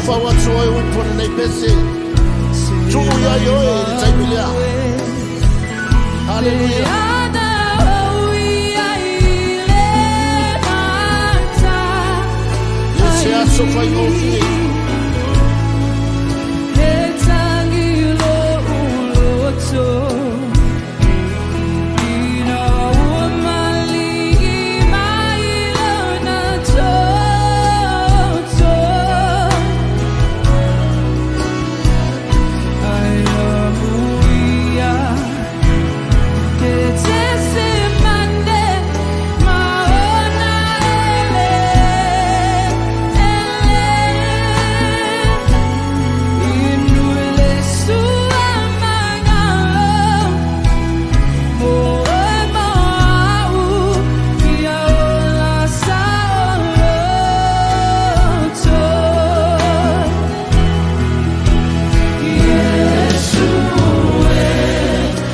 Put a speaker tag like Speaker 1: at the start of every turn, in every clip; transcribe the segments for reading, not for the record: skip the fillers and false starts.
Speaker 1: Faufau atu oe upu o lenei pese. Tuu ia i oe le taimi lea. Haleluia. E se aso faigofie.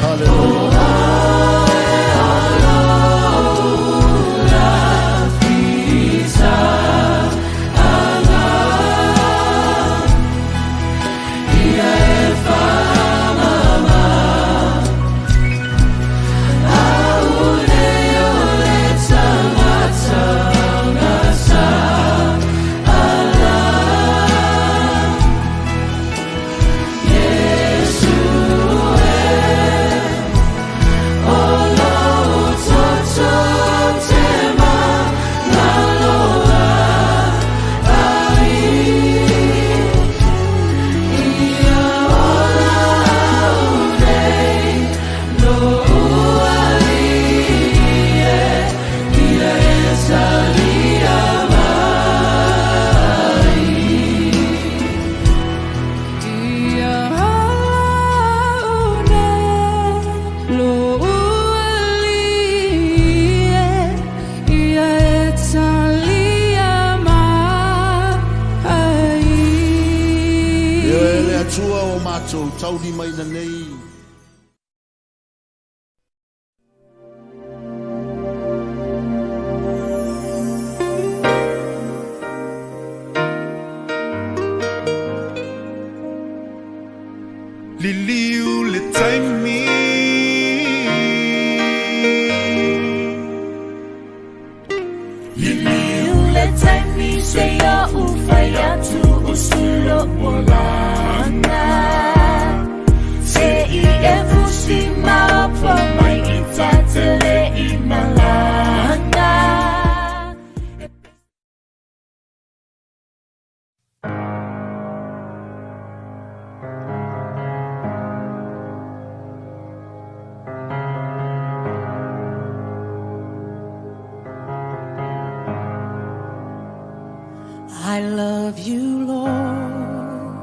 Speaker 1: Haleluia. E oe le Atua o matou taulimaina nei.
Speaker 2: Liliu le taimi.
Speaker 3: Liliu le taimi se ia ufai atu usulo molanga. Se i e fusi maopo mai i tatele i malanga.
Speaker 4: I love you, Lord,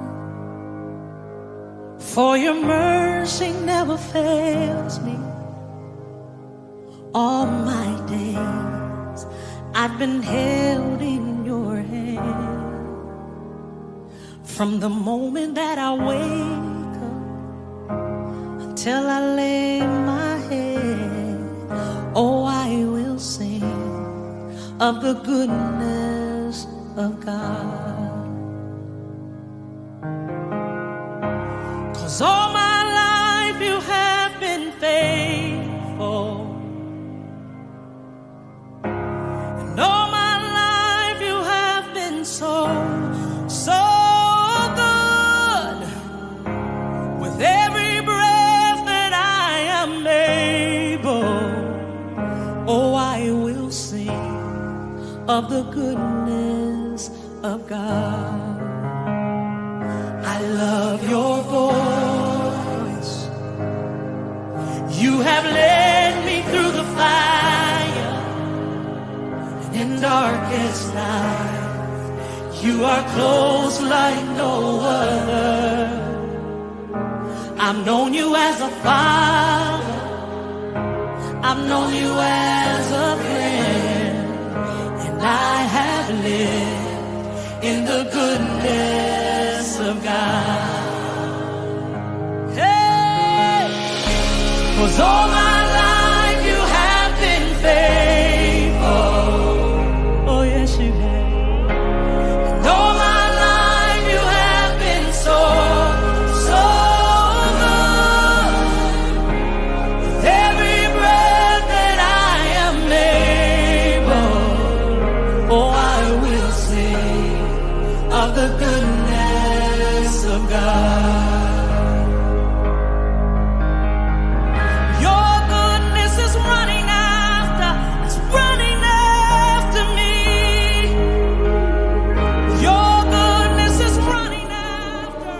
Speaker 4: for your mercy never fails me. All my days I've been held in your hand. From the moment that I wake up until I lay my head, oh, I will sing of the goodness of God. 'Cause all my life you have been faithful. And all my life you have been so, so good. With every breath that I am able, oh, I will sing of the goodness of God. I love your voice. You have led me through the fire and in darkest night. You are close like no other. I've known you as a father. I've known you as a friend. And I have lived in the goodness of God. Hey! 'Cause all my life you have been faithful. Oh, yes, you have. And all my life you of the goodness of God. Your goodness is running after, it's running after me. Your goodness is running after.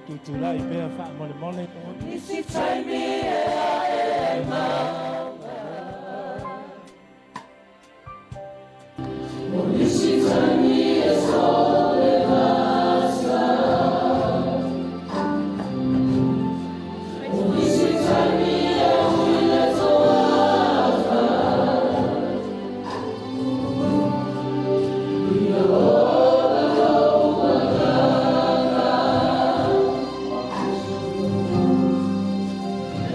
Speaker 5: Tutulai pea faamolemole.
Speaker 3: Nisi taimi e ae maua. O nisi taimi e sole vasa. O nisi taimi e ui le toafa. Ia ola lou agaga.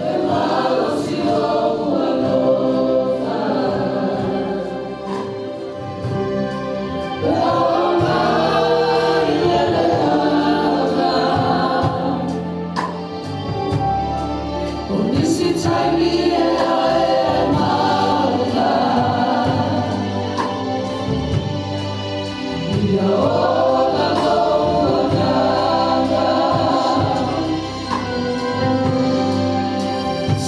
Speaker 3: E malosi lou alofa. E ao mai le leaga. O nisi taimi e ae maula. Ia ola lou agaga.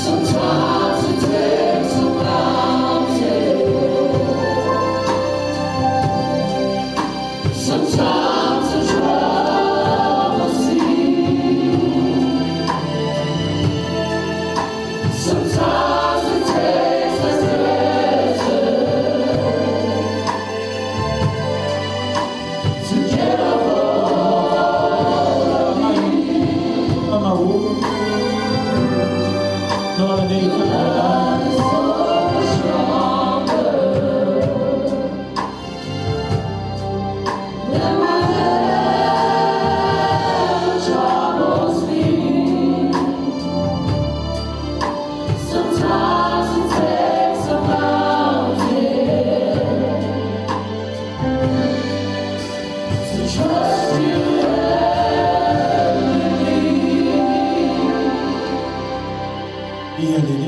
Speaker 3: Sometimes it takes a mountain. Sometimes a troubled sea. Sometimes it takes a desert to get a hold of me.
Speaker 5: Mama wu. No lenei
Speaker 3: Love is so much stronger than whatever troubles me. Sometimes it takes a mountain to trust you and believe.
Speaker 5: Ia le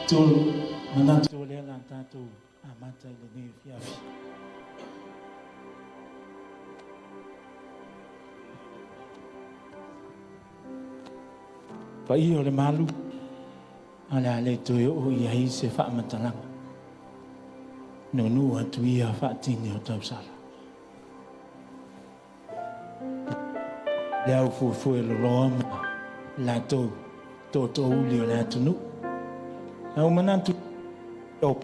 Speaker 5: Tol manatu o lea la tatou amata i lenei afiafi. Paia o le malu, a le a le toe oo i ai se faamatalaga. Nunu atu ia faatini o tausala. Le au fuefue loloa ma latou tootoouli o le atunuu. Au manatu o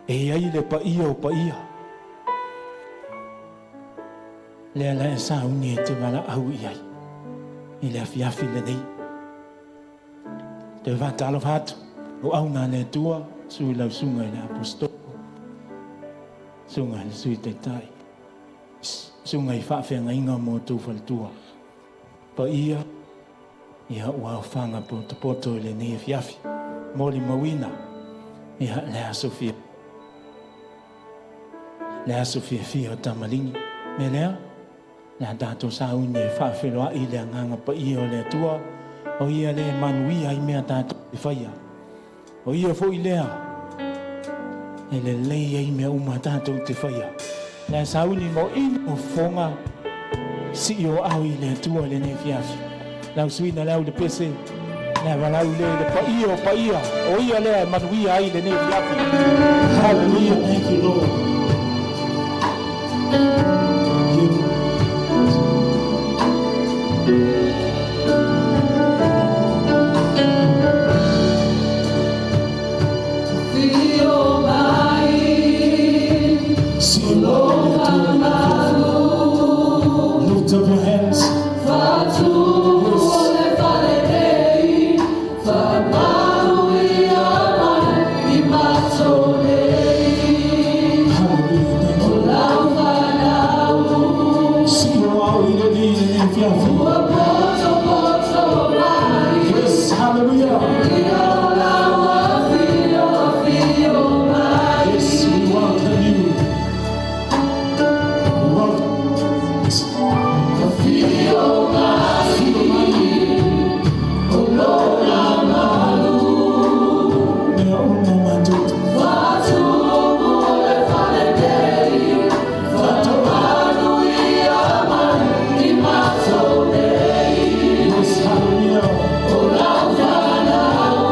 Speaker 5: e iai le paia o paia. Lea la e sauni e te valaau i ai i le afiafi lenei. Te faatalofa atu o auna le Atua, sui lau suga i le apostolo, suga i le sui taitai, suga i faafeagaiga mo outou faletua. Paia, ia ua aofaga potopoto i lenei afiafi. Molimauina, ia le aso fia. Le aso fiafia o tamaligi. Me lea, le a tatou sauni e faafeloai le agaga paia o le Atua, o ia le manuia ai mea tatou te faia. O ia foi lea, e lelei ai mea uma tatou te faia. Le a sauni mo inu o fofoga, sii o au i le Atua lenei afiafi. Lau suina le au le pese, le a valaau lea i le paia o paia, o ia lea e manuia ai lenei afiafi.
Speaker 6: Hallelujah, thank you, Lord.
Speaker 3: Fio mai,
Speaker 6: See you, Lord. Lift up your hands.
Speaker 3: Fatu le falelei, faamanuia mai i matou nei.
Speaker 6: Hallelujah, thank you.
Speaker 3: O lau fanau,
Speaker 6: See you all i lenei afiafi.
Speaker 3: ua potopoto mai.
Speaker 6: Yes, hallelujah.
Speaker 3: Ia o lau afio, afio mai.
Speaker 6: Yes, we welcome you. We welcome.
Speaker 3: Afio mai, o lona malu.
Speaker 6: Mea uma matou.
Speaker 3: Fatumu le falelei, faamanuia mai i matou nei.
Speaker 6: Yes, hallelujah.
Speaker 3: O lau fanau,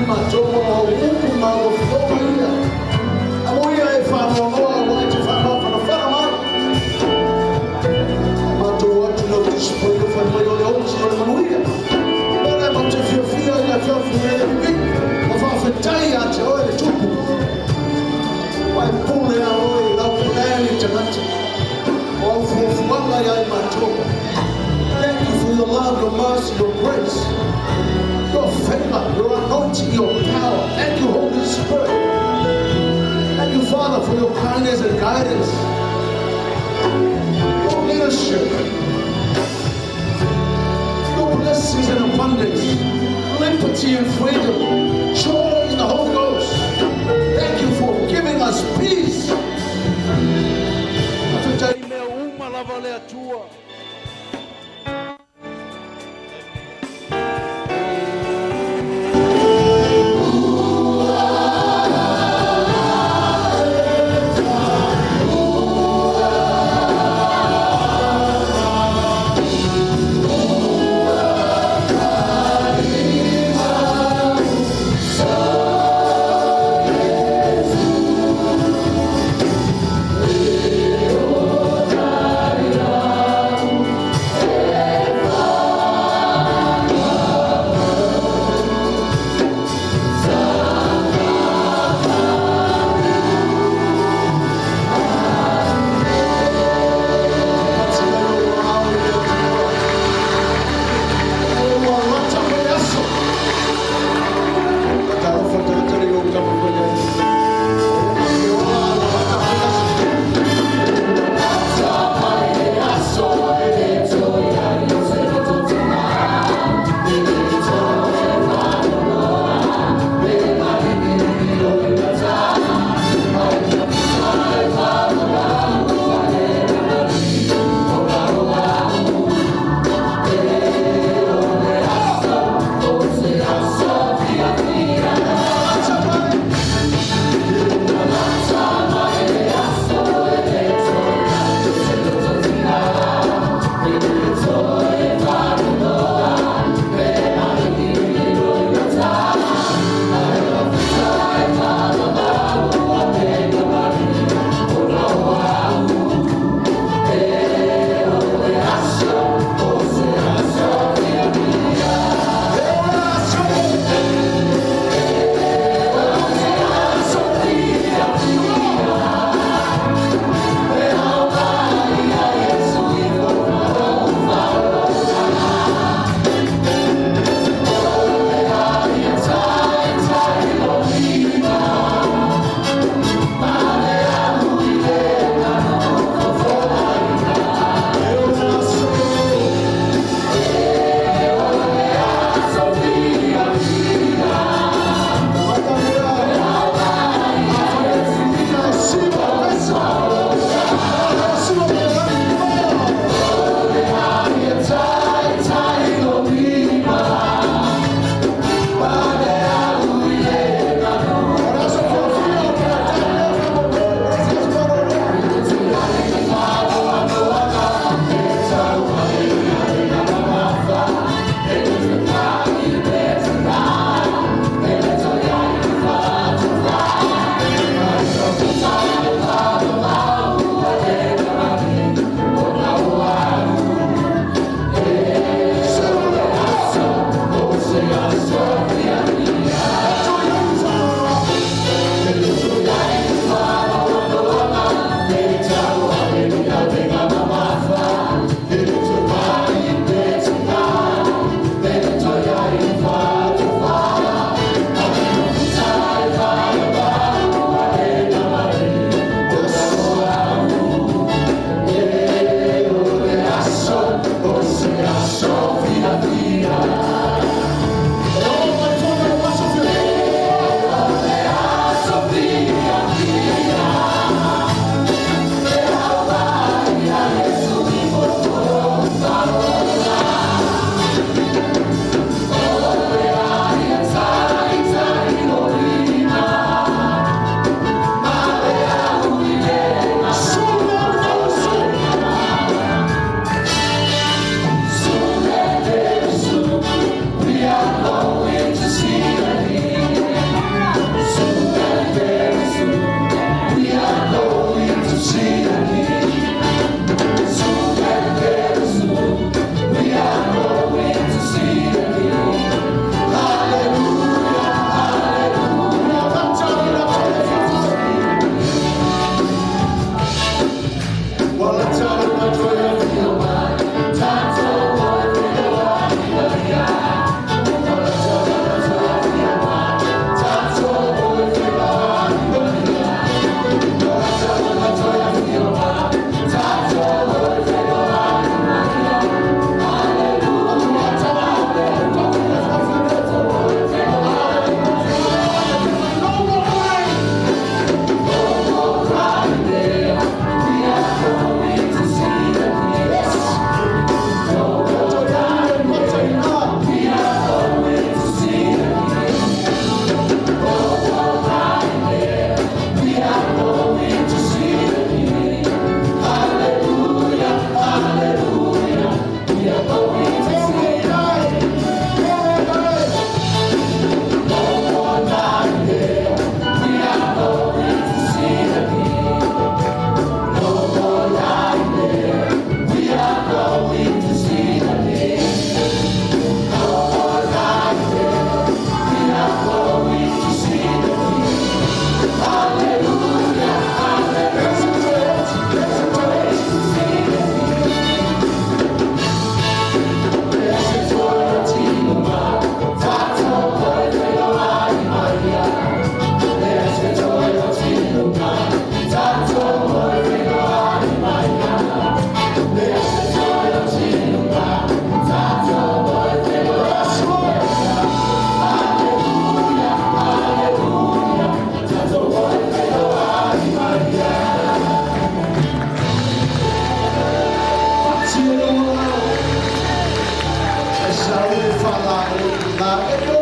Speaker 1: matou ona o upu ma au afioga ia. Amuia e faanoanoa ua e te faamafanafana mai. Matou atu lau Tusi Paia fai mai o le oti o le manuia. O le matou te fiafia i le afiafi nei le vivii ma faafetai ia te oe le Tupu. Ua e pule a oe i lau pulea i tagata. O au fuafuaga ia i matou. Thank you for your love, your mercy, your grace, your favor, your anointing, your power. Thank you, Holy Spirit. Thank you, Father, for your kindness and guidance, your leadership, your blessings and abundance, liberty and freedom, joy in the Holy Ghost. Thank you for giving us peace. Faafetai mea uma lava le Atua.
Speaker 3: Thank
Speaker 1: tina Edo.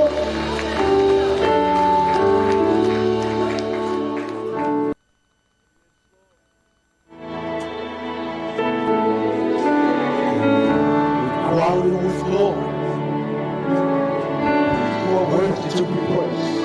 Speaker 1: We crown you with glory. You are worthy to be praised.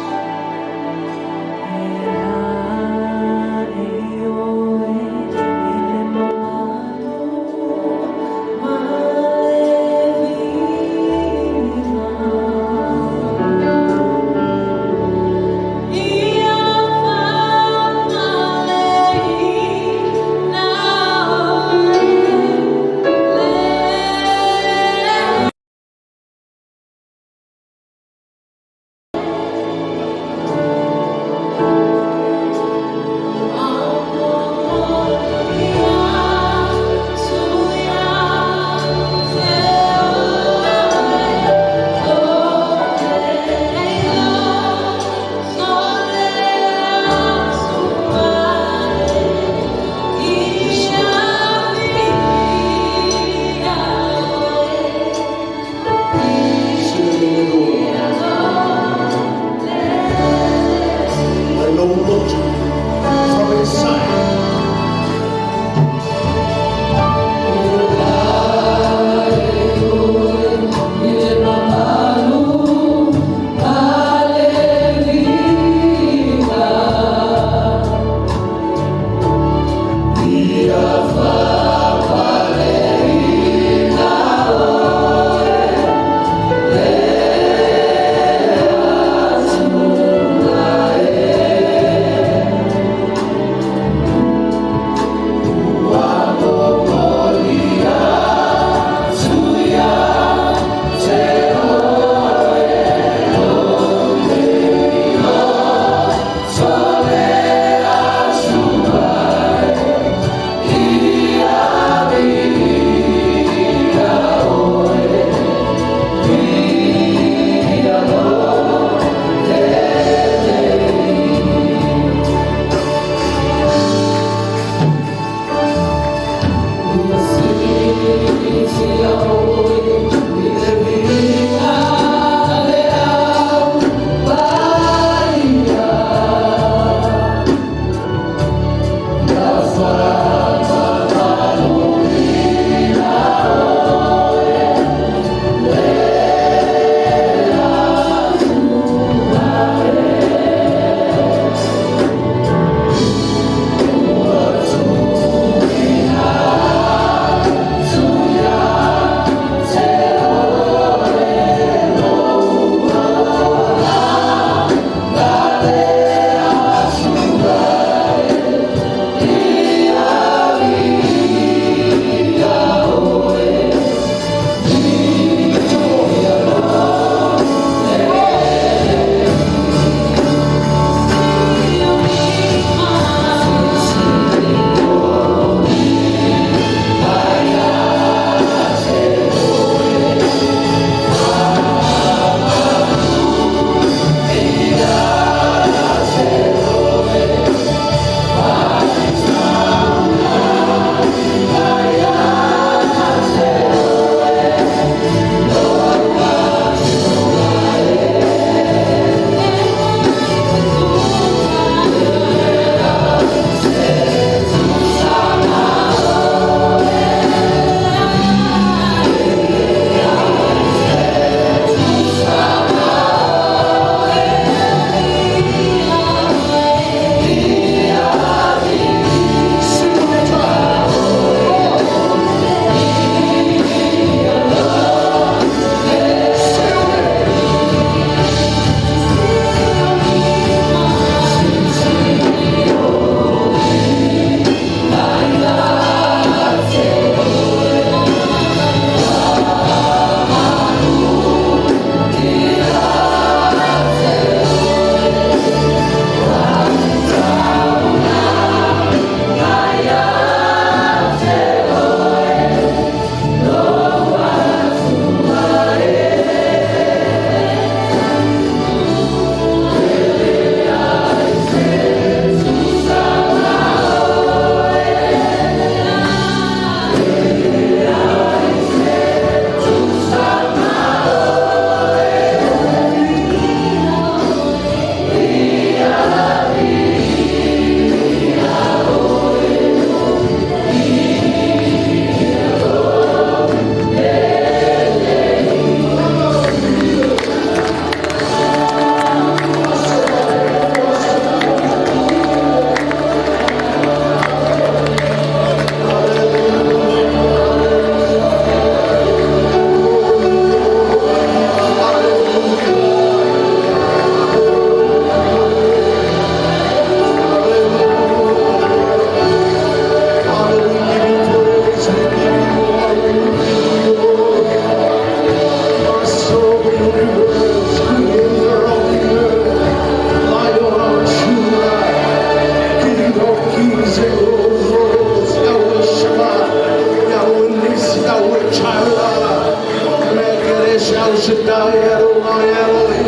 Speaker 1: Adonai, Adonai, Elohim,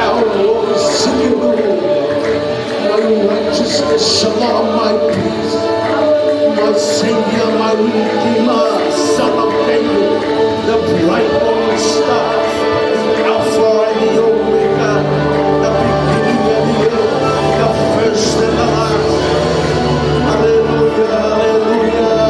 Speaker 1: our Lord, Tsidkenu, my righteousness, Shalom, my peace, my Savior, my Redeemer, Son of David, the bright morning star, the Alpha and the Omega, the beginning and the end, the first and the last. Hallelujah, hallelujah.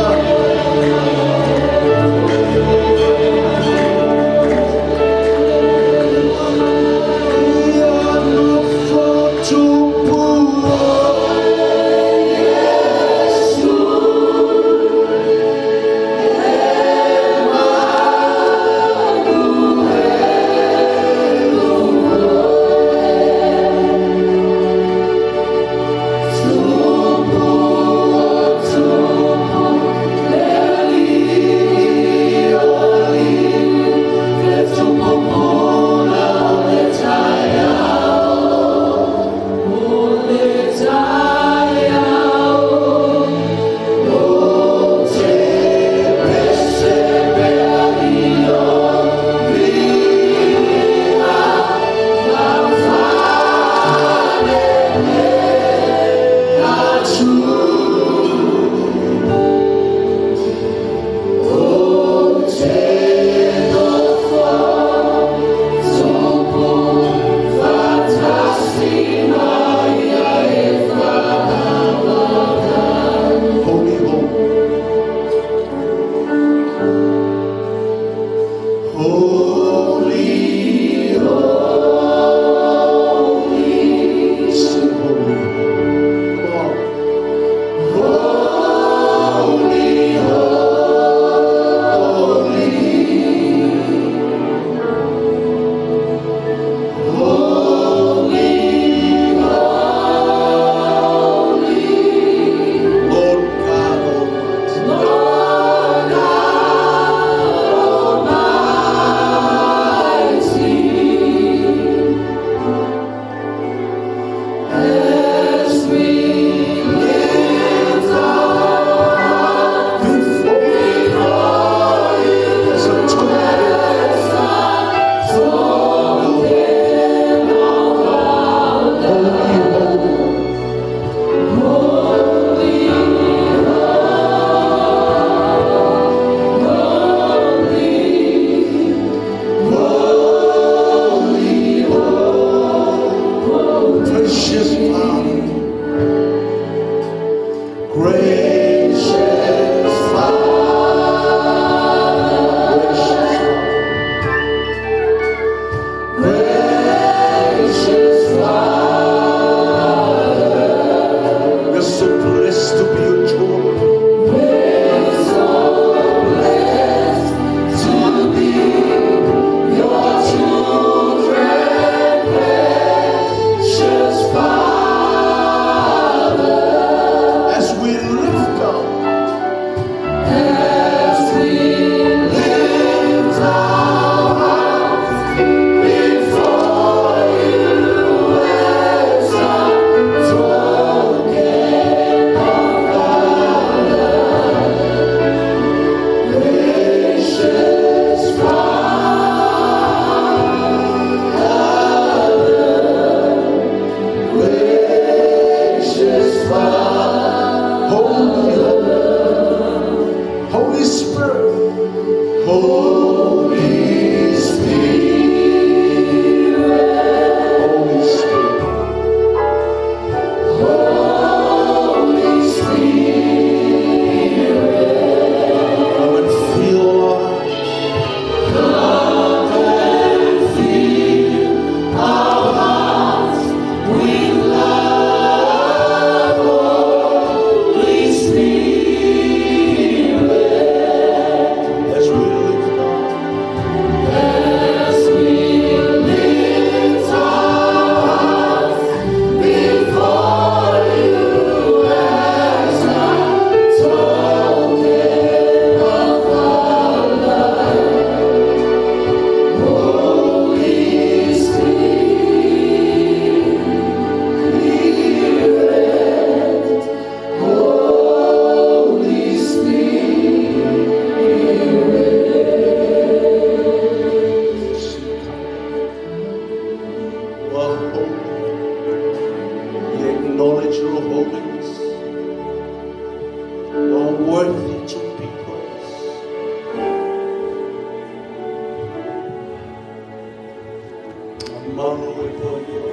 Speaker 1: Malo e paia.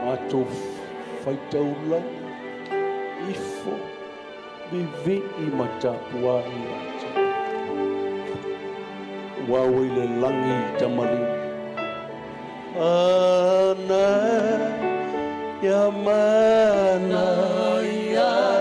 Speaker 1: Matou faitaulaga ifo vevei ma tapuai ia te Ua o i le lagi tamalii. Ana ia mana ia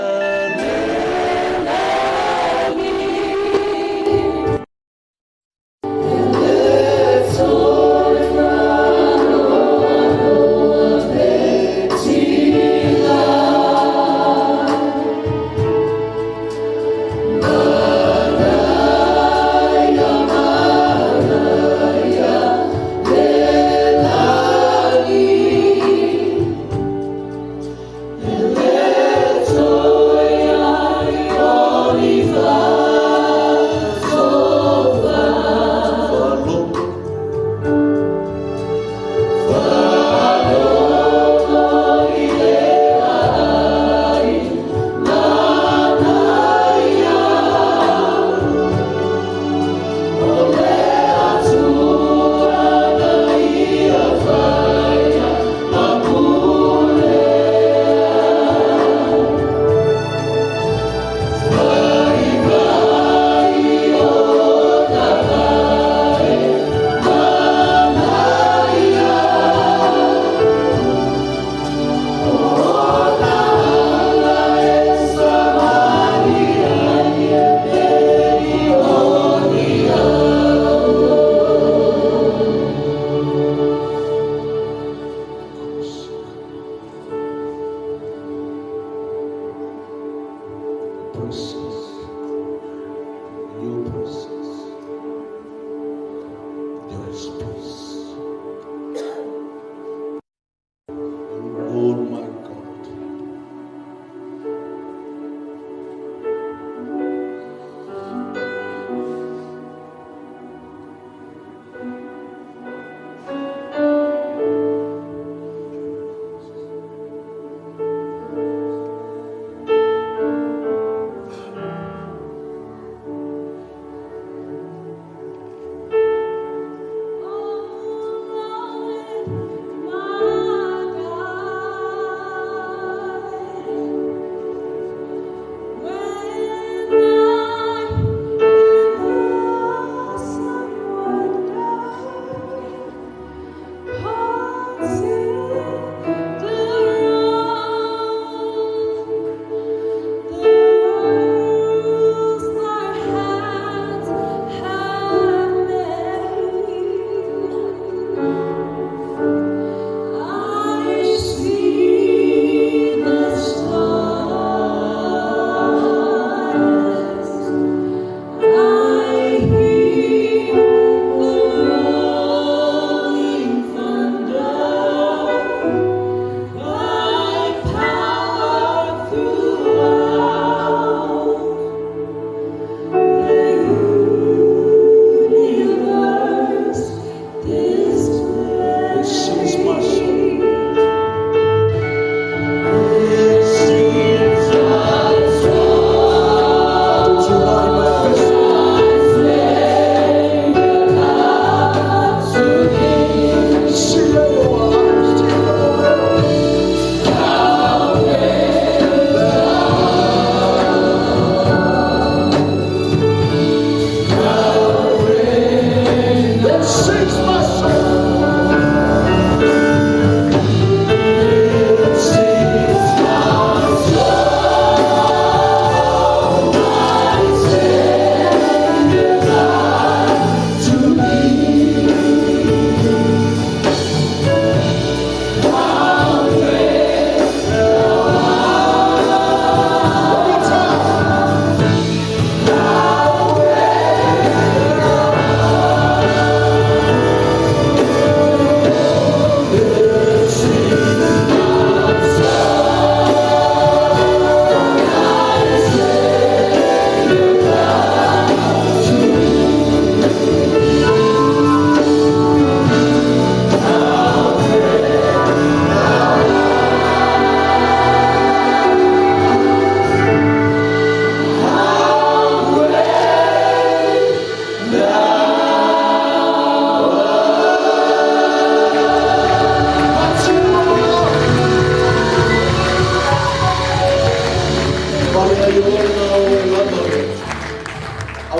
Speaker 3: Let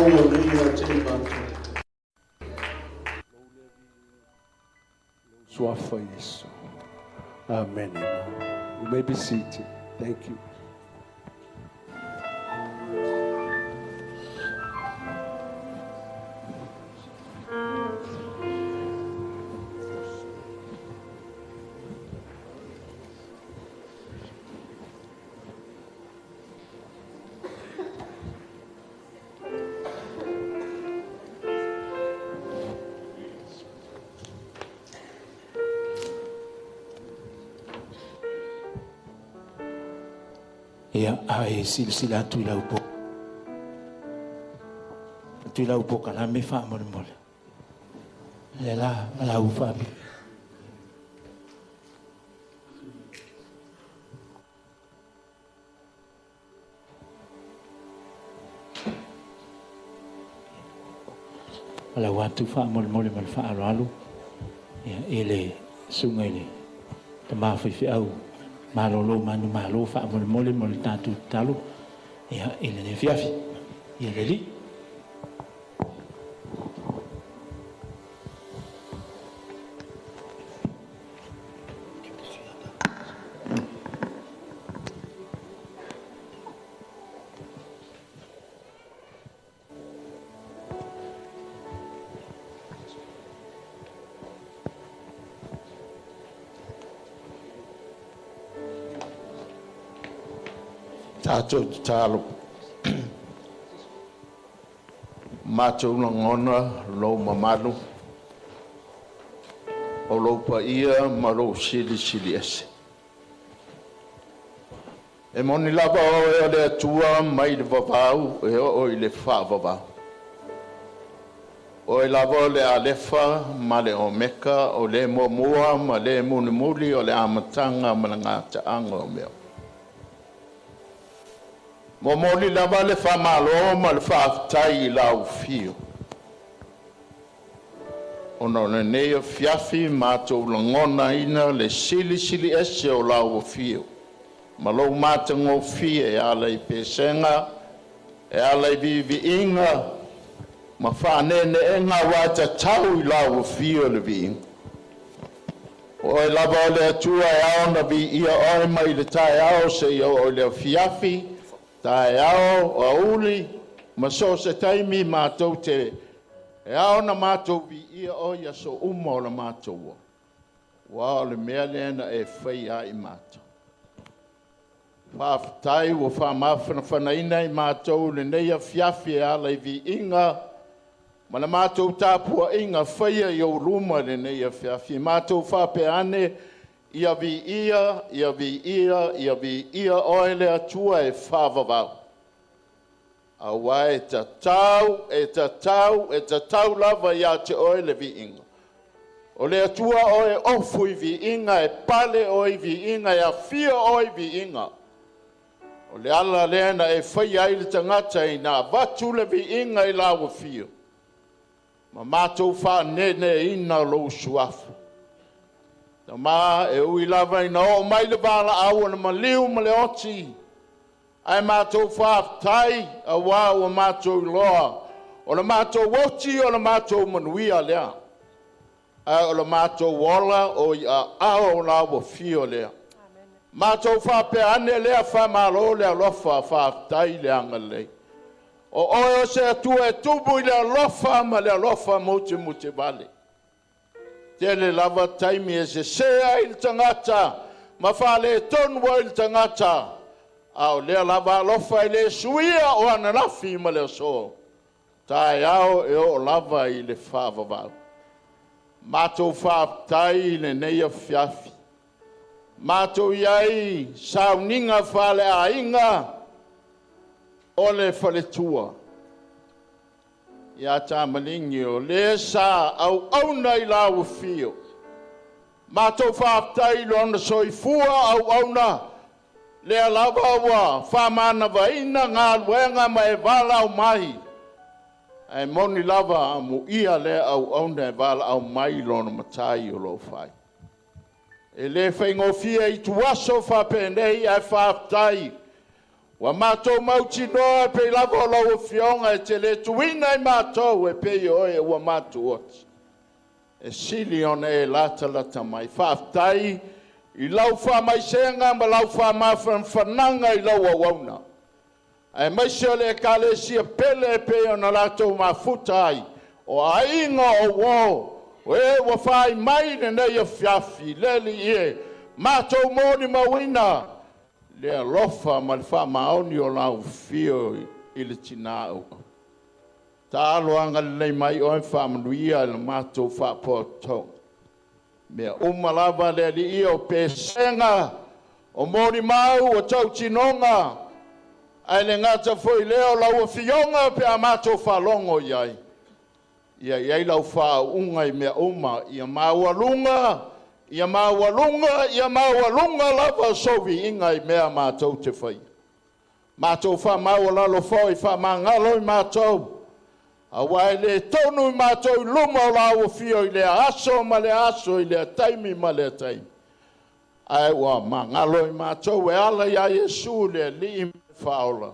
Speaker 1: maua nei ia te i mātou. Suafa Yesu. Amen. You may be seated. Thank you.
Speaker 5: Ia ai silasila atu i lau po. Atu i lau pokalame faamolemole. Le la ma lau faapi. Ma lau atu faamolemole ma le faaaloalo. Ia i le susuga i le tama faifeau malolo manu malo faamolemole mo le tatou tatalo ia i lenei afiafi. Ia le Alii.
Speaker 7: Tātou tatalo. Mātou lagona lou mamalu, o lou paia ma lou silisili ese. E moni lava oe o le Atua mai le vavau e oo i le faavavau. Oe lava o le Alefa ma le Omeka, o le muamua ma le mulimuli, o le amataga ma le gataaga o mea. Momoli lava le faamalo ma le faafetai i lau afio. Ona o lenei afiafi matou lagonaina le silisili ese o lau afio ma lou matagofie e ala i pesega, e ala i viiviiga ma faaneeneega ua tatau i lau afio le viiga. O oe lava o le Atua e ao ona viia oe mai le taeao seia oo i le afiafi, taeao, aoauli, ma so o se taimi matou te e ao ona matou viia oe i aso uma o le matou ola. Ua o le mea lea na e faia ai matou. Faafetai ua faamafanafanaina i matou lenei afiafi e ala i viiga ma le matou tapuaiga faia i ou luma lenei afiafi. Matou faapea ane, ia viia, ia viia, ia viia oe le Atua e faavavau. Aua e tatau, e tatau, e tatau lava ia te oe le viiga. O le Atua oe ofu i viiga, e pale oe i viiga, e afio oe i viiga. O le ala lea na e faia ai le tagata ina avatu le viiga i lau afio. Ma matou faaneeneeina lou suafa. Tama e ui lava ina oo mai le valaau o le maliu ma le oti, ae matou faafetai auā ua matou iloa o le matou oti o le matou manuia lea. Ae o le matou ola o i aao o lau afio lea. Matou faapea ane lea faamalo le alofa, faafetai le agalelei. O oe o se Atua e tumu i le alofa ma le alofa mutemutevalu. Tele lava taimi e sese ai le tagata ma faaletonu ai le tagata, a o lea lava alofa e le suia o ananafi ma le aso. Taeao e oo lava i le faavavau. Matou faafetai i lenei afiafi. Matou i ai sauniga faaleaiga o le faletua. Ia Tamaligi o le sa auauna i lau afio. Matou faafetai i lona soifua auauna, lea lava ua faamanavaina galuega ma e valaau mai. Ae moni lava amuia lea auauna e valaau mai i lona matai o lo o fai. E le faigofie i tuaso faapenei ae faafetai. Ua matou mautinoa e pei lava o lau Afioga e te le tuuina i matou e pei o oe ua matou oti. E sili ona e latalata mai. Faafetai i lau faamaisega ma lau faamafanafanaga i lau auauna. Aemaise o le Ekalesia pele e pei ona latou mafuta ai, o aiga o uo, o e ua fai mai lenei afiafi, le Alii e, matou molimauina le alofa ma le faamaoni o lau afio i le tina auauna. Taalo agalelei mai oe faamanuia i le matou faapotopotoga. Mea uma lava le Alii o pesega, o molimau, o tautinoga, ae le gata foi lea o lau afioga pe a matou faalogo i ai. Ia i ai lau faauuga i mea uma, ia maualuga, ia maualuga, ia maualuga lava sou viiga i mea matou te faia. Matou faamaualalo foi, faamagalo i matou, aua e le tonu i matou i luma o lau afio i lea aso ma lea aso, i lea taimi ma lea taimi. Ae ua magalo i matou e ala ia Iesu le Alii ma le Faaola,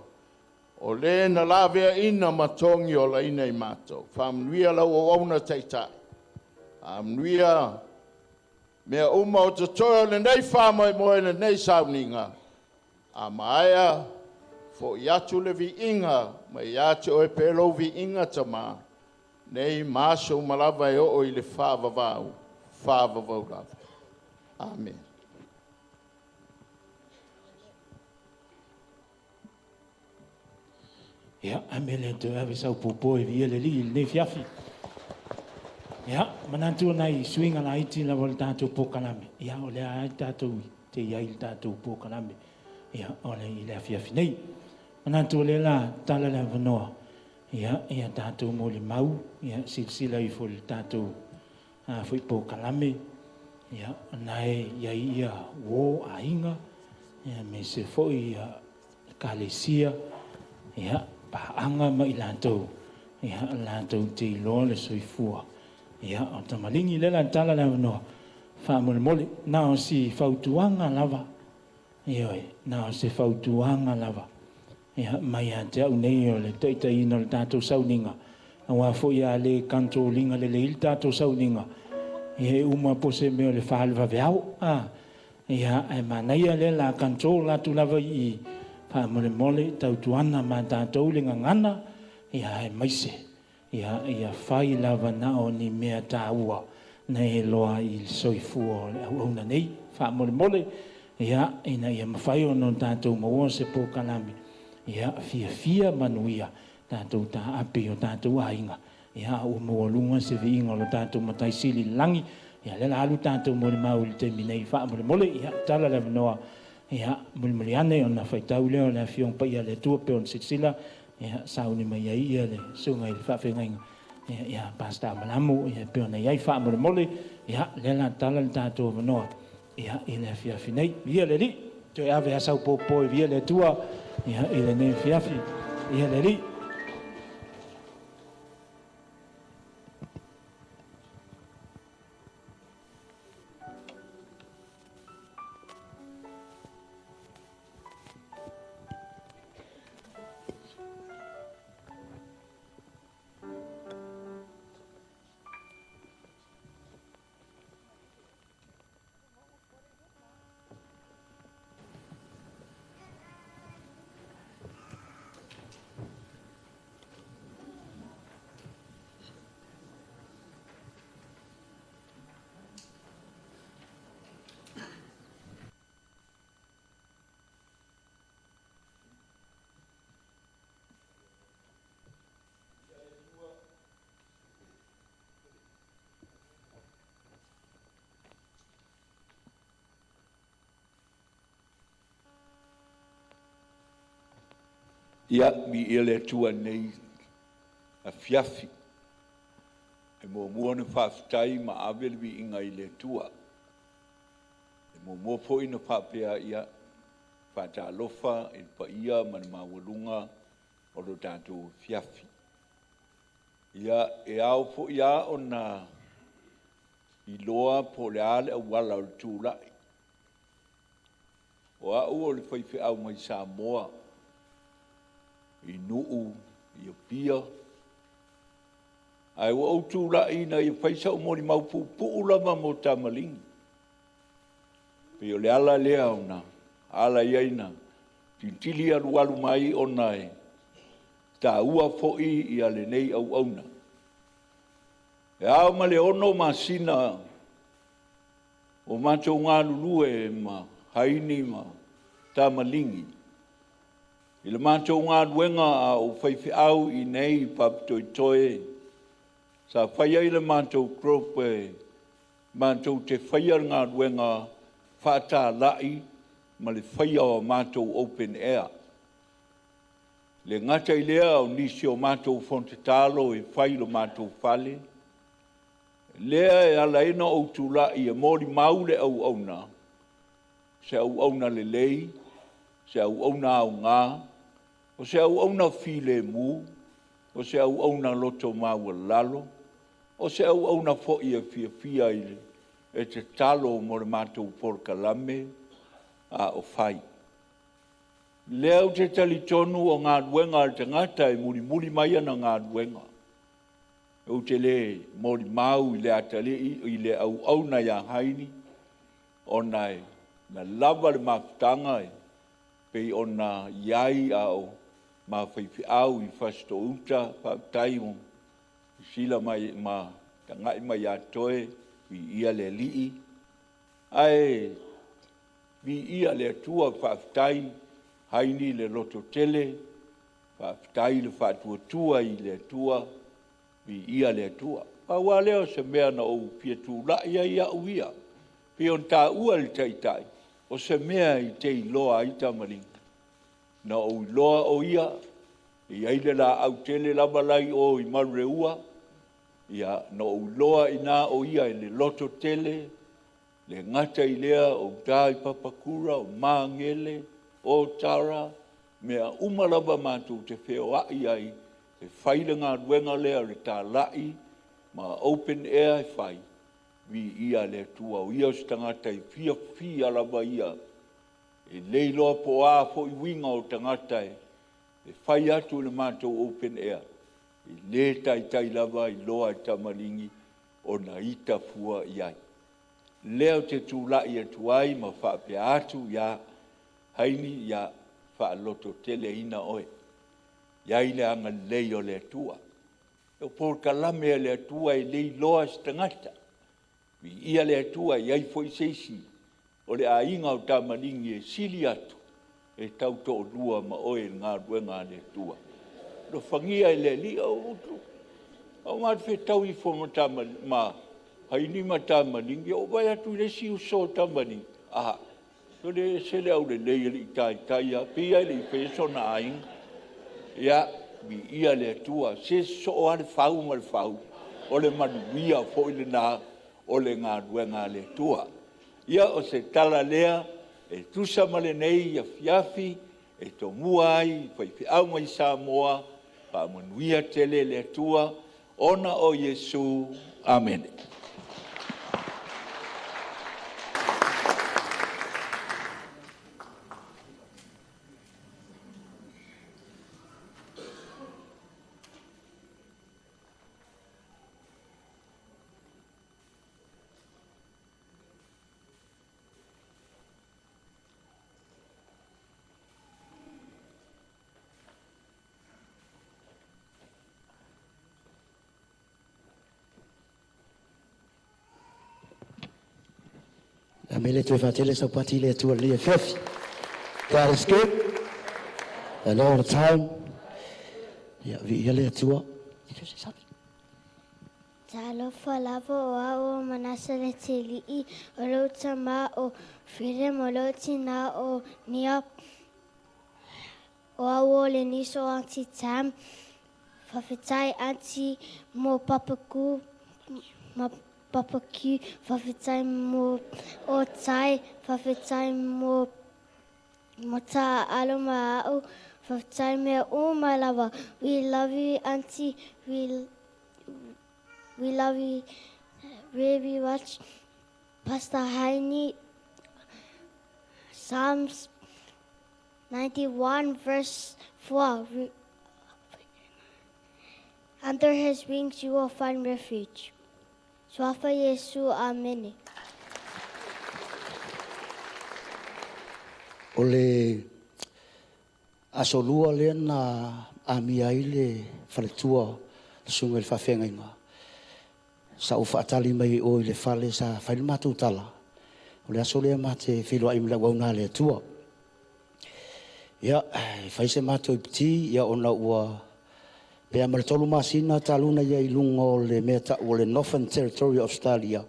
Speaker 7: o le na laveaina ma togi olaina i matou. Faamanuia lau auauna taitai, faamanuia mea uma o totoe o lenei faamoemoe lenei sauniga. A maea foi atu le viiga mai ia te oe pe lou viiga Tama, nei ma aso uma lava e oo i le faavavau, faavavau lava. Amen.
Speaker 5: Ia, ame le toe ave sau popo e via le li le fiafi. Ia, manatu nai suiga laiti lava o le tatou polokalame. Ia, o lea ai tatou te iai le tatou polokalame. Ia, o le i le afiafi nei. Manatu o lea la tala le avanoa. Ia, ia tatou molimau, ia silasila ifo i le tatou foi polokalame. Ia, na e iai ia uo aiga, ia me se foi ia ekalesia, ia paanga ma i latou, ia latou te iloa le soifua. Ia, o tamaligi le la tala le avanoa, faamolemole, na o si fautuaga lava. Ioe, na o se fautuaga lava. Ia, mai ia te au nei o le taitaiina o le tatou sauniga. Aua foi a le control-ina lelei le tatou sauniga, ia e uma po se mea o le faalevaveao. Ia, ae manaia lea la control atu lava i faamolemole tautuana ma tatou le gagana, ia aemaise, ia, ia fai lava na o ni mea taua na e loa i le soifua o le auauna nei. Faamolemole, ia, ina ia mafai ona tatou maua se polokalame, ia, fiafia manuia tatou taape i o tatou aiga, ia, ua maualuga se viiga o lo tatou Matai Sili i le lagi. Ia, lea la alu tatou molimau i le taimi nei faamolemole. Ia, tala le avanoa, ia, mulimuli ane ona faitau lea o le Afioga Paia a le Atua pei ona silasila, ia, sauni mai ai ia le susuga i le faafeagaiga, ia, ia, Pastor Malamo, ia, pei ona i ai faamolemole. Ia, lea la tala le tatou avanoa, ia, i le afiafi nei. Ia le Alii, toe ave asau popo e via le Atua, ia, i lenei afiafi. Ia le Alii.
Speaker 8: Ia, viia le Atua i lenei afiafi. E muamua ona faafetai ma ave le viiga i le Atua. E muamua foi ona faapea, ia, faatalofa i le paia ma le maualuga o lo tatou afiafi. Ia, e ao foi lava ona iloa po o le a le auala o le tulai. O au o le faifeau mai Samoa. i Nuu, i Apia. Ae ua ou tulai ina ia fai sa'u molimau puupuu lava mo Tamaligi. Pei o le ala lea ona ala i ai na tilitili alualu mai ona e taua foi ia lenei auauna. E ao ma le 6 masina o matou galulue ma Haini ma Tamaligi i le matou galuega a ou faifeau i inei i Papatoetoe, sa fai ai le matou group e matou te faia le galuega faatalai ma le faia o matou open air. Le gata i lea o nisi o matou fono tatalo e fai i lo matou fale, lea e ala ai ona ou tulai e molimau le auauna, se auauna lelei, se auauna aoga, o se auauna filemu, o se auauna loto maualalo, o se auauna foi e fiafia i e tatalo mo le matou polokalame a o fai. Lea ou te talitonu o galuega a le tagata e mulimuli mai ana galuega. Ou te le molimau i le atalii i le auauna ia Haini, ona e na lava le mafutaga e pei ona i ai a o mafaifeau i Fasitoo-uta. Faafetai ua silasila mai ma tagai mai ia Toe, viia le Alii. Ae viia le Atua, faafetai Haini le lototele, faafetai le faatuatua i le Atua, viia le Atua. Pau lava lea o se mea na ou fia tulai ai au ia, pei ona taua e le Taitai, o se mea e te iloa ai Tamaligi. Na ou iloa o ia, e i ai le laau tele lava la e i o i Malureua, ia na ou iloa i ina o ia i le lototele, le gata i lea o uta i Papakura, o Magele, o Otara, mea uma lava matou te feoai ai e fai le galuega lea o le talai ma open air e fai, viia le Atua. O ia o se tagata e fiafia lava ia, e le iloa po o a foi uiga o tagata e fai atu i le matou open air, e le taitai lava iloa e Tamaligi ona ita fua i ai. Lea ou te tulai atu ai ma faapea atu ia Haini, ia faalototeleina oe, i ai le agalelei o le Atua. O polokalame a le Atua e le iloa e se tagata. Viia le Atua, e i ai foi se isi o le aiga o Tamaligi e sili atu, e tautoalua ma oe i le galuega a le Atua. Alofagia e le Alii. A matou fetau ifo ma Haini ma Tamaligi, ou vaai atu i le isi uso o Tamaligi, a, sole e ese le aulelei e le i taitai lava, pei lava e le i faia sona aiga. Ia, viia le Atua, se sosoo lava le fau ma le fau, o le manuia foi lena o le galuega a le Atua. Ia, o se tala lea e tusa ma lenei afiafi e tomua ai faifeau mai Samoa, faamanuia tele le Atua ona o Iesu. Amene.
Speaker 9: Amene toe faatele saupati le Atua i lenei afiafi. God is good and all the time. Ia, viia le Atua.
Speaker 10: Talofa lava o au o Manasa le Teli'i, o lou tama o Freedom, o lou tina o Nia, o au o le niso Aunty Tam. Faafetai Aunty mo papaku ma barbecue, faafetai mo o tai, faafetai mo mo tā'alo ma a'u, faafetai mea uma lava. We love you Aunty, we love you very much. Pastor Heini, Psalms 91 verse 4. Under his wings you will find refuge. Suafa Iesu, Amene.
Speaker 9: O le aso lua lea na amia ai le faletua le susuga i le faafeagaiga. Sa ou faatali mai i o i le fale sa fai le matou tala. O le aso lea ma te feiloai ma le auauna a le Atua. Ia, e fai se matou ipiti, ia ona ua pea ma le 3 masina talu ona ia i luga o le mea tau o le Northern Territory of Australia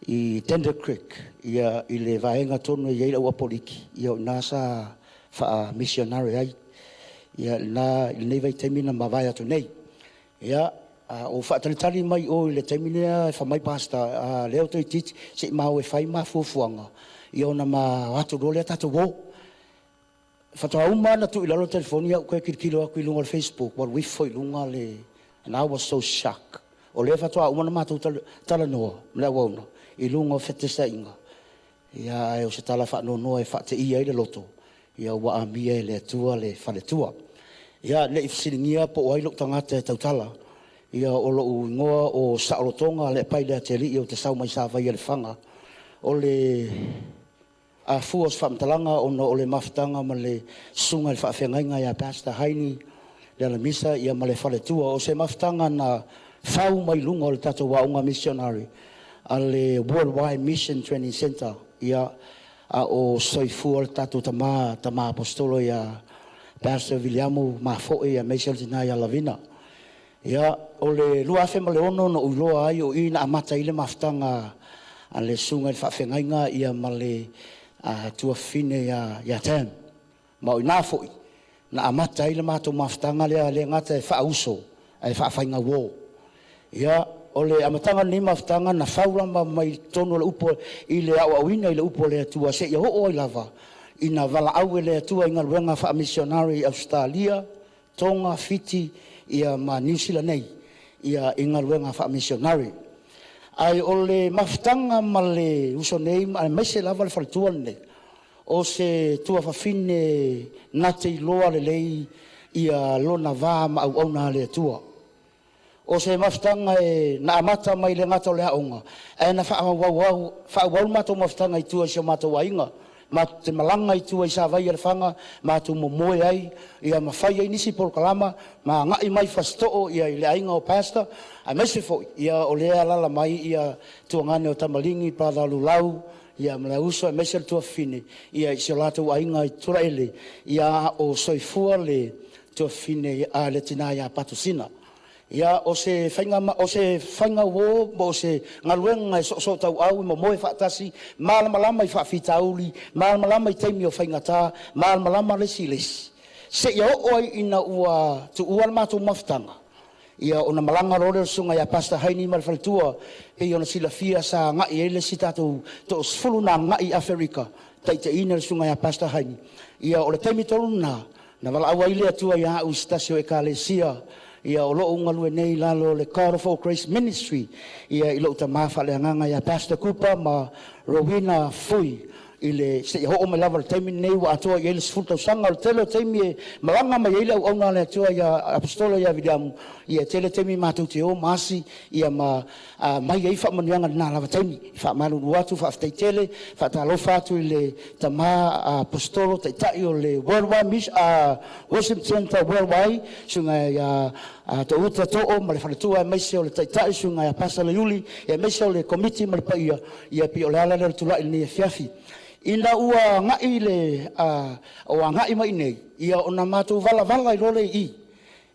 Speaker 9: i Tender Creek, ia i le vaega tonu e i ai le auapoliki, ia o i ina sa faa-missionary ai. Ia i lenei vaitaimi na mavae atu nei. Ia, a ou faatalitali mai o i le taimi lea e fai mai pastor, a lea o toeitiiti se i maua e fai mafuafuaga, ia ona ma atu loa lea tatou o. Faatoa uma na tuu i lalo le telefoni au koe kilokilo atu i luga o le Facebook, ua alu ifo i luga le, and I was so shocked. O lea faatoa uma na matou talanoa ma le auauna i luga o fetesaiga. Ia, ae o se tala faanoanoa e faateia ai le loto, ia ua amia e le Atua le faletua. Ia, ne i fesiligia po o ai lou tagata e tautala. Ia, o lou igoa o Saolotoga le Pai le Atelii o te sau mai Savaia le Faga. O le afua o se faamatalaga ona o le mafutaga ma le susuga i le faafeagaiga ia Pastor Haini le Alamisa ia ma le faletua. O se mafutaga na fau mai luga o le tatou aoga missionary a le Worldwide Mission Training Center, ia a o soifua le tatou tama apostolo ia Pastor Viliamu Mafoe ia aemaise o le tina ia Lavina. Ia, o le 2006 na ou iloa ai o i na amata ai le mafutaga a le susuga i le faafeagaiga ia ma le tuafafine ia Tam. Ma o ina foi na amata ai le matou mafutaga lea le gata e faauso ae faafaigauo. Ia, o le amataga o lenei mafutaga na fau lava mai totonu o le upu i le aoaoina i le upu o le Atua seia oo ai lava ina valaau e le Atua i galuega faa-missionary i Australia, Tonga, Fiti, ia ma Niu Sila nei, ia i galuega faa-missionary. Ai o le mafutaga ma le uso nei, aemaise lava le faletua lenei, o se tuafafine na te iloa lelei ia lona va ma auauna a le Atua. O se mafutaga e na amata mai le gata o le aoga, ae na faaauau matou mafutaga i tua i si o matou aiga. Matou te malaga i tua i Savaia le Faga, matou momoe ai, ia ma fai ai nisi polokalama, ma agai mai Fasito'o ia i le aiga o pastor, aemaise foi ia o lea alala mai ia tuagane o Tamaligi, Brother Lulau, ia ma le auso aemaise le tuafafine, ia i si o latou aiga i Tulaele, ia o soifua le tuafafine a le tina ia Patosina. Ia o se faiga uo mo o se galuega e soosoo tauau i momoe faatasi, malamalama i faafitauli, malamalama i taimi o faigata, malamalama le isi i le isi. Seia oo ai ina ua tuua le matou mafutaga, ia ona malaga loa lea o le susuga ia Pastor Haini ma le faletua, pei ona silafia sa agai ai le isi tatou 30 na agai i Aferika, taitaiina le susuga ia Pastor Haini. Ia o le taimi tonu lena, na valaau ai le Atua ia au i se tasi o ekalesia, ia o lou galue nei lalo o le God of All Grace Ministry, ia i lou tamā faaleagaga ia Pastor Cooper ma Rowena Fui, i le seia oo mai lava le taimi lenei ua atoa i ai le 10 tausaga. O le tele o taimi e malaga mai ai le auauna a le Atua ia Apostolo ia Viliamu, ia tele taimi matou te o ma asi, ia ma mai ai faamanuiaga lena lava taimi. Faamalulu atu, faafetai tele, faatalofa atu i le tamā Apostolo taitai o le Worldwide Mission, Worship Center Worldwide, susuga ia Touta To'o ma le faletua, aemaise o le taitai susuga ia Pasa Leiuli, aemaise o le komiti ma le paia, ia pei o le ala lea o le tula'i lenei afiafi. Ina ua agai le o agai mai nei, ia ona matou valavala i loa le i.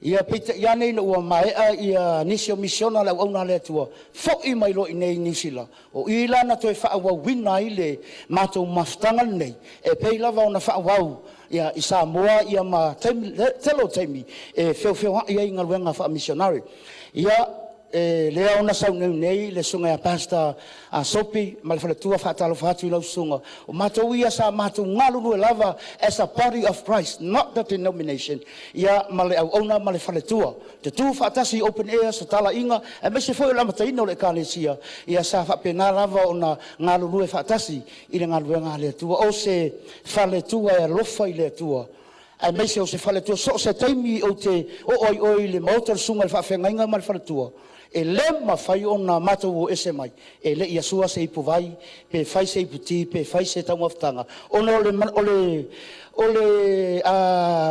Speaker 9: Ia peitai ane ina ua maea ia nisi o misiona le auauna a le Atua, fo'i mai loa i nei Niu Sila. O i la na toe faaauauina ai le matou mafutaga lenei, e pei lava ona faaauau ia i Samoa ia ma taimi, tele o taimi e feofeoa'i ai i galuega faa-missionary. Ia e lea ona sauneu nei le susuga ia Pastor Sopi ma le faletua, faatalofa atu i lau susuga. O matou ia sa matou galulue lava as a body of Christ, not the denomination, ia ma le auauna ma le faletua. Te tu faatasi open air sa talaiga, aemaise foi o le amataina o le ekalesia, ia sa faapena lava ona galulue faatasi i le galuega a le Atua. O se faletua e alofa i le Atua. Aemaise o se faletua so o se taimi ou te oo ai oe i le maota o le susuga i le faafeagaiga ma le faletua, e le mafai ona matou o ese mai e le i asua se ipuvai pe fai se iputi pe fai se taumafataga ona o le o le o le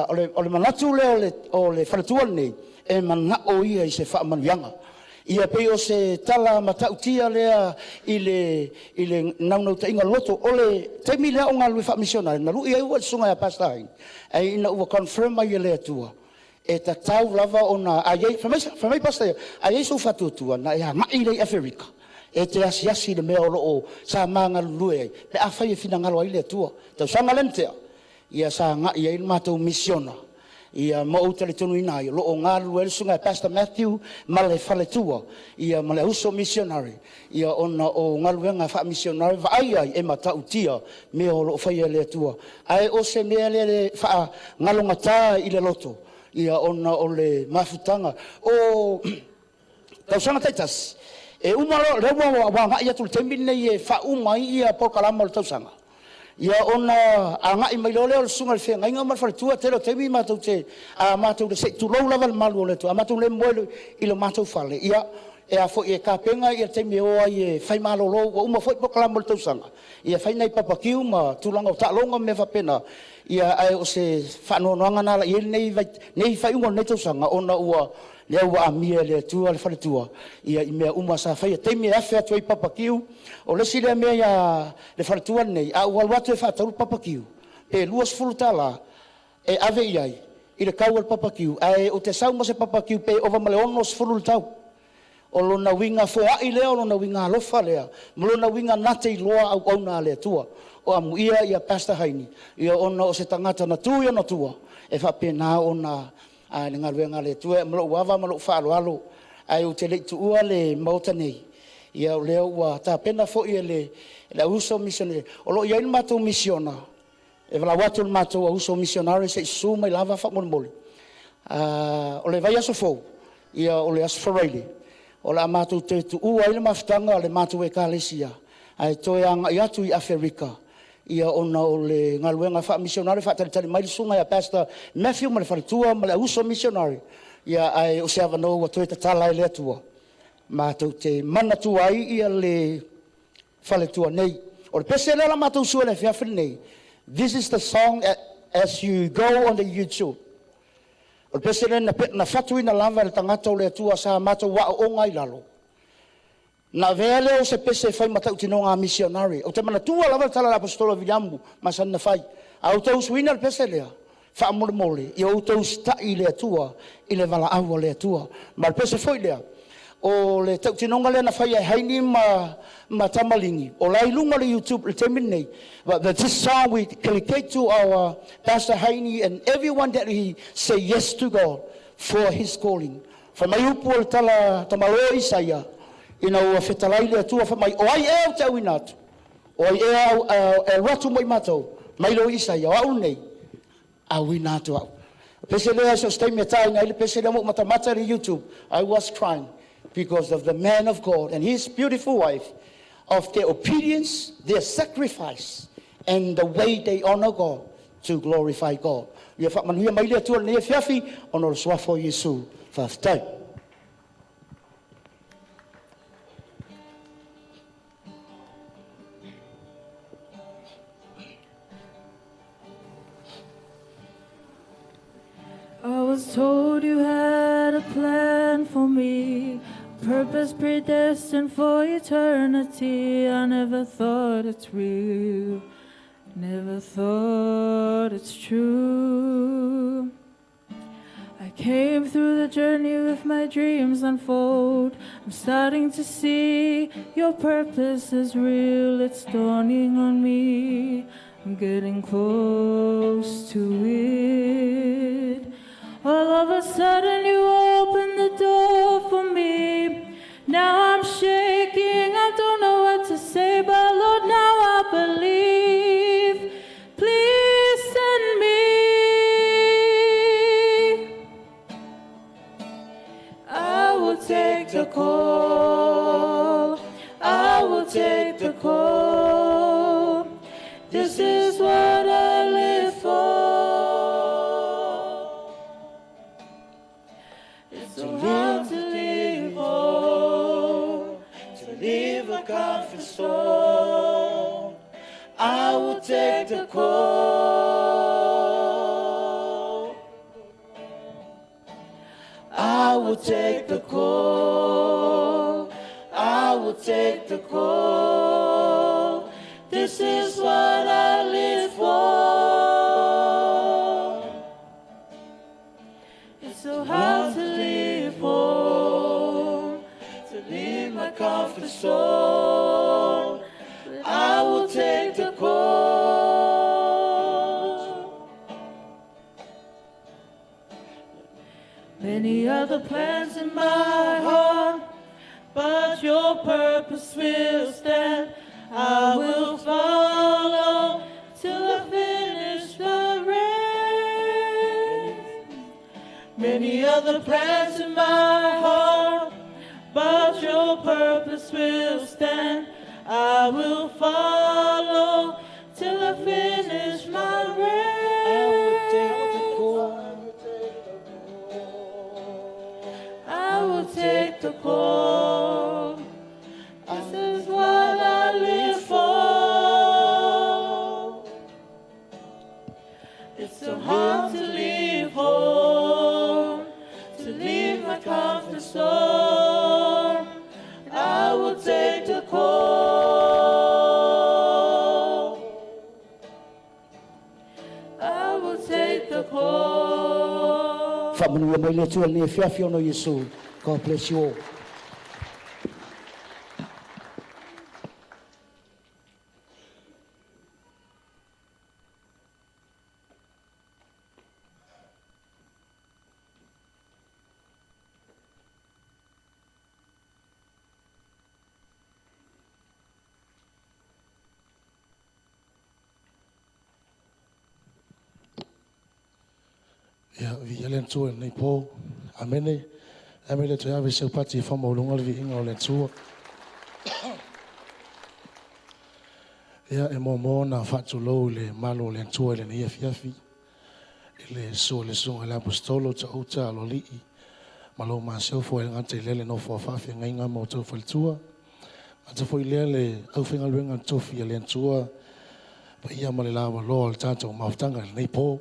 Speaker 9: o le o le manatu lea o le o le faletua lenei e manao ia i se faamanuiaga. Ia pei o se tala matautia lea i le i le naunautaiga loto o le taimi lea o galulue faamisionare na lui ai ua le susuga ia Pastor Haini ae ina ua confirm mai e le Atua e tatau lava ona a i ai fai mai fai mai Pastor ia a i ai sou faatuatua na e agai lea i Aferika e te asiasi i le mea o lo o sa ma galulue ai pe afai e finagalo ai le Atua. Tausaga lea na tea ia sa agai ai le matou misiona ia ma ou talitonuina ai o lo o galulue ai le susuga ia Pastor Matthew ma le faletua ia ma le auso missionary ia ona o galuega faamisionare vaai ai e matautia mea o lo o faia e le Atua. Ae o se mea lea le faagalogata i le loto ia ona o le mafutaga o tausaga taitasi e uma loa lea ua agai atu i le taimi lenei e faauma ai ia polokalama o le tausaga ia ona agai mai loa lea o le susuga i le feagaiga ma le faletua. Tele o taimi matou te a matou le se i tulou lava le malu o le Atua a matou le moe i le matou fale ia e a foi e tapena ia le taimi e o ai e fai malolo ua uma foi polokalama o le tausaga ia fai nai papakiu ma tulaga o taaloga ma mea faapena ia ae o se faanoanoaga na ala i ai lenei nei faaiuga o lenei tausaga ona ua lea ua amia e le Atua le faletua ia i mea uma sa faia taimi e afe atu ai papakiu. O le isi lea mea ia le faletua lenei a ua alu atu e faatau le papakiu pe $20 e ave i ai i le tau o le papakiu ae ou te sau ma se papakiu pe ova ma le 60 le tau. O lona uiga foai lea, o lona uiga alofa lea, ma lona uiga na te iloa auauna a le Atua. O amuia ia Pastor Haini, ia ona o se tagata na tu i ona tua, e faapena ona a le galuega a le Atua ma lou ava ma lou faaaloalo, ae ou te le i tuua le maota nei. Ia o lea ua tapena foi e le auuso missionary. O lo o i ai le matou misiona, e valaau atu le matou auuso missionary se i susu mai lava faamolemole. O le vaiaso fou, ia o le Aso Faraile, o le a matou toe tuua ai le mafutaga a le matou ekalesia, ae toe agai atu i Aferika, ia ona o le galuega faamisionare faatalitali mai le susuga ia Pastor Matthew ma le faletua ma le auuso missionary, ia ae o se avanoa ua toe tatala e le Atua. Matou te manatua ai ia le faletua nei. O le pese lea la matou sua i le afiafi lenei. This is the song as you go on the YouTube. O le pese lea na, na fatuina lava e le tagata o le Atua sa matou aooga i lalo. Na avea lea o se pese e fai ma tautinoga a missionary. Ou te manatua lava le tala a le Aposetolo Viliamu masani na fai. A outou usuina le pese lea, faamolemole, ia outou usitai i le Atua, i le valaau a le Atua. Ma le pese foi lea, o le tautinoga lea na faia e Haini ma, ma Tamaligi, o la i luga o le YouTube i le taimi lenei. But this song we dedicate to our Pastor Haini and everyone that he say yes to God for his calling. Fai mai upu o le tala tamaloa o Isaia, ina ua fetalai le Atua fai mai, o ai ea ou te auina atu? O ai ea e alu atu mo i matou? Mai lea o Isaia, o au lenei, auina atu au. Pese lea so se taimi e tāina ai le pese lea mo matamata i le YouTube. I was crying because of the man of God and his beautiful wife, of their obedience, their sacrifice, and the way they honor God to glorify God. Ia faamanuia mai le Atua i lenei afiafi ona o le suafa o Iesu. Faafetai.
Speaker 11: I was told you had a plan for me, purpose predestined for eternity. I never thought it's real, never thought it's true. I came through the journey with my dreams unfold. I'm starting to see your purpose is real. It's dawning on me. I'm getting close to it. All of a sudden you opened the door for me. Now I'm shaking, I don't know what to say, but Lord, now I believe. Please send me. I will take the call. I will take the call. This is what I live for. comfort zone. I will take the call. I will take the call. I will take the call. This is what I live for. It's so hard to leave home, to leave my comfort zone. I will take the call. Many other plans in my heart, but your purpose will stand. I will follow till I finish the race. Many other plans in my heart, but your purpose will stand. I will follow till I finish my race. I will take the call. This is what I live for. It's so hard to leave home, to leave my comfort zone. I will take the call. I will take the call.
Speaker 9: Whamanua mai le tua nei fiafi ono Yesu. God bless you all.
Speaker 1: Ia vi le Atua i lenei po. Amene. Amene le toe ave seu pati e whamaulunga le viinga o le Atua. Ia e momo na whaatulou le malo o le Atua i lenei afiafi. I le sua le sunga le apostolo ta uta alolii. Malo maseu fo e ngata i lele no fo whawhi ngai ngā mau tau whalitua. Ata fo i lea le auwhenga luenga tofi a le Atua. Pa ia ma le lawa loa le tātou mafutanga i lenei po.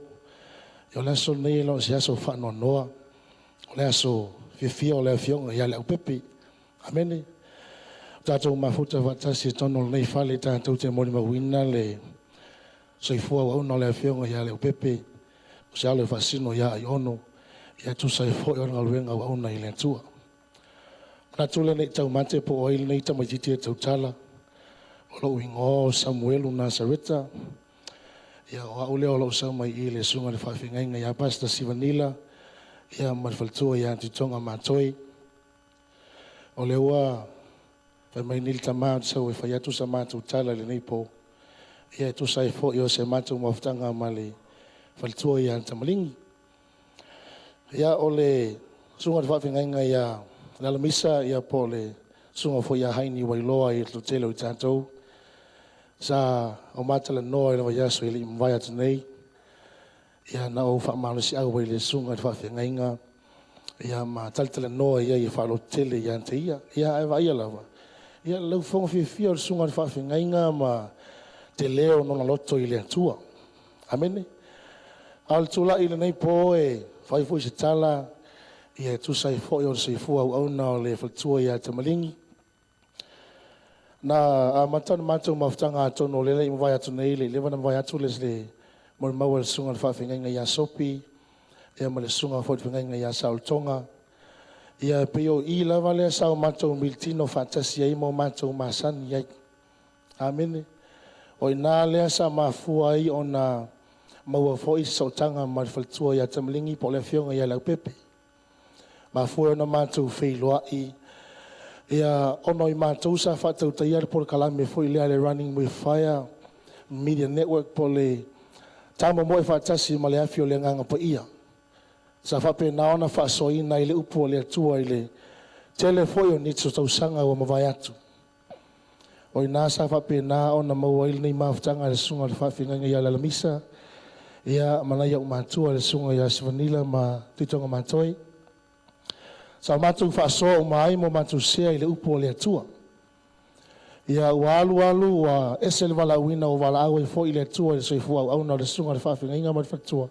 Speaker 1: O le aso nei lo se aso whaanoa. O le aso fiafia o le afionga ia le aupepe. Amene. Tātou mafuta whatasi e tono nei whale tātou te mori mawina le soifua wa una o le afionga ia le aupepe. O se alo e whasino ia ai ono. Ia tusa e fo i ona luenga wa una i le Atua. Mana tule nei tau mate po o ile nei tamaititi e tautala. O lou ingoa o Samuelu Nasareta. Ia o au lea o lau sau mai i le sunga le whaafengainga ia Pastor Sivanila. Ia ma le faletua ia Tutonga Matoi. O le ua whai mai nili tamā sau e whai atu sa mātou tala le nei po. Ia e tusa e fo i o se mātou mafutanga ma le faletua ia Tamalingi. Ia o le sunga le whaafengainga ia Lalamisa ia po le sunga fo ia Haini Wailoa i tele o i tātou. Sa o mātala noa i lawa iaso i le imwai atu nei. Ia na o whaamalosi au i le sunga le whaafengainga. Ia ma talitala noa ia i whaalo tele ia ante ia. Ia e vaia lava. Ia lau whonga fiafia o le sunga le whaafengainga ma te leo nona loto i le Atua. Amene. A le tūlai i le nei po e whaifo i se tala. Ia e tusa i fo i o le seifua au auna o le whalatua ia Tamalingi. Na a matana mātou mafutanga atono lele i mwai atu nei le lewa na mwai atu le le morimau le sunga le whaafengainga ia Sopi. Ia ma le sunga whaafengainga ia Saultonga. Ia peo i lava lea sao mātou militino whaatasi ai mo mātou masani ai. Amene. O ina lea sa mafua ai o na maua fo i sautanga ma le whalatua ia Tamalingi po le afionga ia Laupepe. Mafua o na mātou wheiloa i. Ia ono i mātou sa whaatautai le pole kalame fo i lea le Running With Fire Media Network po le tama moe whaatasi ma le afi o le nganga pa ia. Sa whape nā ona whaasoina i le upu o le Atua i le tele foi o nitso tausanga ua mawai atu. O i nā sa whape nā ona maua i nei mafutanga le sunga le whaafengainga ia Lalamisa. Ia manai au mātua le sunga ia Sivanila ma Tutonga Matoi. Sa mātou whaasoa o maai mo mātou sea i le upu o le Atua.
Speaker 6: Ia ua alu alu ua ese le valaauina ua valaau ai foi le Atua i le soifua auauna o le susuga i le faafeagaiga ma le faletua.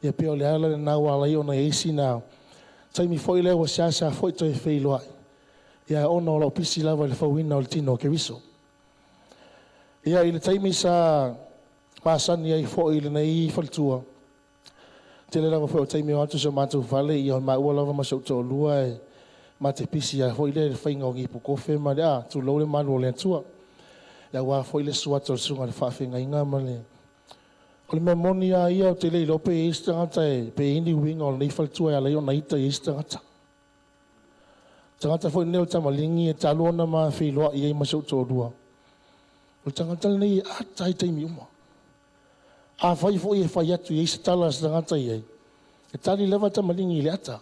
Speaker 6: Ia pei o le ala lena ua ala ai ona i ai sina taimi foi lea ua seasea foi toe feiloai, ia ona o lo o pisi lava i le fauina o le tino o Keriso. Ia i le taimi sa masani ai foi i lenei faletua, tele lava foi o taimi o atu si o matou fale, ia o maua lava ma si ou toalua e ma te pisi ai foi le faiga o gipu kofe ma le a tulou le malu o le Atua. Ia aua foi le suatu o le susuga i le faafeagaiga ma le o le mea moni lava ia ou te le iloa pe i ai se tagata e pe i ai ni uiga o lenei faletua e ala ai ona ita i ai se tagata. Tagata foi lenei o le tamaligi e talu ona ma feiloai ai ma si ou toalua. O le tagata lenei e ata i taimi uma. Afai foi e fai atu i ai se tala a se tagata i ai, e tali lava tamaligi i le ata.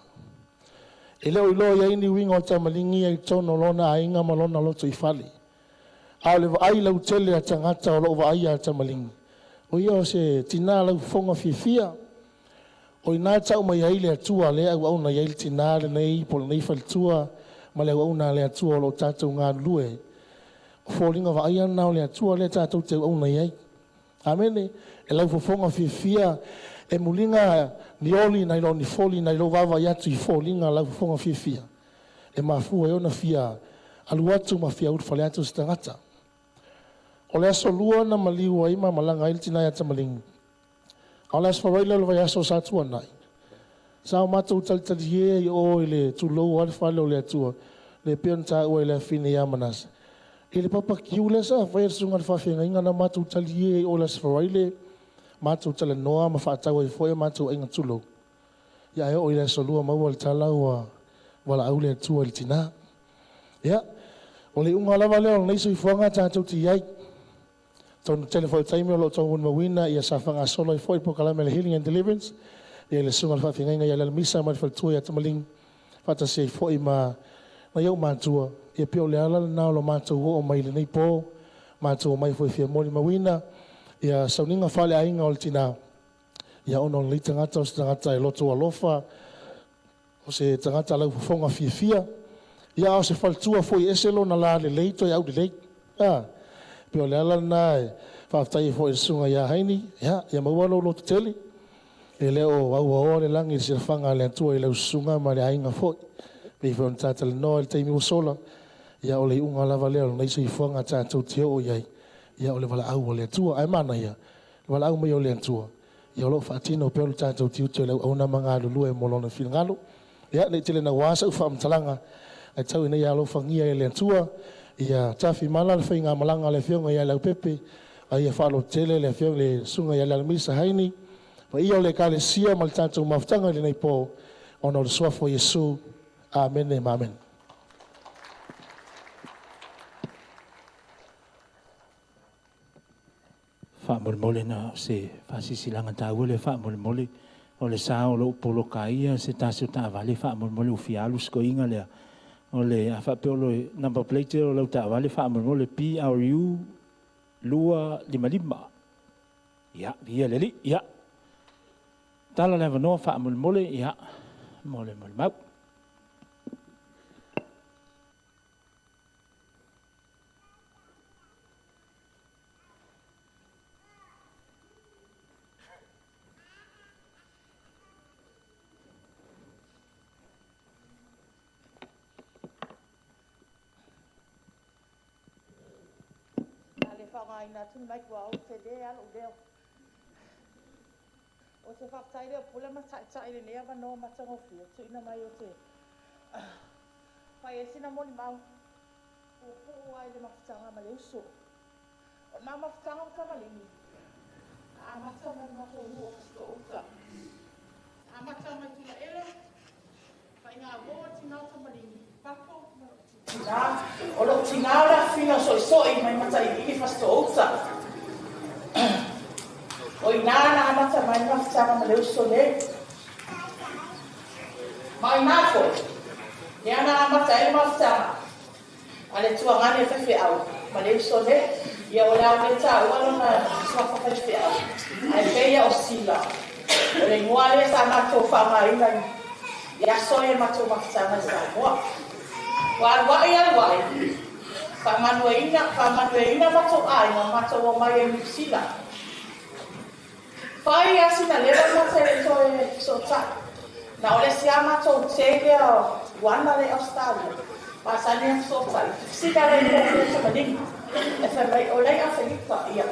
Speaker 6: E le o iloa i ai ni uiga o le tamaligi ia i totonu o lona aiga ma lona loto i fale. A o le vaai lautele a tagata o lo o vaaia a tamaligi, o ia o se tinā laufofoga fiafia. O i ina e tau mai ai le Atua lea e auauna i ai le tinā lenei po o lenei faletua ma le auauna a le Atua o lo o tatou galulue. O foliga vaaia lena o le Atua lea tatou te auauna i ai. Amene. E laufofoga fiafia, e muliga ni oli nai lo ni foli nai lou vaavaai atu i foliga laufofoga fiafia, e mafua ai ona fia alu atu ma fia ulufale atu se tagata. O le aso Lua na maliu ai ma malaga ai le tinā ia Tamaligi. A o le aso Faraile o le vaiaso sa tuanai, sa o matou talitalie i o i le tulou lava le fale o le Atua, le pei ona taua i le afine ia Manase. I le papakiu lea sa faia e le susuga i le faafeagaiga na matou talie ai i o i le Aso Faraile, matou talanoa ma faatau ai foi a matou aiga tulou. Ia ae oo i le Aso Lua maua le tala ua valaau le Atua i le tina. Ia, o le iuga lava lea o lenei soifuaga tatou te i ai. Tonu tele foi o taimi o lo o taumolimauina ia sa faagasolo ai foi le polokalame a le Healing and Deliverance, ia le susuga i le faafeagaiga ia Lealamisa ma le faletua ia Tamaligi, faatasi ai foi ma nai ou matua. Ia pei o le ala lena o lo matou oo mai i lenei po, matou omai foi e fia molimauina ia sauniga faaleaiga o le tina, ia ona o lenei tagata o se tagata e loto alofa, o se tagata laufofoga fiafia, ia a o se faletua foi e ese lona lalelei toe aulelei. A, pei o le ala lena e faafetai ai foi i le susuga ia Haini, ia, ia maua lou lototele. E le o auaoa le lagi i le silafaga a le Atua i lau susuga ma le aiga foi. Pei foi ona ta talanoa i le taimi ua sola, ia o le iuga lava lea o lenei soifuaga tatou te oo i ai, ia o le valaau a le Atua. Ae manaia, le valaau mai o le Atua, ia o lo o faatino pea lo tatou tiute o le auauna ma galulue mo Lona finagalo. Ia, ne i tele naua sau faamatalaga, ae tau ina ia alofagia e le Atua ia tafimala le faigamalaga a le Afioga ia Leaupepe, a ia faalototele le Afioga le Susuga ia Lealamisa Haini, paia o le Ekalesia ma le tatou mafutaga i lenei po, ona o le suafa o Iesu. Amene ma amene.
Speaker 5: Faamolemole na o se faasilasilaga taua lea faamolemole o le sa o lou poloka ia se tasi o taavale faamolemole ua fia alu sikoiga lea o le a faapea o le number plate o lau taavale faamolemole PRU 255. Ia, viia le Alii. Ia, tala le avanoa faamolemole, ia, mo le molimau.
Speaker 12: A le faaaogaina atu le mic ua ou tele lava lou leo. Ou te faafetai i le pule ma taitai i lenei avanoa matagofie ua tuuina mai ou te fai ai sina molimau puupuu lava i le mafutaga ma le uso. O lena mafutaga ma tamaligi, na amata mai le matou nuu o Fasitoo-uta. Na amata mai Tulaele, faiga uo a tina o tamaligi, Papo ma lou tina. O lou tina o le afafine o Soisoi mai Matailiili Fasitoo-uta. O i ina na amata mai le mafutaga ma le uso nei. Ma o ina foi, lea na amata ai le mafutaga a le tuagane faifeau ma le uso nei. Ia o le a ou le taua lona suafa faifeau, ae pei ia o Sila. O le igoa lea sa matou faaaogaina i aso ia matou mafutaga i Samoa. Ua aluai aluai, Faamanuiaina matou aiga ma matou omai ai i Niu Sila. Fai lava sina leva ma te le i toe fesootai. Na o le isi lava matou te lea o Ana lea i Ausetalia, masani ona fesootai, fesili lava i ai po o fea tamaligi. E fai mai, o la e i Afelika. Ia,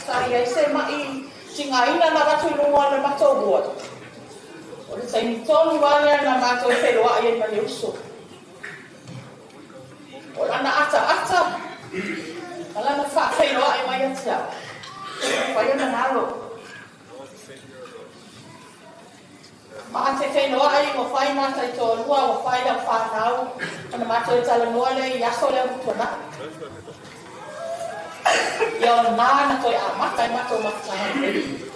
Speaker 12: sa i ai se ma'i tigaina na avatu i luga o le matou ward. O le taimi tonu lava lea na matou feiloai ai ma le uso. O lana ataata ma lana faafeiloai mai ia te au, e mafai ona galo. Ma te feiloai ua fai ma taitoalua, ua fai lau fanau, ona matou talanoa lea i aso lea ua tuanai. Ia o lena na toe amata ai matou mafutaga lelei.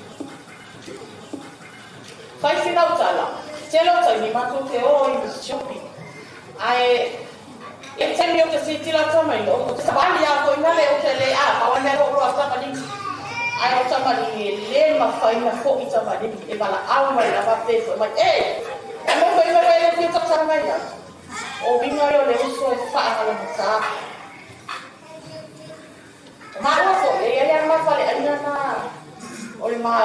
Speaker 12: Fai sina tala, tele o taimi matou te o i shopping. Ae e taimi ou te silasila atu mai, ou te savali lava foi na le ou te le a pau le mea o lou tamaligi. Ae o tamaligi e le mafai ona foi tamaligi e valaau mai lava pe foi mai. E! E mo foi mai le fia tatala mai ai. O uiga ia o le uso e faagalogata. O maua foi, e i ai lava ma faleaiga na o le ma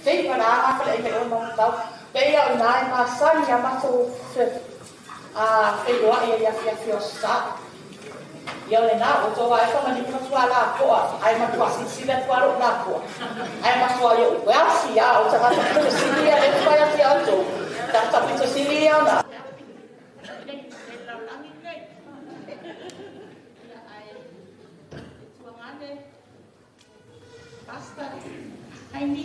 Speaker 12: feiva na aga faleaiga i o matatau. Pei o ina e masani a matou feiloai ai afiafi o sa. Ia o lena, ua outou vaai tamalii matua lapoa, ae matua silasila atu lava lou lapoa. Ae matua i ou wealthy lava, o tagata pito sili ia lea e fai atu ia outou. Tagata pito sili ia ona. Pastor Haini,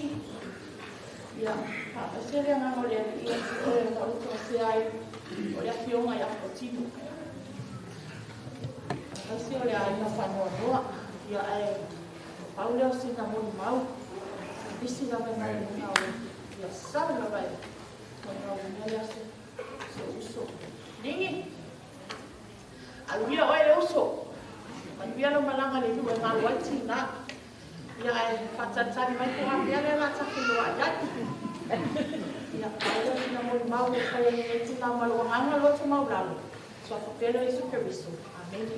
Speaker 12: ia, faatasia le agaga o le Alii ia te oe ona o le toatea ai o le afioga ia Fuatino. Aemaise o le aiga faanoanoa, ia ae pau lea o sina molimau, nisi lava e galuega o ia sau lava e molimauina lea se uso. Ligi, aluia oe le uso, manuia lau malaga le nuu e galu ai tina. Ia ae faatalitali mai po o afea lea o le a ta feiloai ai. Ia, pau lea o sina molimau ua fai e lenei tina ma lou agaga loto maualalo. Suafa pele o Iesu Keriso. Amene.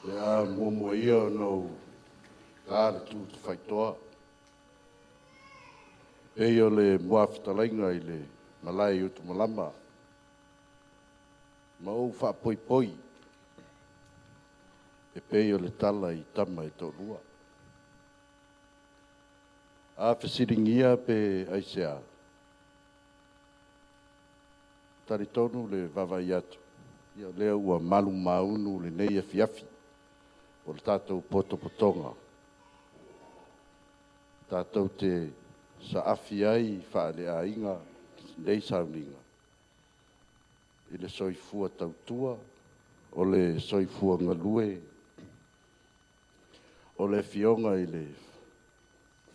Speaker 7: Le a muamua ia ona ou ta le tu tafaitoa. Pei o le muafetalaiga i le malae i Utumalama ma ou faapoipoi e pei o le tala i tama e toalua. A fesiligia pe aisea, talitonu le vaavaai atu, ia o lea ua malumaunu lenei afiafi o le tatou potopotoga, tatou te saafi ai faaleaiga nei sauniga i le soifua tautua, o le soifua galue, o le afioga i le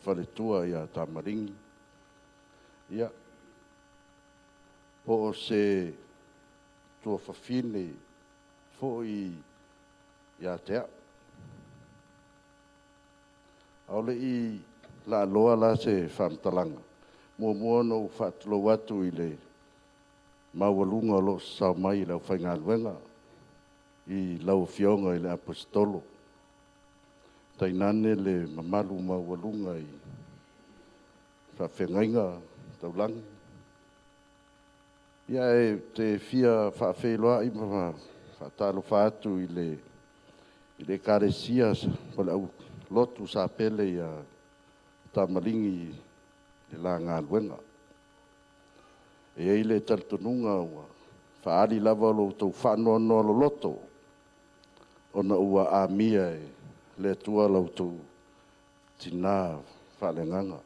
Speaker 7: faletua ia Tamaligi, ia, po o se tuafafine foi ia te au. A o le i laaloa la se faamatalaga, muamua ona ou faatulou atu i le maualuga o lo o sasao mai i le aufaigaluega i lau Afioga i le Aposetolo, tainane le mamalu maualuga i faafeagaiga taulagi. Ia, e te fia faafeiloai ma faatalofa atu i le Ekalesia o le au lotu sapele ia Tamaligi i le la galuega. E i ai le talitonuga ua faaali lava lo outou faanoanoa loloto ona ua amia e le Atua la outou tina faaleagaga.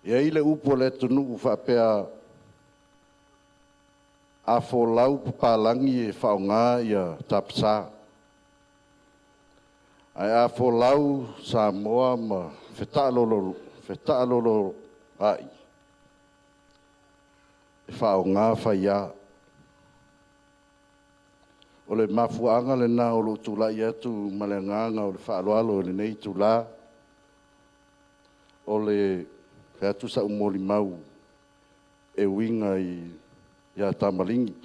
Speaker 7: E i ai le upu a le atunuu faapea, a folau papalagi e faaaoga ia tapasa. Ae a folau Samoa ma fetaalolo ai, e faaaoga faiā. O le mafuaaga lena o lou tulai atu ma le agaga o le faaaloalo i lenei itula, o le fai atu sau molimau e uiga ia Tamaligi.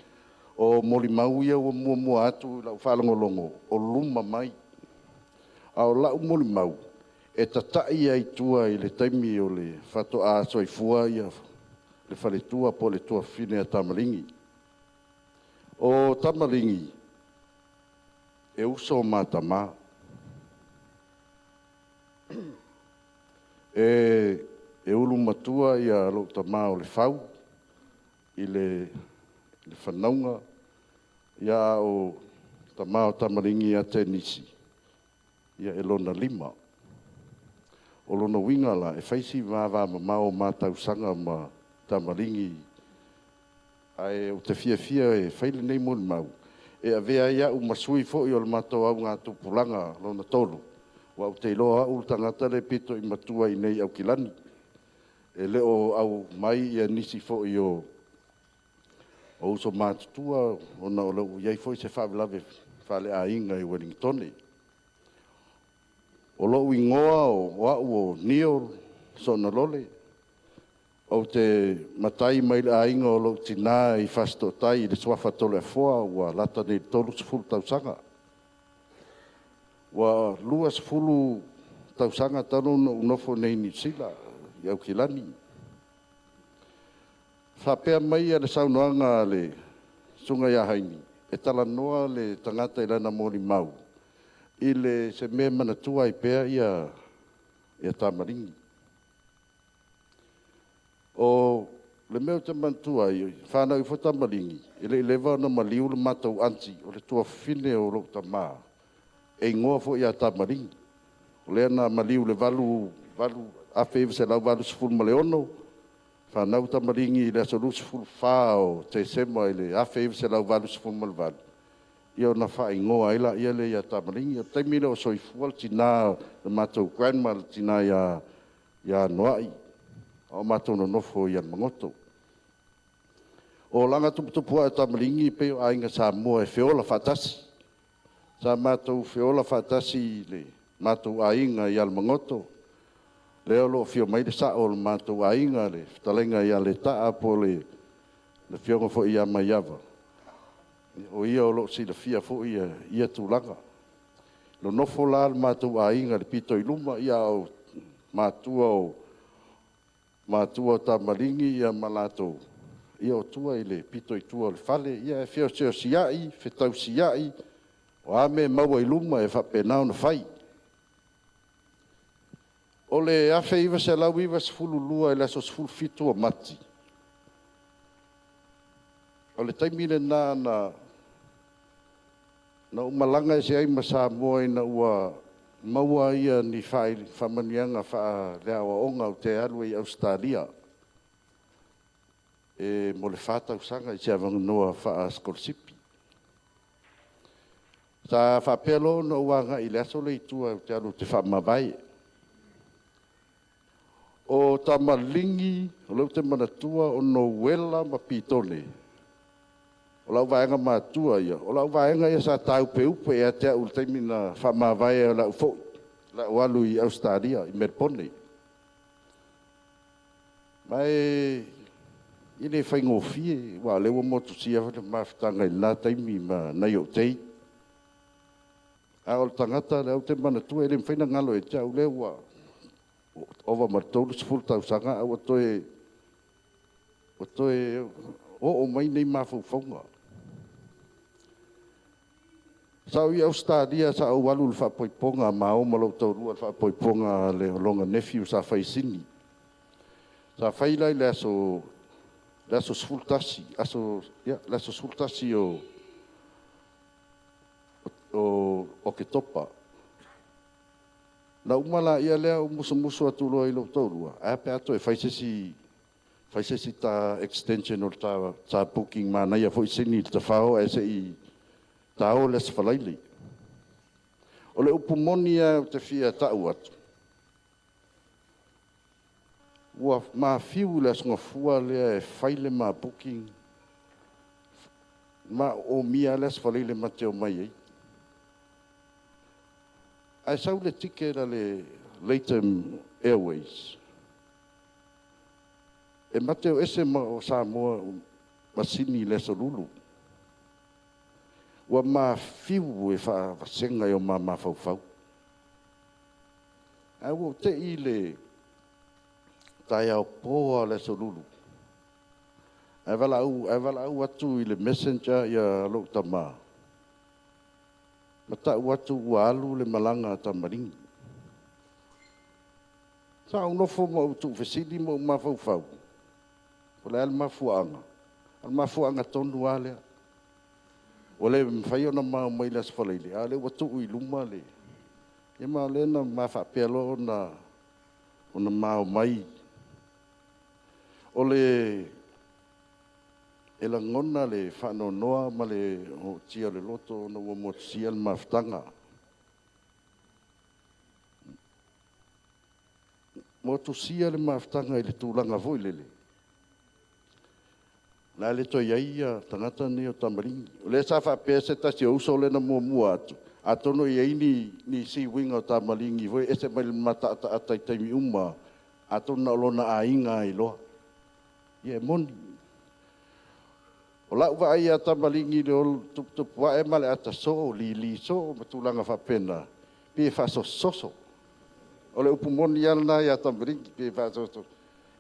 Speaker 7: O molimau ia ua muamua atu i lau faalogologo o luma mai. A o lau molimau, e tatai ai i tua i le taimi o le faatoa soifua le faletua po o le tuafafine a Tamaligi. O Tamaligi, e uso ma tamā. E ulu matua ia lou tamā o le fau i le fanauga, ia o tamā o Tamaligi ia Tenisi, ia e lona lima. O lona uiga la, e fai si vavamamao o ma tausaga ma Tamaligi, ae ou te fiafia e fai lenei molimau, e avea ai au ma sui foi o le matou augatupulaga lona tolu, ua ou te iloa au le tagata le pito i matua i nei Aukilani. E le o au mai ia nisi foi o uso matutua, ona o lo o i ai foi se faalavelave faaleaiga i Ueligitone. O lou igoa o au o Neil Sonalole, ou te matai mai le aiga o lou tina i Fasitootai i le suafa Toleafoa ua lata nei i le 30 tausaga. Ua 20 tausaga talu ona ou nofo nei i Niu Sila, i Aukilani. Faapea mai le saunoaga a le susuga ia Haini, e talanoa le tagata i lana molimau i le se mea e manatua ai pea ia Tamaligi. O le mea ou te manatua ai, fanau ifo Tamaligi, e le i leva ona maliu le matou aunty, o le tuafafine o lou tamā, e igoa foi ia Tamaligi. O lea na maliu i le 1986, fanau Tamaligi i le aso 24 o Tesema i le 1988, ia ona faaigoa ai lea ia Tamaligi. O le taimi lea o soifua le tina, le matou grandma, le tina ia Anoai, a o matou nonofo i Alamagoto. O olaga tuputupu ae o Tamaligi pei o aiga Samoa e feola faatasi. Sa matou feola faatasi i le matou aiga i Alamagoto, lea o lo o afio mai le sao o le matou aiga, le fetalaiga ia Leta'a po o le afioga foi ia Maiava, o ia o lo o silafia foi ia tulaga. Nonofo la le matou aiga i le pito i luma, ia o matua o Tamaligi ma latou, ia o tua i le pito i tua o le fale, ia e feoseosiai, fetausiai, o a mea e maua i luma e faapena ona fai. O le 1992 i le aso 17 o Mati, o le taimi lena na ou malaga ese ai ma Samoa ina ua maua ia ni faamanuiaga faaleaoaoga ou te alu ai i Ausetalia e mo le 4 tausaga i se avanoa faasikolasipi. Sa faapea loa ona ou agai i le aso lea i tua ou te alu ou te faamavae. O Tamaligi, o lea ou te manatua o Noela ma Pitone, o lau vaega matua ia, o lau vaega ia sa taupeupe ia te au i le taimi na faamavae ai lau foi, lau alu i Ausetalia, i Melebone. Ma e le faigofie, aua o lea ua motusia foi le mafutaga i lena taimi ma nai ou tei. A o le tagata lea ou te manatua, e le mafai ona galo ia te au lea ua ova ma le 30 tausaga a ua toe oo mai nei mafaufauga. Sa ou i Ausetalia, sa ou alu i le faaipoipoga ma o ma lou toalua i le faaipoipoga a le lona nephew sa fai i Sini. Sa fai la i le aso 11, le aso 11 o Oketopa. Na uma la ia lea ou musumusu atu loa i lou toalua, ae a pe a toe fai se isi ta extension o le ta booking, manaia foi Sini i le tafao ae se i ta o i le Aso Faraile. O le upu moni lava ou te fia ta'u atu, ua mafiu i le Aso Gafua lea e fai le ma booking ma omia le Aso Faraile ma te omai ai. Ae sau le ticket a le Latham Airways e ma te o ese ma o Samoa masini i le Aso Lulu. Ua mafiu e faavasega i o ma mafaufau. Ae ua ou te'i i le taeao po lava o le Aso Lulu. Ae valaau atu i le messenger ia lou tamā, ma ta'u atu ua alu le malaga a tamaligi. Sa ou nofo ma ou tuufesili ma ou mafaufau, o le a le mafuaaga? O le mafuaaga tonu lava lea. Ua le mafai ona ma omai i le Aso Faraile, a o lea ua tuu i luma le... Ia ma o lea na ma faapea loa ona ma omai. O le e lagona le faanoanoa ma le ootia o le loto ona ua motusia le mafutaga. Motusia le mafutaga i le tulaga foi lele, o le a le toe i ai ia tagata nei o tamaligi. O lea sa faapea se tasi o uso lea na muamua atu, atonu e i ai ni siuiga o tamaligi foi e ese mai le mataataata i taimi uma, atonu na o lona aiga e iloa. Ia e moni. O lau vaai ia tamaligi i le tuputupu ae ma le ata soo, lili soo ma tulaga faapena, pe faasososo. O le upu moni lava lena ia tamaligi, pe faasososo.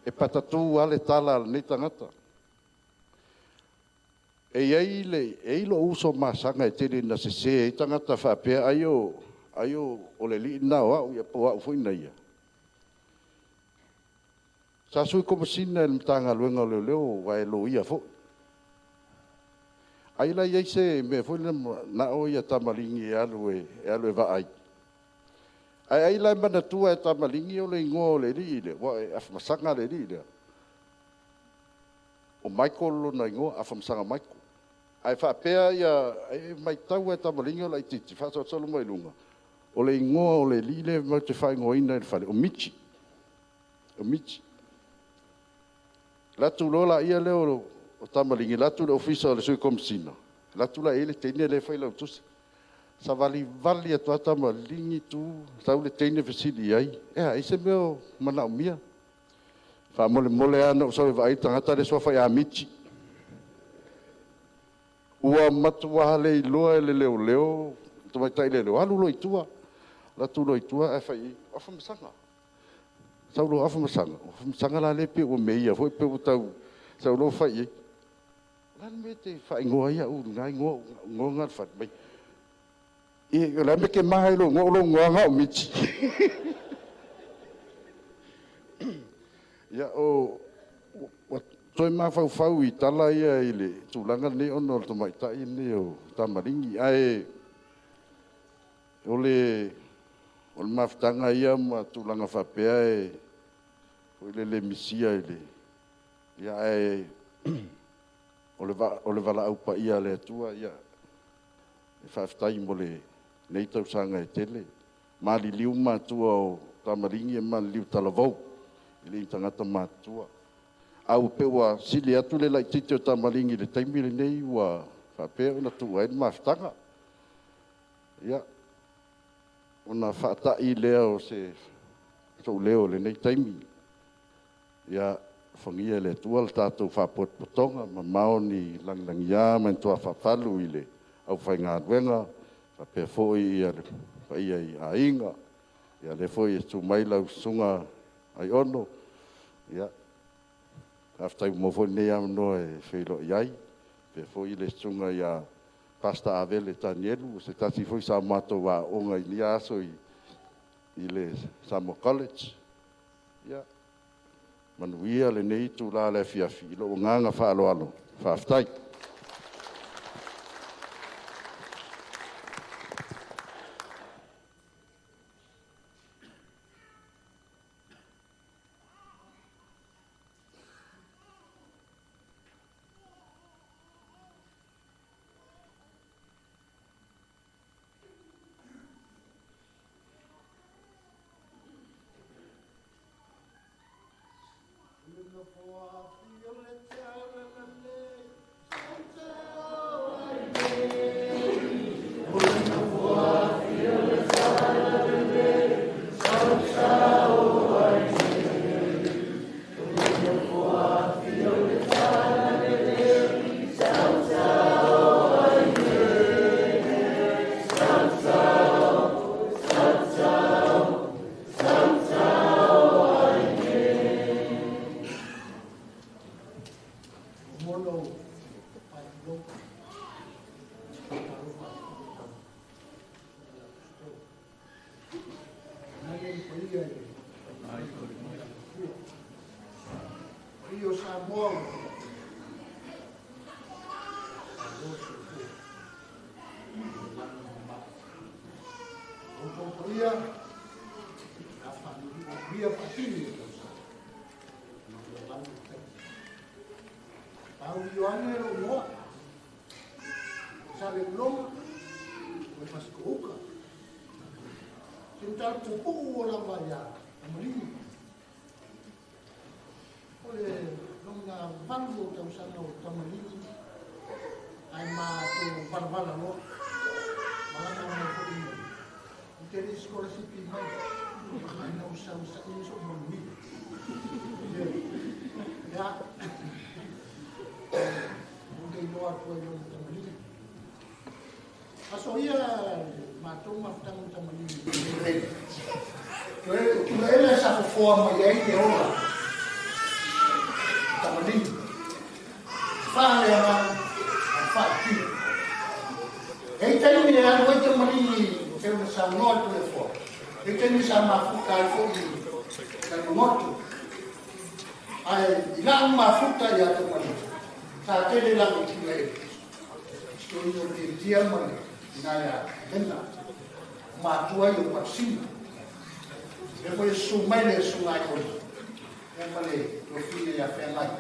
Speaker 7: E patatū lava le tala a lenei tagata. E i ai le, e i ai lou uso masaga e tele ina sese ai tagata faapea ai o le alii lena o au, ia po o au foi na ia. Sa sui komesina i le Matagaluega o Leoleo aua e loia foi. Ai la i ai se mea foi lea na o ia tamaligi e alu e vaai. Ae ai la e manatua e tamaligi o le igoa o le alii lea, aua e Afamasaga le alii lea. O Michael lona igoa, Afamasaga Michael. Ae faapea ia, e matau e tamaligi o laitiiti, faasolosolo mai luga, o le igoa o le alii lea matou te faaigoaina i le fale, o Michi. O Michi. Alu atu loa laia lea o tamaligi, alu atu i le ofisa o le sui komesina, alu atu la i ai le teine lea e failautusi. Savalivali atu lava tamaligi tu, sau le teine fesili i ai, e a, ai se mea o manaomia? Faamolemole lava na ou sau e vaai le tagata lea suafa ia Michi. Ua matua le iloa e le leoleo, tamaitai leoleo, alu loa i tua. Alu atu loa i tua ae fai i ai, Afamasaga. Sau loa Afamasaga, o Afamasaga la lea pei ua meia foi, pe ua tau, sau loa fai i ai. O le a le mea e te faaigoa ai au i lena igoa, igoa lena o le fale mai. E, o le a le mea e te maha ai i lou igoa, o lou igoa lena o Michi. Ia, o, ua toe mafaufau i tala ia i le tulaga lenei ona o le tamaitai lenei o tamaligi. Ae o le mafutaga ia ma tulaga faapea e foi lele misia i le... Ia, ae o le valaau paia a le Atua, ia, e faafetai mo lenei tausaga e tele. Maliliu matua o tamaligi e maliliu talavou, e le i tagata matutua. A ua pei ua sili atu le laitiiti o tamaligi i le taimi lenei ua faapea ona tuu ai le mafutaga. Ia, ona faata'i lea o se sou leo i lenei taimi. Ia, alofagia e le Atua le tatou faapotopotoga, mamao ni lagilagia ma ni tuafafalu i le aufaigaluega, faapea foi le paia i aiga. Ia, lea foi e susu mai lau susuga Aiono, ia, faafetai ua maua foi lenei avanoa e feiloai ai. Faapea foi le susuga ia Pastor Avele Tanielu, o se tasi foi sa matou aooga i ia aso i le Samoa College. Ia, manuia lenei itula o le afiafi i lou agaga faaaloalo. Faafetai.
Speaker 1: Paia o Samoa o paia a whanui whatini o tausa. Pau Ioane ro moa, sa le longa, o e masikouka. Tintala pupu o lava ia, malini. O le longa valu o tausana o tamalini, ai mātou valavala loa. Malanga mai foi i te le scholarship mai. Ai na usa usa i so manu. Ya. O te iloa atu ai lona tamalini. Aso ia mātou mafutaga o tamalini. Tulaela e sa fofoa mai ai te ola. Tamalini. Whaale anga, whaatino. Ei taimi e alu ai tamalini te una saunoa tu le foa. Ei taimi sa mafuta ai foi i magoto. Ai i lau mafuta ia tamalini. Sa tele lau i tula e. Stori o te tia male ina ia lena. Matua i o patsina. E foi su mai le su ngai ona. E male tofine ia whengai.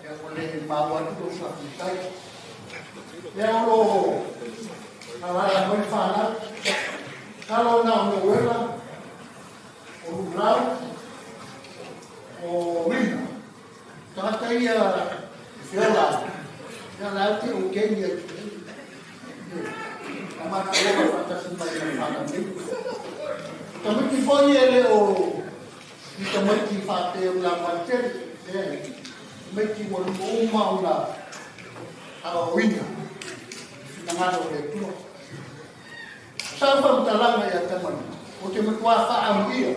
Speaker 1: E male maua atu o sua fitai. E olo alala moi whanau. Kalo na o Noela, o Lulau, o Rina. Tagata ia i whiola. Ia lau te o Kenya. A mātua whatasi mai na whanau nei. Tamaiti foi ele o i tamaiti whate o la materi. Tamaiti mo lumo uma o la aoina. Finangalo o le tua. Sa whamtalanga ia tamani. O te matua whaamu ia.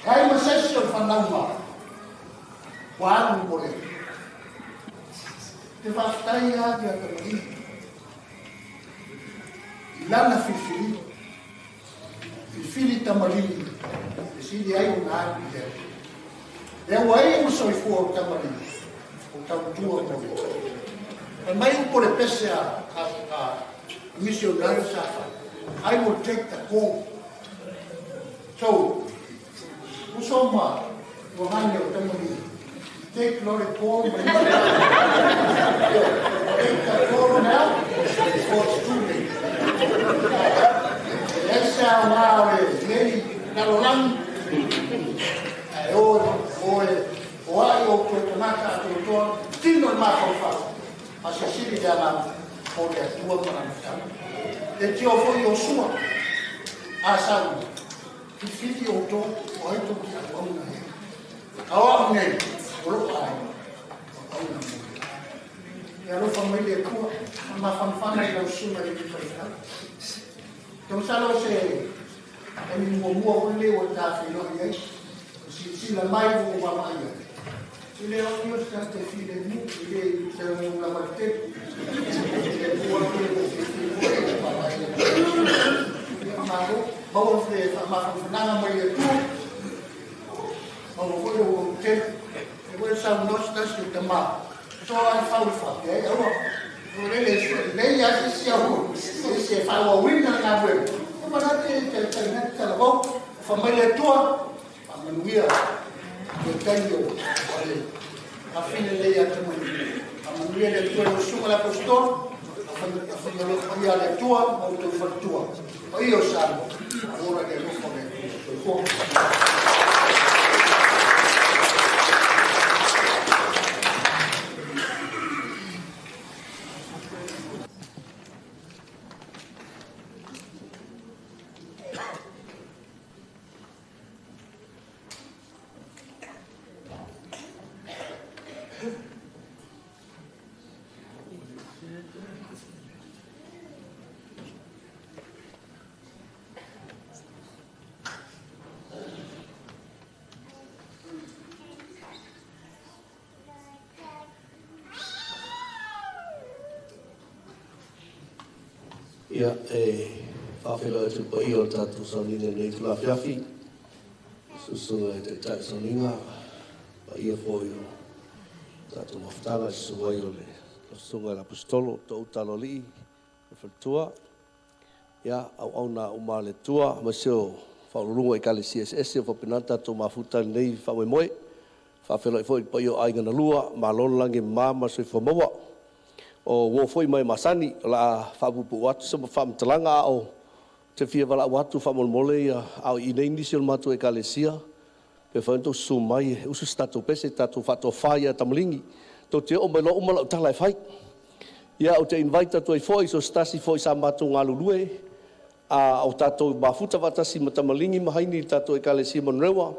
Speaker 1: Ai masesi o whanaunga. Wa alu mo le. Te whaftai a ia tamani. I lana filifili. Filifili tamalini. E sili ai o ngā i leo. Leo ai o soifua o tamalini. O tautua mo le. E mai upo le pese a missionario sa whai. I will take the call. So, usoma, wahane o tamalini. Take Lord call. Take the call now before it's too late. Esa ngā le nei nalolang e o o ai o te tangata a te toa tino mafaufa a se sili le ala o le atua ma lana fitala. E tio foi o sua a sau filifili o tō o ai tō ki auauna he. Ka o au nei o loko ai o auna mo. E alofa mai le atua a mafanafana i lau suga i le whaifau. Tamasalo se e mi mua mua o le o tā whiloa i ai. Sila mai o wa mai ai. I le o nio sa te file mu, i le te o la mate. I le mua te o te file o te mai ai. Ia malo, maua le whamafananga mai e tua. Maua foi o te. E koe sa unos tasi o te mā. So ai whau wha, e aua. O le le sua, le ia se sia hu. Se se whau wina ngā weu. O mana te te te te lavau, wha mai le tua, wha manuia, te tangi o le a fine le ia te manu. A manuia le tua le usunga le apostol, a fine le ia le tua, ma o te whatua. O ia o Samoa, a ora le rofo le tua.
Speaker 9: Ia e
Speaker 13: Faafeiloai atu i le paia o le tatou sauniga i lenei itula afiafi, susuga i Taitai Sauniga, paia foi o tatou mafutaga i susu ai o le Susuga i le Aposetolo Tuuu Taloalii le Faletua, ia, auauna uma a le Atua, aemaise o faauluuluga o Ekalesia eseese ua faapena ona tatou mafuta i lenei faamoemoe. Faafeiloai foi i le paia o aiga na lua, malo le lagi e mama ma le soifua maua. O uo foi ma e masani, o le a faapuupuu atu se faamatalaga a o te fia valaau atu faamolemole a o i nei nisi o le matou Ekalesia, pe mafai ona outou susu mai e usu se tatou pese tatou faatofa ia Tamaligi. Tou te oo mai loa uma lau tala e fai. Ia, ou te invite atu ai foi so o se tasi foi sa matou galulue a o tatou mafuta faatasi ma Tamaligi ma Haini i le tatou Ekalesia Manurewa,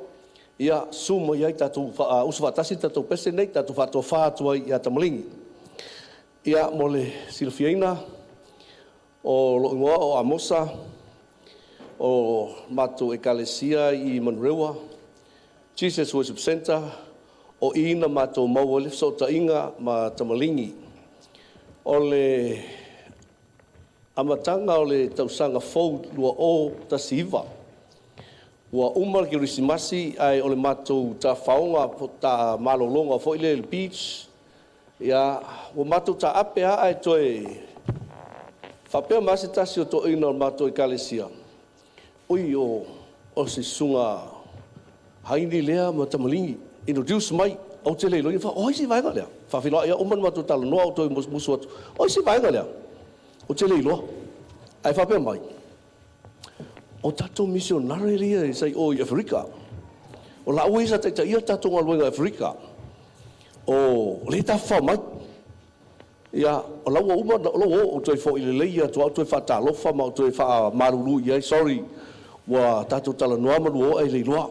Speaker 13: ia susu mai ai tatou usu faatasi le tatou pese nei tatou faatofa atu ai ia Tamaligi. Ia, mo le silafiaina, o lou igoa o Amosa, o matou Ekalesia i Manurewa, Jesus Worship Center, o i na matou maua ai le fesootaiga ma Tamaligi. O le amataga o le tausaga fou 2019, ua uma le Kerisimasi ae o le matou tafaoga po ta malologa foi lea i le beach, ia, ua matou taape lava ae toe faapea mai lava se tasi o toeaina o le matou Ekalesia, ui o se susuga Haini lea ma Tamaligi, introduce mai, ou te le iloa ina, o ai se vaega lea? Faafeiloai uma ona matou talanoa ou toe musumusu atu, o ai se vaega lea? Ou te le iloa. Ae faapea mai, o tatou misionare ia sa i o i Aferika. O laua ia sa taitaia le tatou galuega i Aferika. O lea e tafafao mai. Ia, o la ua uma, o la ua oo toe foi lelei atu au toe faatalofa ma ou toe faamalulu i ai, sorry, ua tatou talanoa ma lua o e le iloa.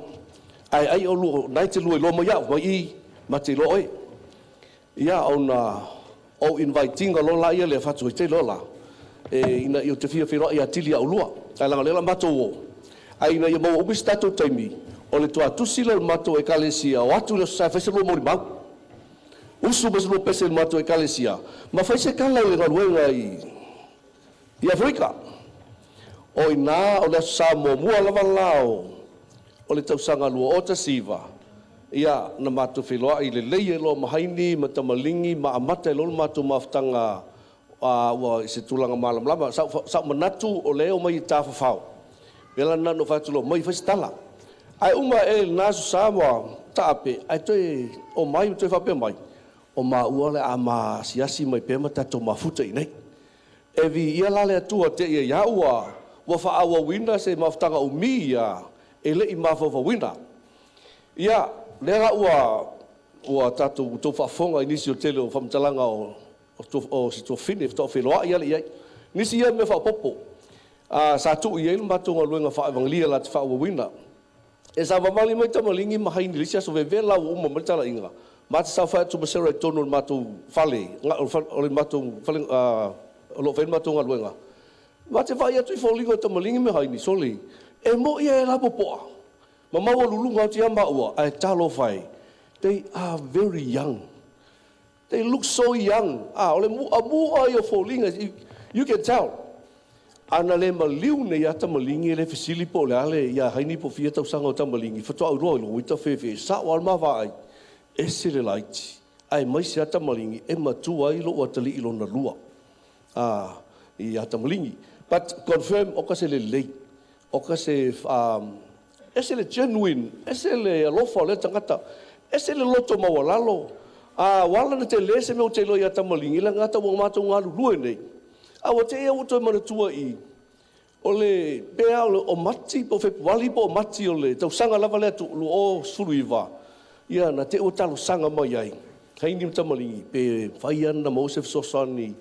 Speaker 13: Ae ai o lua, na e te lua iloa mai au, mai i, ma te iloa oe. Ia, ona ou invite-inga loa la ia lea fatu ai te iloa la, e ina ia te fia feiloai ia tili au lua. Ae laga o lea la matou o. Ae ina ia maua umi se tatou taimi, o le tuatusi lea o le matou Ekalesia, o atu le aso Sa e fai se lua molimau. Usu ma se lua pese i le matou Ekalesia, ma fai se tala i le galuega i Aferika. O ina o le aso Sa muamua lava la o le tausaga 2019, ia, na matou feiloai lelei ai loa ma Haini ma Tamaligi ma amata ai loa le matou mafutaga ua i se tulaga malamalama. Sa ou manatu o lea e omai e tafafao. Mea la lena na ou fai atu loa, omai e fai se tala. Ae uma ea i lena aso Sa ma taape, ae toe omai ma toe faapea mai, o maua o le a ma asiasi mai pea ma tatou mafuta i inei. E viia la le Atua te ia ia au ua faaauauina se mafutaga umi ia e le i mafaufauina. Ia, lea la ua tatou tou faafofoga i nisi o le tele o faamatalaga o se tuafafine faatoa feiloai ala i ai. Nisi ia mea faaopoopo sa tuu i ai le matou galuega faa-evangelia la te faaauauina. E savavali mai Tamaligi ma Haini i le isi aso vevela ua uma mai le talaiga, ma te saofai atu ma Sarah i totonu o le matou fale, o le matou fale o lo o fai ai le matou galuega. Ma te vaai atu i foliga o Tamaligi ma Haini, sole, e moi e lapopoa, ma maualuluga atu ia maua, ae talofa e, they are very young. They look so young. Ah, o le mu'amu'a ia o foliga, you can tell. Ana le maliu nei a Tamaligi e le fesili po o le a le ia Haini po o fia tausaga o Tamaligi, faatoa ou iloa i lou ita fefe, sa'o lava le ma vaai, ese le laiti, aemaise a Tamaligi e matua ai lou atalii lona lua ia Tamaligi. But confirm o ka se lelei, o ka se ese le genuine, ese le alofa o lea tagata, ese le loto maualalo. Ua ala ona tele se mea ou te iloa ia Tamaligi, leaga ata ua matou galulue nei. A ua te i ua toe manatua i o le pe a o Mati po o Fepuali po o Mati o le tausaga lava lea 2019, ia na te i ua talosaga mai ai Haini ma Tamaligi pe mafai ana maua se fesoasoani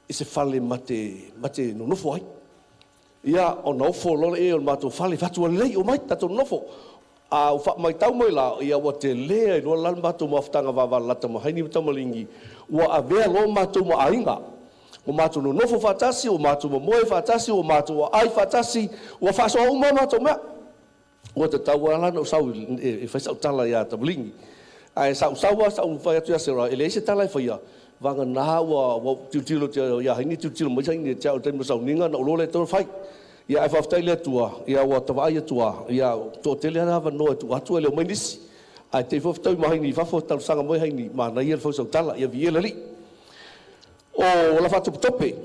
Speaker 13: i se fale mate nonofo ai. Ia, ona ofo loa lea o le matou fale, fatu ua lelei, omai tatou nonofo. A ua faamaitau mai la, ia ua tele ai loa la le matou mafutaga vavalalata ma Haini ma Tamaligi, ua avea loa matou ma aiga. Ua matou nonofo faatasi, ua matou momoe faatasi, ua matou aai faatasi, ua faasoa uma matou mea. Ua tatau lava la ona ou sau e fai sau tala ia Tamaligi. Ae sa ou sau lava sa ou fai atu ia Sarah, e leai se tala e faia, vagana ua ou tilotilo ia Haini, tilotilo mai Haini ia te au i le taimi o sauniga, ona ou iloa lea e tatau ona fai. Ia ae faafetai le Atua, ia ua tavaai atu a, ia toatele lava avanoa e tuu atu e le omai nisi. Ae te i foi fetaui ma haini i fafo, talosaga mai haini, manaia le fausautala, ia viia le Alii. O la faatopetope,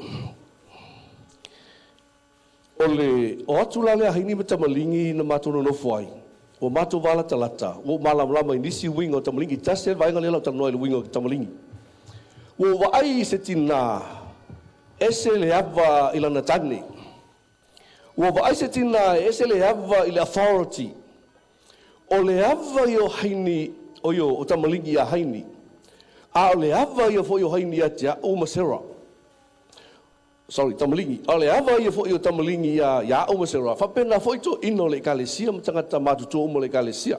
Speaker 13: o le o atu la lea haini ma tamaligi na matou nonofo ai, ua matou valatalata, ua ou malamalama i nisi uiga o tamaligi, tasi lava le vaega lea o le a ou talanoa i le uiga o tamaligi. Ua ou vaai i se tinā ese le ava i lana tane. Ua vaai se tinā e ese le ava i le authority. O le ava ia o haini, oi o tamaligi ia haini, a o le ava ia foi o haini ia te a'u ma Sarah. Sorry, tamaligi. A o le ava ia foi o tamaligi ia ia a'u ma Sarah, faapena foi toeaiina o le Ekalesia ma tagata matutua uma o le Ekalesia.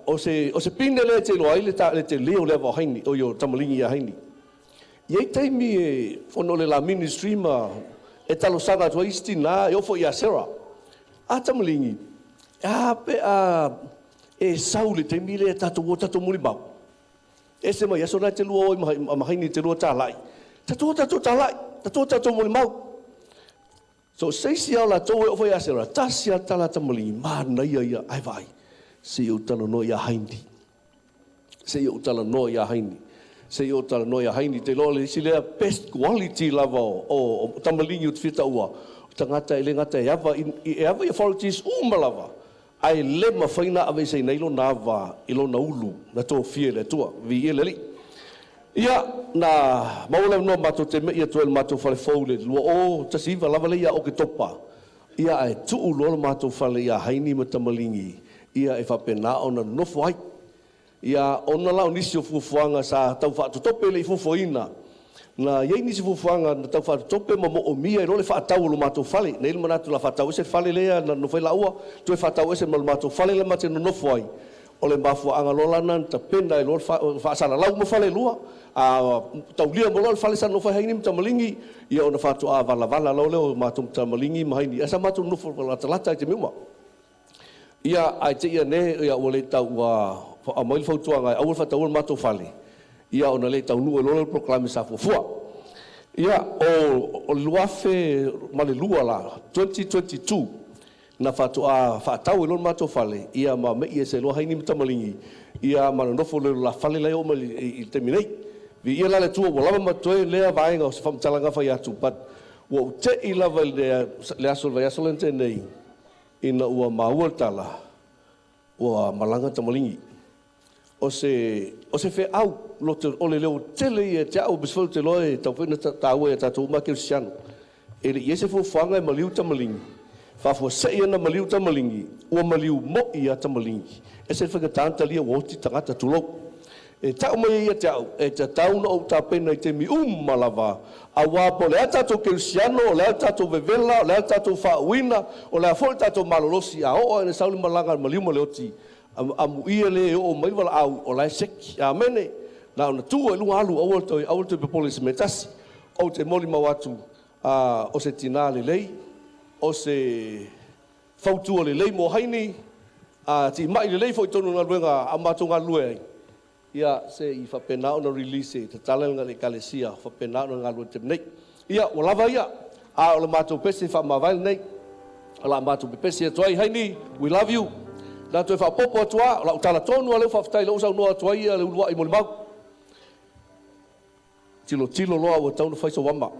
Speaker 13: O se, o se pine lea e te iloa ai le, le tele o le ava o haini, oi o tamaligi ia haini. E i ai taimi e ona o le la ministry ma e talosaga atu ai isi tinā e oo foi ia Sarah. A tamaligi, e a pe a e sau i le taimi lea tatou o tatou molimau. Ese mai aso na e te lua o ai ma haini i te lua talai. Tatou o tatou talai, tatou o tatou molimau. So se isi lava o latou e oo foi ia Sarah, tasi lava le tala a tamaligi, manaia ia, ae vaai, se i ou talanoa ia Haini. Se i ou talanoa ia Haini. Se i ou talanoa ia Haini. Te iloa o le isi lea best quality lava o tamaligi ou te fia taua, o tagata e le gata e ava i, e ava i authorities uma lava, ae le mafai ona aveeseina ai lona ava i lona ulu na tofia e le Atua. Viia le Alii. Ia, na maua le avanoa matou te me'i atu ai i le matou fale fou i le 2019 lava lea ia Oketopa. Ia, ae tuu loa le matou fale ia Haini ma Tamaligi, ia e faapena ona nonofo ai. Ia, ona la o nisi o fuafuaga sa tau faatotope e le i fuafuaina, na i ai nisi fuafuaga na tau faatotope ma moomia i lo le faatau o lo matou fale. Na i ai le manatu o le a faatau ese le fale lea na nonofo ai laua, toe faatau ese ma lo matou fale la ma te nonofo ai. O le mafuaaga loa la na na tapena ai loa le faasalalau uma fale e lua, a taulia uma loa le fale sa nonofo ai Haini ma Tamaligi, ia ona faatoa valavala loa lea o matou ma Tamaligi ma Haini, ae sa matou nonofo latalata i taimi uma. Ia, ae te i ane, ia, ua le tau, ua aumai le fautuaga e aua le faataua le matou fale, ia, ona le taunuu ai loa lea o le polokalame sa fuafua. Ia, o le 2002 la, 2022, na faatoa faatau ai loa le matou fale, ia, ma me'i ese loa Haini ma Tamaligi, ia, ma nonofo loa i lo la fale la e oo mai i le taimi nei. Viia la le Atua ua lava ma totoe lea vaega o se faamatalaga fai atu, but ua ou te'i lava i le aso o le vaiaso lea na tea nei, Ina ua maua le tala, ua malaga tamaligi. O se, o se feau loto, o le leo tele ia te au, foi ou te iloa e tatau foi ona taua ia tatou uma kerisiano. E le i ai se fuafuaga e maliu tamaligi, faafuasei ana maliu tamaligi, ua maliu moi a tamaligi. Ese le faigata ona talia ua oti tagata, tulou. E tau mai ai ia te au, e tatau ona ou tapena i taimi uma lava, aua po o le a tatou kerisiano, o le a le tatou vevela, o le a le tatou faauuina, o le a foi le tatou malolosi, a oo lava ina sau le malaga a le maliu ma le oti, amuia le e oo mai le valaau, o la e seki. Amene! Na ona tuu ai i luga alu, aua le toe, aua le toe popole i se mea e tasi. Ou te molimau atu, o se tinā lelei, o se fautua lelei mo Haini, a timai lelei foi i totonu o le galuega a matou galulue ai. Ia, se i faapena ona release e tatala le Ekalesia, faapena ona galulue i le taimi nei. Ia, ua lava ia, a o le matou pese faamavae lenei. O le a matou pepesi atu ai, Haini, we love you. Na toe faaopoopo atu lava, o lau tala tonu lava lea ua faafetai lea ua saunoa atu ai le uluai molimau. Tilotilo loa ua tatau ona fai sou ama.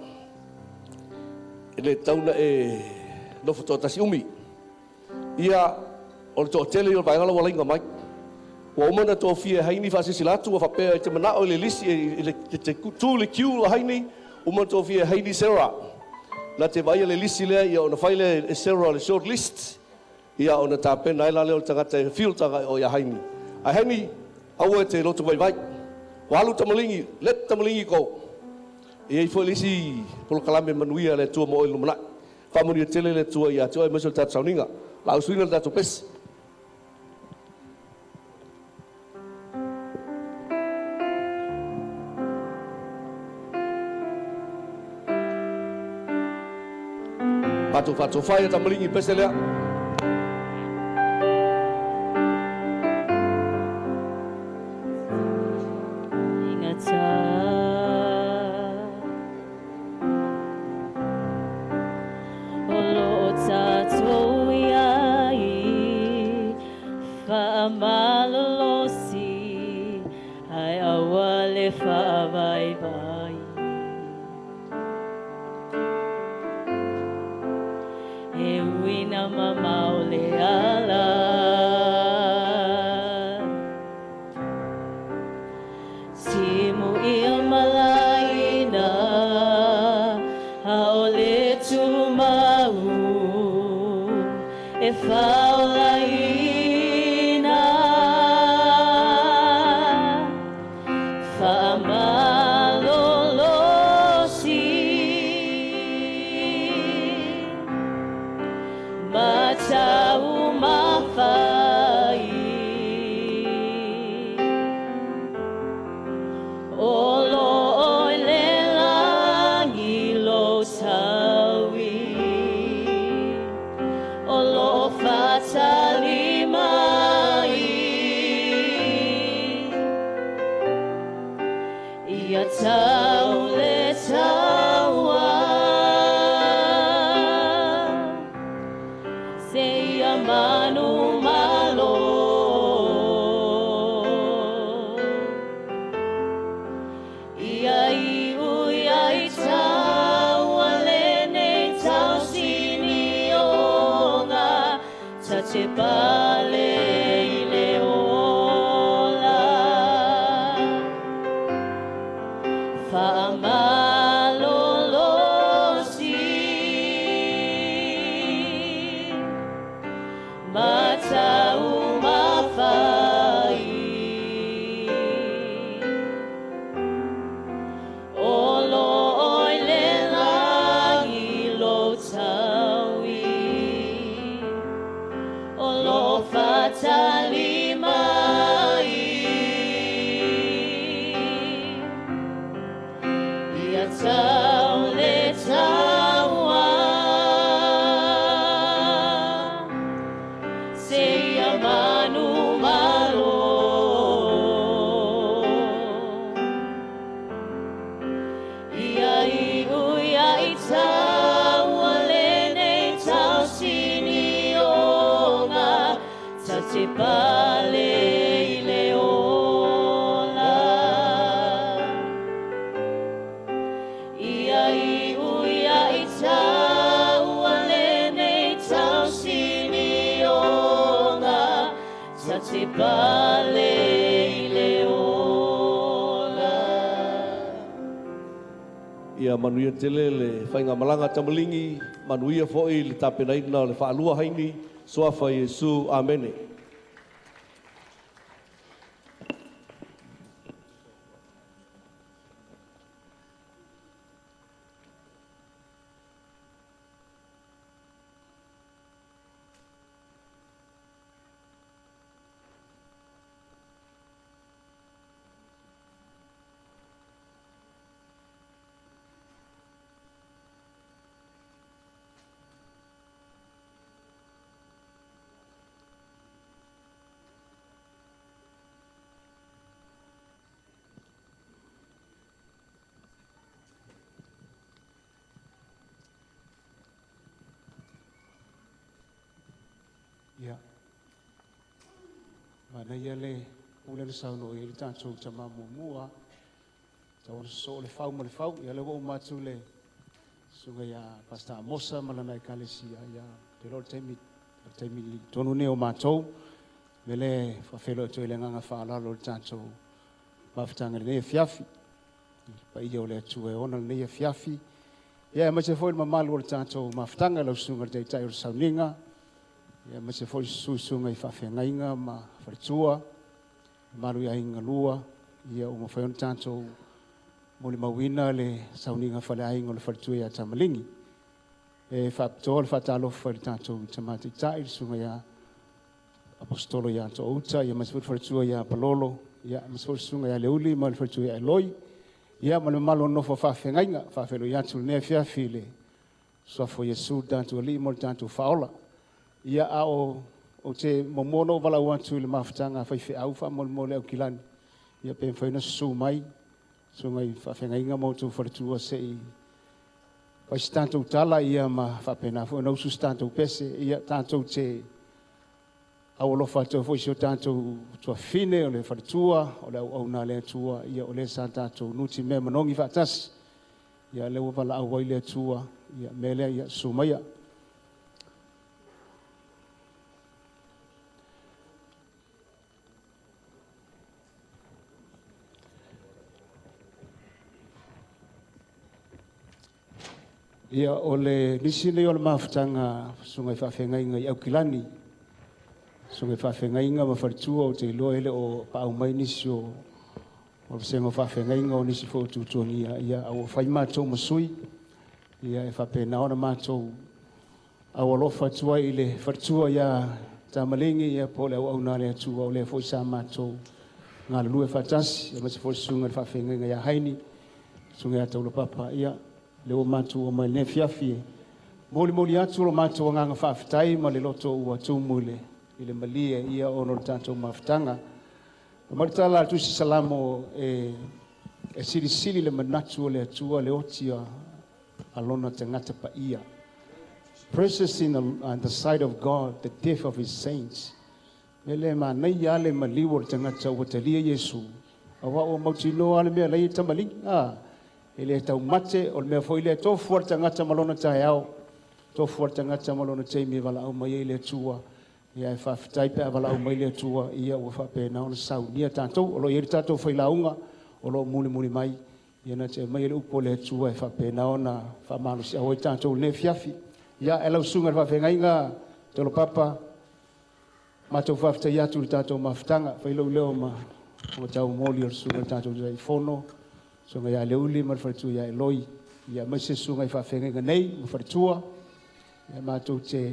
Speaker 13: E le tatau ona e nofo toatasi umi. Ia, o le toatele ia o le vaega la ua laina mai. Ua uma ona tofia e Haini faasilasila atu, ua faapea e te manao i le lisi, i le, te tu i le queue a Haini, uma ona tofia e Haini Sarah. Na te vaaia le lisi lea, ia ona fai lea e Sarah le short list, ia ona tapena ai la lea o le tagata e filter o ia Haini. Ae Haini, aua e te loto vaivai. Ua alu tamaligi, let tamaligi go. E i ai foi le isi polokalame manuia a le Atua mo oe i le lumanai. Faamanuia tele le Atua ia te oe aemaise o le tatou sauniga. La usuina le tatou pese. Matou faatofai a tamaligi pese lea.
Speaker 11: ina mamao le ala. Timu ia malaina, a o le tumau, e faolaina. Faamalolosi, matau mafai. O lo oi le langi lo taui, o lo fatali mai. Ia tau le taua, se ia manu malo. Ia iu ia i taua lenei tau sinioga, ta te pale i le ola. Faamalolosi, matau mafai. O lo oi le langi lo taui, o lo fatali mai. Ia tau le taua, se ia manu malo. Ia iu ia i taua lenei tau sinioga, ta te pale i le ola. Ia iu ia i taua lenei tau sinioga, ta te pale i le ola.
Speaker 13: Ia manuia tele le whainga malanga tamalingi, manuia foi le tapenaina o le whaalua haini, suafa Iesu, amene.
Speaker 14: Ia. Manaia le pule le saunoa i le tatou tama muamua. Tau ona sosoo le fau ma le fau. Ia le ua uma atu le susuga ia Pastor Amosa ma lana ekalesia. Ia, te loa le taimi, le taimi tonu nei o matou. Me le whawhelo atu i le nganga whaalalo le tatou mafutanga le nei afiafi. Paia o le Atua e ona le nei afiafi. Ia, e maise foi le mamalu o le tatou mafutanga lau susuga le taitai o le sauniga. Ia, maise foi susuga i faafeagaiga ma faletua, mamalu i aiga lua. Ia, ua mafai ona tatou molimauina le sauniga faleaiga o le faletua ia Tamalingi. E faapitoa le faatalofa i le tatou tamataitai, le susuga ia Apostolo ia Toouta, ia maise foi le faletua ia Palolo, ia maise foi le susuga ia Leuli ma le faletua ia Eloi. Ia, ma le mamalu o nofo faafeagaiga, faafeiloai atu lenei afiafi i le suafa o Iesu, le tatou Alii ma le tatou Faaola. Ia, a o te muamua ona ou valaau atu i le mafutaga a faifeau faamolemole au kilani. Ia, pe mafai ona susu mai, susuga i faafeagaiga ma outou faletua se i fai se tatou tala, ia ma faapena foi ona usu se tatou pese. Ia, tatou te aualofa atu foi si o tatou tuafine o le faletua, o le auauna a le Atua, ia o le sa tatou nuti mea manogi faatasi. Ia, lea ua valaau ai le Atua, ia, mea lea, ia, susu maia. Ia o le nisi nei o le mafutaga susuga i faafeagaiga i Aukilani, susuga i faafeagaiga ma faletua ou te iloa e le o paau mai nisi o o le vasega o faafeagaiga o nisi foi o tuatuagia, ia a ua fai matou ma sui, ia e faapena ona matou aualofa atu ai i le faletua ia Tamaligi, ia po o le auauna a le Atua o lea foi sa matou galulue faatasi, aemaise foi le susuga i le faafeagaiga ia Haini, susuga ia Taulapapa, ia lea ua matou omai i lenei afiafi e molimoli atu lo matou agaga faafetai ma le loto ua tumu i le malie ia ona o le tatou mafutaga. Fai mai le tala a le Tusi Salamo e silisili le manatu o le Atua le oti a lona tagata paia. Precious in the sight of God, the death of his saints. E le manaia lava le maliu o le tagata ua talia Iesu, aua ua mautinoa lava le mea la e i tamaligi. E le taumate o le mea foi lea, tofu le tagata ma lona taeao, tofu le tagata ma lona taimi e valaau mai ai le Atua. Ia e faafetai pe a valaau mai le Atua, ia ua faapena ona saunia tatou. O lo o i ai le tatou failauga o lo o mulimuli mai, ia na te aumai le upu o le Atua e faapena ona faamalosiau ai tatou i lenei afiafi. Ia e lau susuga i le faafeagaiga Tolopapa, matou faafetai atu i le tatou mafutaga, fai lou leo ma taumoli o le susuga i le tatou Taitaifono, susuga ia Leuli ma le faletua ia Eloi, ia aemaise susuga i faafeagaiga nei ma faletua. Ia matou te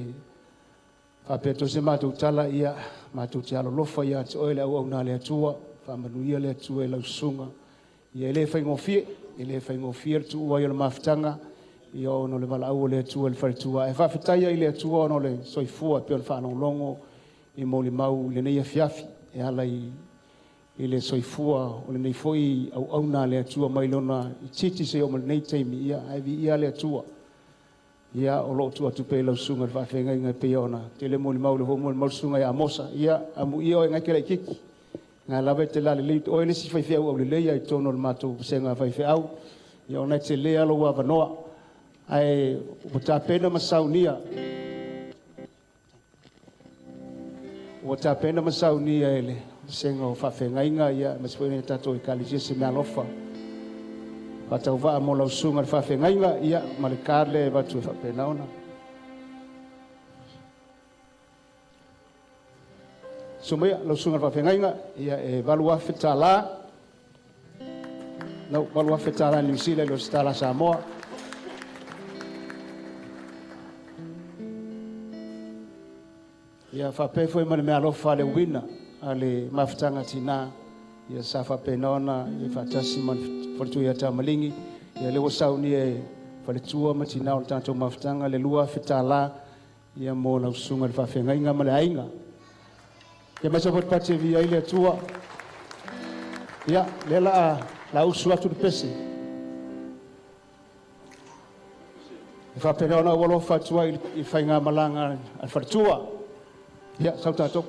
Speaker 14: faapea atu se matou tala, ia matou te alolofa ia te oe le auauna a le Atua, faamanuia le Atua i lau susuga. Ia e le faigofie le tuua ai o le mafutaga, ia ona o le valaau o le Atua i le faletua. E faafetai ai i le Atua ona o le soifua e pei ona faalogologo i molimau i lenei afiafi e ala i le soifua o lenei foi auauna a le Atua mai lona itiiti seia oo mai lenei taimi, ia ae viia le Atua. Ia o lo o tuu atu pea i lau susuga i le faafeagaiga e pei ona tele molimau le foi molimau le susuga ia Amosa, ia amuia oe ngai ke laitiiti. Ngā lava e te lalelei oe le isi faifeau aulelei ai totonu o le matou vasega faifeau, ia ona e te le alo ua avanoa. Ae ua tapena ma saunia, e le vasega o faafeagaiga, ia aemaise foi o tatou ekalesia se meaalofa. Faatauvaa mo lau susuga i le faafeagaiga, ia ma le card lea e avatu e faapena ona. Sumaia lau susuga i le faafeagaiga, ia e $8,000. Lau $8,000 Niu Sila i le $1 Samoa. Ia faapea foi ma le meaalofa a le uina a le mafutaga tina, ia sa faapena ona ia faatasi ma le faletua ia Tamaligi, ia lea ua saunia e faletua ma tina o le tatou mafutaga le $2,000 ia mo lau susuga i le faafeagaiga ma le aiga. Ia mai sa patipati e via ai le Atua. Ia lea la usu atu le pese. E faapena ona aualofa atu ai i faigamalaga a le faletua. Ia, sau tatou.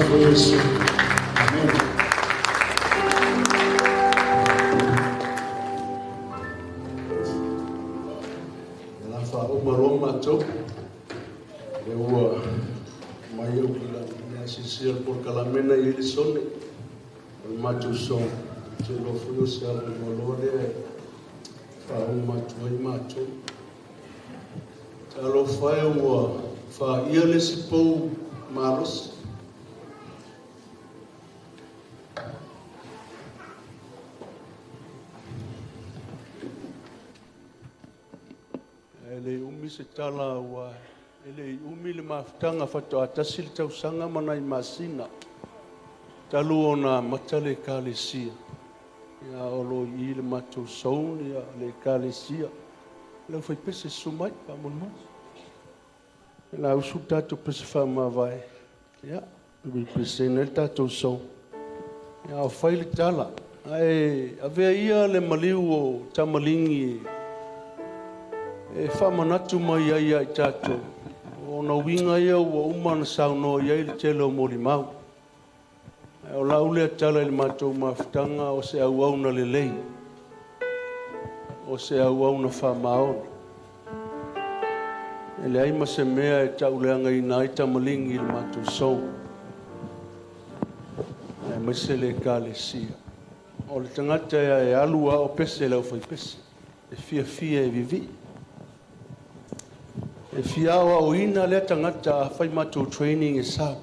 Speaker 1: Alofa Iesu. Amen. La faauma loa matou le ua mai au ki la sisia le polokalamena i le sone o le matou song te iloa foi o se avanoa loa lea e faauma atu ai matou. Talofa e ua faaia le isi pou malosi. E le umi se tala ua e le umi le mafutaga faatoa tasi le tausaga ma nai masina talu ona amata le ekalesia. Ia o lo i le matou zone ia le ekalesia. Le au faipese susu mai faamolemole. E la usu le tatou pese faamavae. Ia, represent ai le tatou zone. Ia o fai le tala. Ae avea ia le maliu o tamaligi e faamanatu mai ai ia i tatou. O ona uiga ia ua uma ona saunoa i ai le tele o molimau. Ae o lau lea tala i le matou mafutaga o se auauna lelei, o se auauna faamaoni. E leai ma se mea e tauleagaina ai tamaligi i le matou zone, aemaise le ekalesia. O le tagata e alu a o pese le aufaipese, e fiafia e vivii. E fia aoaoina lea tagata a fai matou training e sao.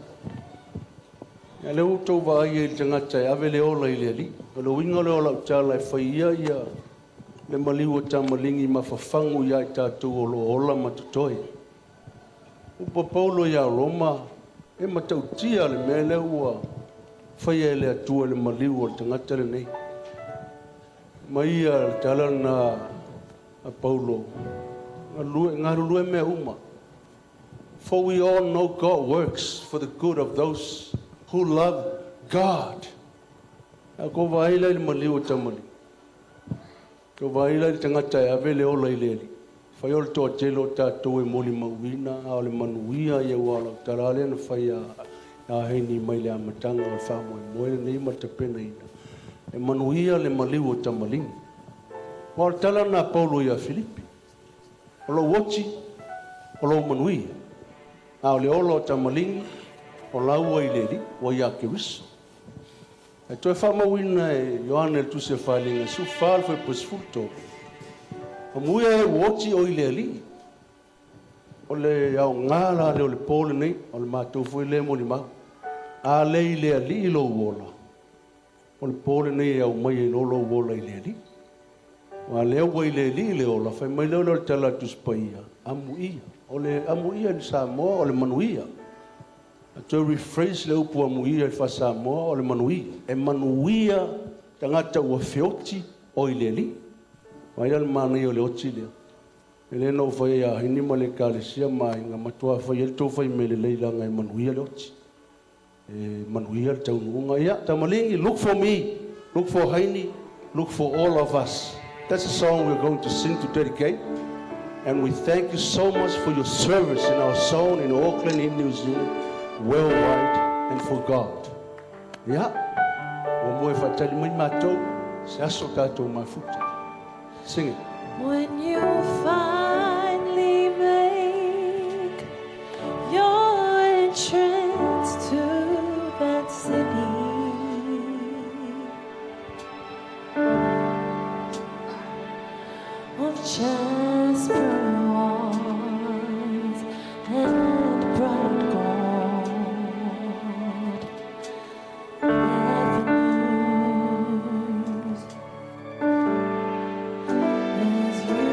Speaker 1: Ia lea ua outou vaai ai i le tagata e ave le ola i le alii. O le uiga lea o lau tala e fai ia ia le maliu o tamaligi ma fafagu ia i tatou o lo o ola ma totoe. Upu a Paulo ia Roma, e matautia le mea lea ua faia e le Atua i le maliu o le tagata lenei. Ma ia le tala lena a Paulo, galulue mea uma. For we all know God works for the good of those who love God. A ko vaai la i le maliu o tamaligi. Ko vaai la i le tagata e ave le ola i le alii. Fai o le toatele o tatou e molimauina, a o le manuia ia ua lau tala lea na fai a heini mai le amataga o le faamoemoe lenei ma le tapenaina. E manuia le maliu o tamaligi. Ua o le tala lena a Paulo ia Filipi. O lou oti, o lou manuia. A o le ola o tamaligi, o laua i le alii, ua ia Keriso. E toe faamauina e Ioane le Tusi a Faaaliga 14 le fuaiupu 13. Amuia e ua oti o i le alii. O le aoga la lea o le po lenei, o le matou foi lea molimau. A le i le alii lou ola, o le po lenei e aumai ai loa lou ola i le alii. Aua lea ua i le alii le ola, fai mai lea o le tala a le Tusi Paia, amuia. O le amuia i le Samoa o le manuia. A toe rephrase le upu amuia i le faa-Samoa o le manuia. E manuia tagata ua feoti o i le alii. Vaai la le manaia o le oti lea. E le na ou fai ia hini ma le ekalesia ma aiga matua fai ai le tou fai mea lelei leaga e manuia le oti. E manuia le taunuuga. Ia, tamaligi, look for me, look for Heini, look for all of us. That's a song we're going to sing to dedicate. And we thank you so much for your service in our zone in Auckland, in New Zealand, worldwide, and for God. Ia, ua moe faatali mai matou, se aso tatou mafuta. Sing it.
Speaker 11: When you finally make your entrance to that city of jasper walls and bright gold avenues, as you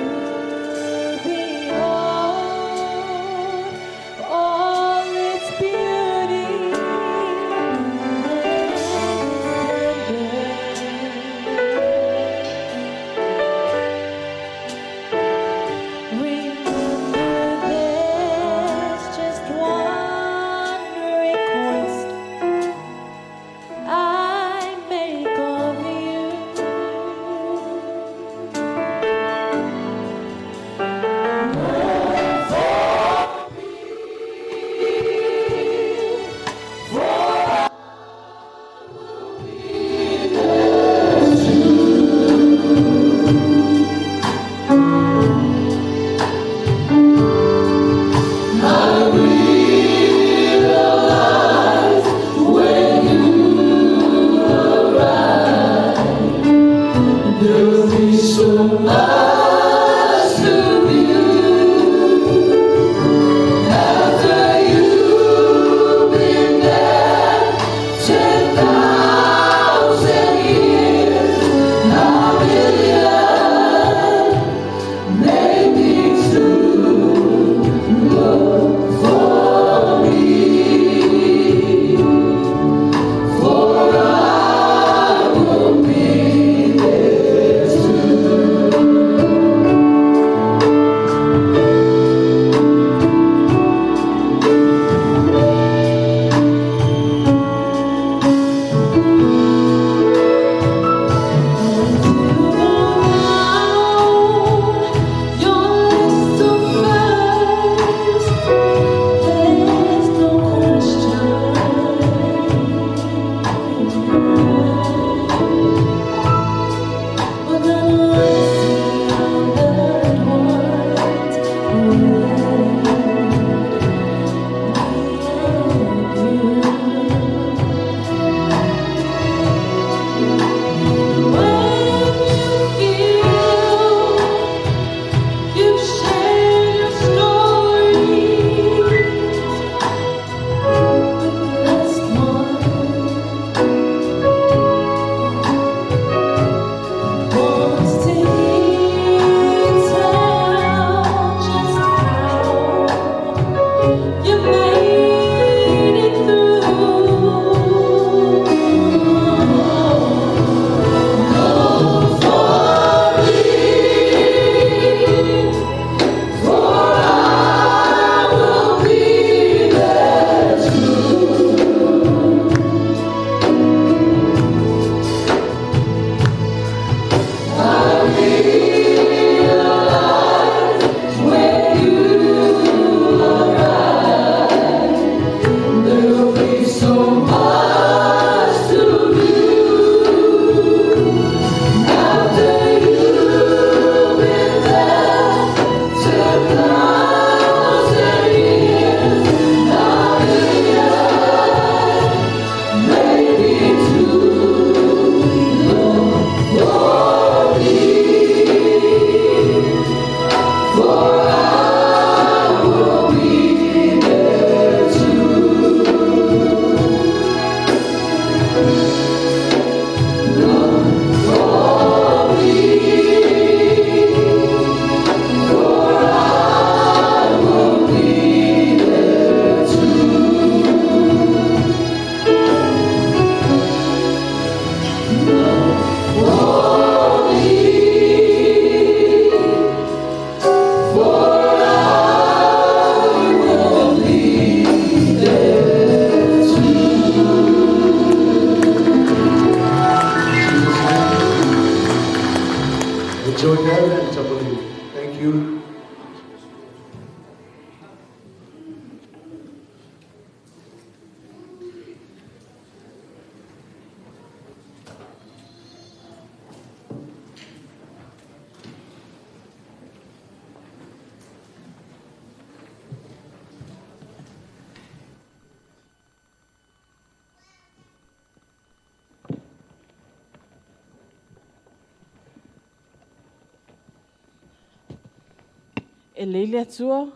Speaker 11: E lei le atua,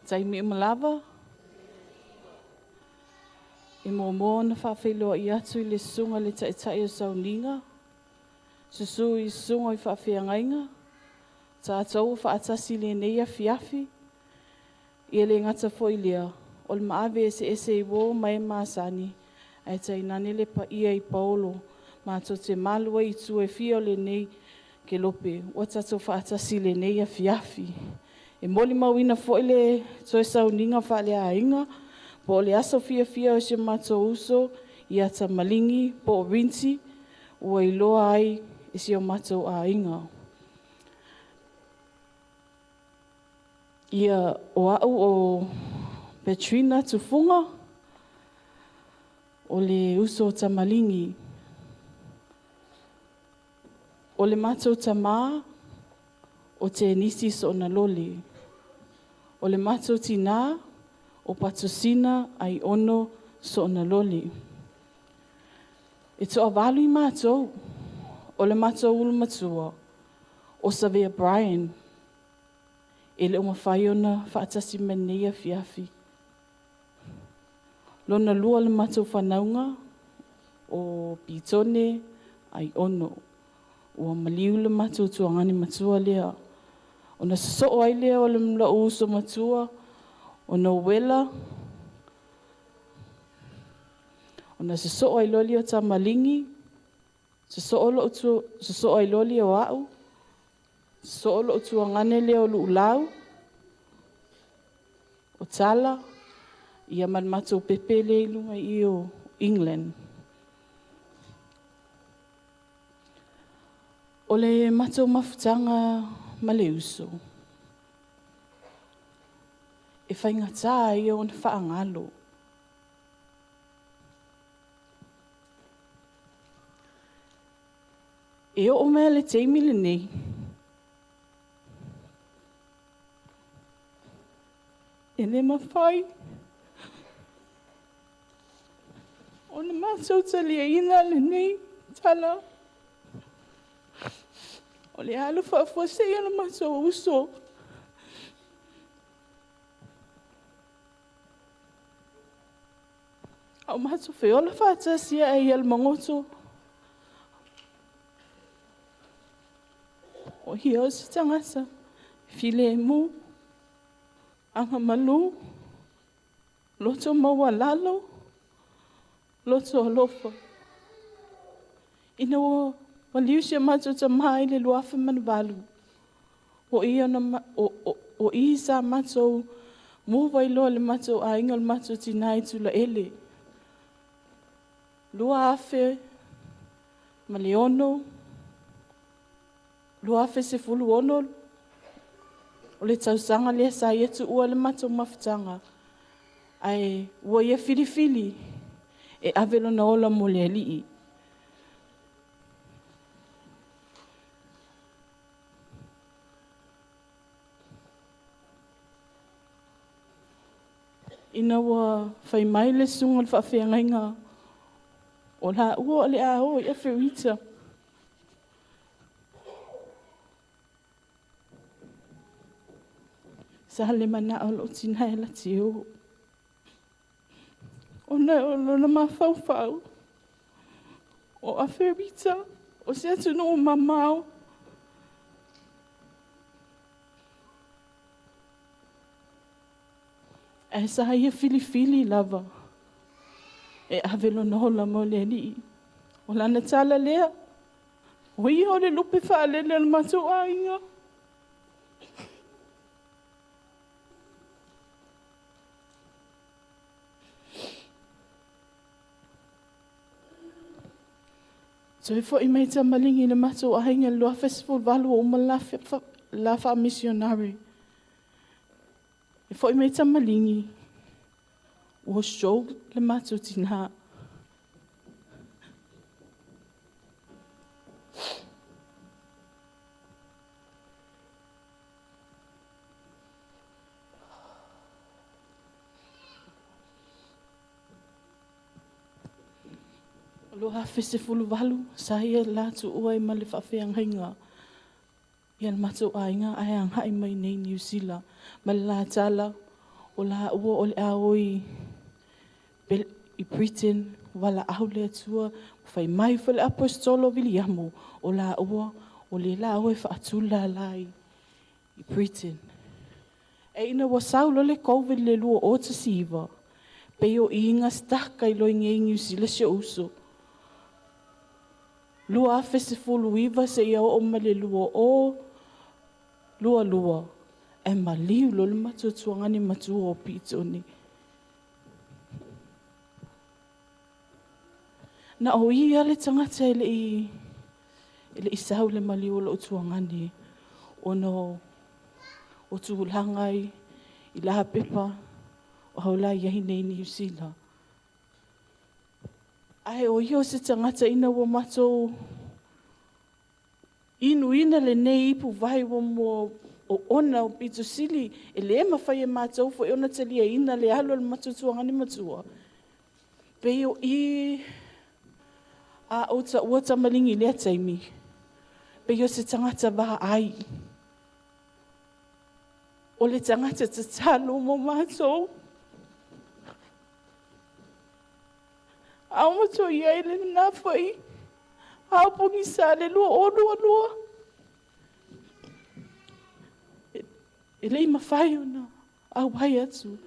Speaker 11: taimi uma lava, e muamua ona faafeiloai atu i le susuga i le Taitai o Sauniga, susu i susuga i faafeagaiga, tatou ua faatasi i lenei afiafi, ia le gata foi lea, o le maave eseese i uo ma e masani, ae tainane le paia i paolo matou te malu ai i itu e fia o lenei kelope ua tatou faatasi i lenei afiafi. E molimauina foi le toe sauniga faaleaiga po o le aso fiafia o si o matou uso ia Tamaligi po o Rinsi ua iloa ai e si o matou aiga. Ia o au o Petrina Tufuga, o le uso o Tamaligi. O le matou tamā o Tenisi Soonalole. O le matou tinā o Patusina Aiono Soonalole. E toavalu i matou, o le matou ulu matua o Savea Brian. E le o mafai ona faatasi mai lenei afiafi. Lona lua le matou whanauga o Pitone Aiono. Ua maliu le matou tuagani matua lea. Ona sosoo ai lea o le mlou uso matua o Noela. Ona sosoo ai loa lea o Tamaligi, sosoo ai loa lea o au, sosoo lou tuagane lea o Luulau, o Tala, ia ma le matou pepe lea i luga i o England. O le matou mafutaga ma le uso, e faigata ia ona faagalo. E oo mai le taimi lenei, e le mafai ona matou taliaina lenei tala. O le alu faafuasei o le matou uso. Au matou feola faatasi ai ia le magoto. O ia o se tagata filemu, agamalu, loto maualalo, loto alofa. Ina ua maliu si o matou tamā i le 2008, o ia na o i sa matou muva i loa le matou aiga le matou tinā i Tulaele. 2006, 2016, o le tausaga lea sa ia tuua le matou mafutaga, ae ua ia filifili e ave lona ola mo le alii. Ina ua fai mai le susuga o le faafeagaiga o la ua o le a o i Aferita. Sa le manao lou tina e lati o. Ona o lona mafaufau o Aferita o se atunuu mamao. Ae sa ia filifili lava e ave lona ola mo le alii. O lana tala lea, o ia o le lupe faalele o le matou aiga. Toe foi mai Tamaligi i le matou aiga i le 2018 ua uma le la faamisionare. E foi mai Tamaligi, ua stroke le matou tinā. O 2018, sa ia la tuua ai ma le faafeagaiga. Ia le matou aiga ae agai mai nei Niu Sila ma le la tala o la ua o le a o i Britain wala au le Atua fai mai foi le apostolo Viliamu o la ua o le la o e faatula lai i Britain. E ina ua saulo le COVID le 2019 pe o inga staka i lo inge New Zealand se uso. 2019 se ia o ma le 2022 e maliu lo le matuatuanga ni matua o pitoni. Na o ia le tangata e le i sau le maliu o lo tuangani ono o tūlanga i la pepa o haula ia nei New Zealand. Ai o ia o se tangata ina ua matou inu ina le nei ipu vai ua mua o ona o pito sili e le mawhai e mātou fo e ona talia ina le alo le matutuanga ni matua. Pe o i a o ta ua tamalingi lea taimi. Pe o se tangata vaha ai. O le tangata tatalo mo mātou. Au matua ia i le nā whai. Au pongi sa le lua o lua lua. E lei mawhai ona. Au wai atu.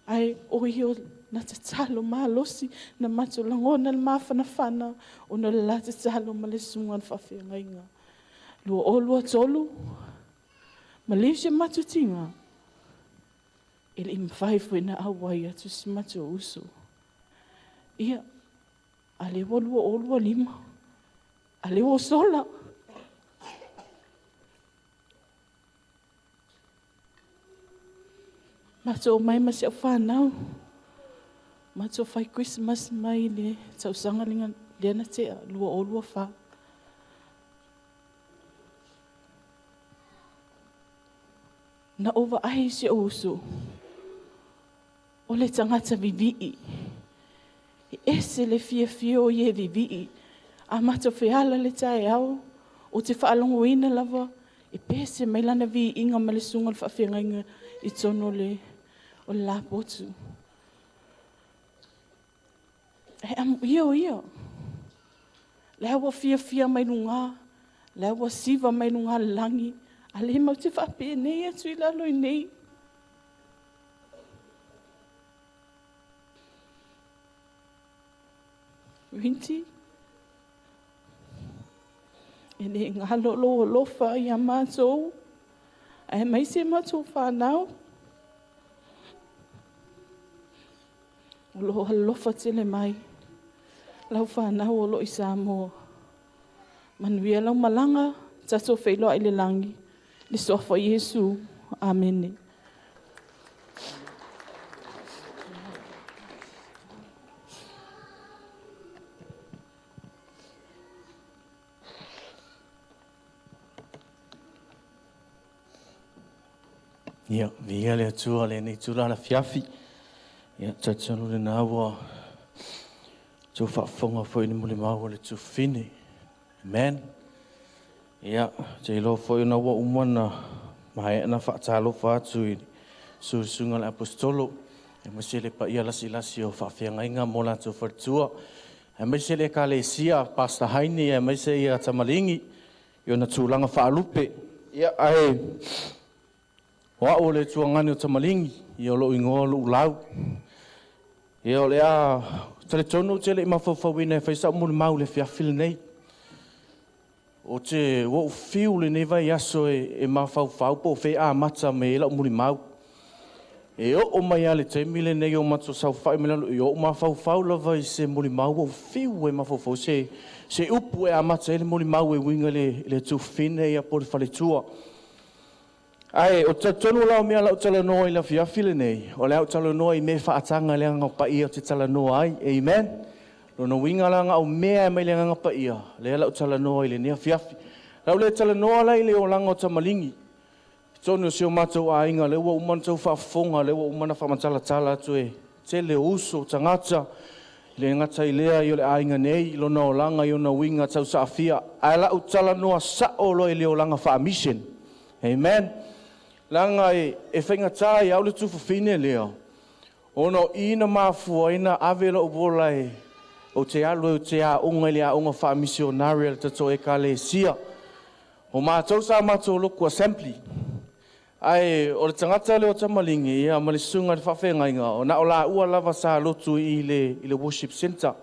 Speaker 11: Ai o ia na tatalo malosi na mato langona le mafanafana o na le la tatalo ma le sunga na whawhengainga. 2023 ma leu se matutinga. E lei mawhai fwe na au wai atu si mato uso. Ia, a le ua 2025, a le ua sola. Mato mai ma se au whanau. Mato whai Christmas mai le tausanga linga lena tea 2024. Na ova ai se uso. O le tangata vivii. E ese le fia fia o ie vivii. A mato feala le tae au. O te whaalongoina lava. E pese mai lana vi inga ma le sunga le whaafengainga i tono le o le lapotu. E amu ia o ia. Le ua fia fia mai lunga. Le ua siva mai lunga langi. A le mau te whaape nei atu i lalo i nei. Winti. E le ngā lolo alofa ia mātou. Ai mai se mātou whanau. O lo alofa tele mai. Lau whanau o lo i Samoa. Manuia lau malanga, tatou whailoa i le langi. Le soafa Iesu. Amene.
Speaker 5: Ia, via le atua le nei tula la fiafi. Ia, tatanu le nā ua tau whaafonga fo ini muli maua le tufine. Amen. Ia, te ilo fo ina ua umana mahe na whaatalo whaatu i susunga le apostolo. E mase le pa ia lasi lasi o whaafengainga mo la tau whatua. E mase le kalesia, Pastor Haini, e mase ia tamalingi. Ia na tūlanga whaalupe. Ia, ae... Wa o le tuangani o tamalingi, ia lo ingoa lo ulau. Ia o le a, tale tono te le mawhawhawina e whaisa muli mau le fiafili nei. O te wa o fiu le nei vai aso e mawhawhau po whea a mata me e lau muli mau. E o mai a le teimi le nei o mato sau whai me lalo, e o mawhawhau lava i se muli mau o fiu e mawhawhau se upu e a mata e le muli mau e winga le tufine ia po le whaletua. Ai, o te tonu lau mea lau talanoa i la fiafi le nei. O le au talanoa i me whaatanga le anga paia o te talanoa ai. Amen. Lona winga la anga o mea e mai le anga paia. Le lau talanoa i le nea fiafi. Lau le talanoa lai le o langa o tamalingi. Tonu o seo mātou ainga, le ua umana tau whaafonga, le ua umana whamatalatala atu e tele uso, tangata. Le ngata i lea i o le ainga nei, lona o langa i ona winga tau saafia. Ai lau talanoa sa o lo i le o langa whaamishen.
Speaker 13: Amen. Leaga e faigata ia au le tufafine lea, ona o i na mafua ai na ave lou ola e ou te alu ai ou te aoga i le aoga faamisionari a le tatou Ekalesia. O matou sa matou loku assembly. Ae o le tagata lea o Tamaligi ia ma le susuga i le faafeagaiga, o na o laua lava sa lotu i le worship centre.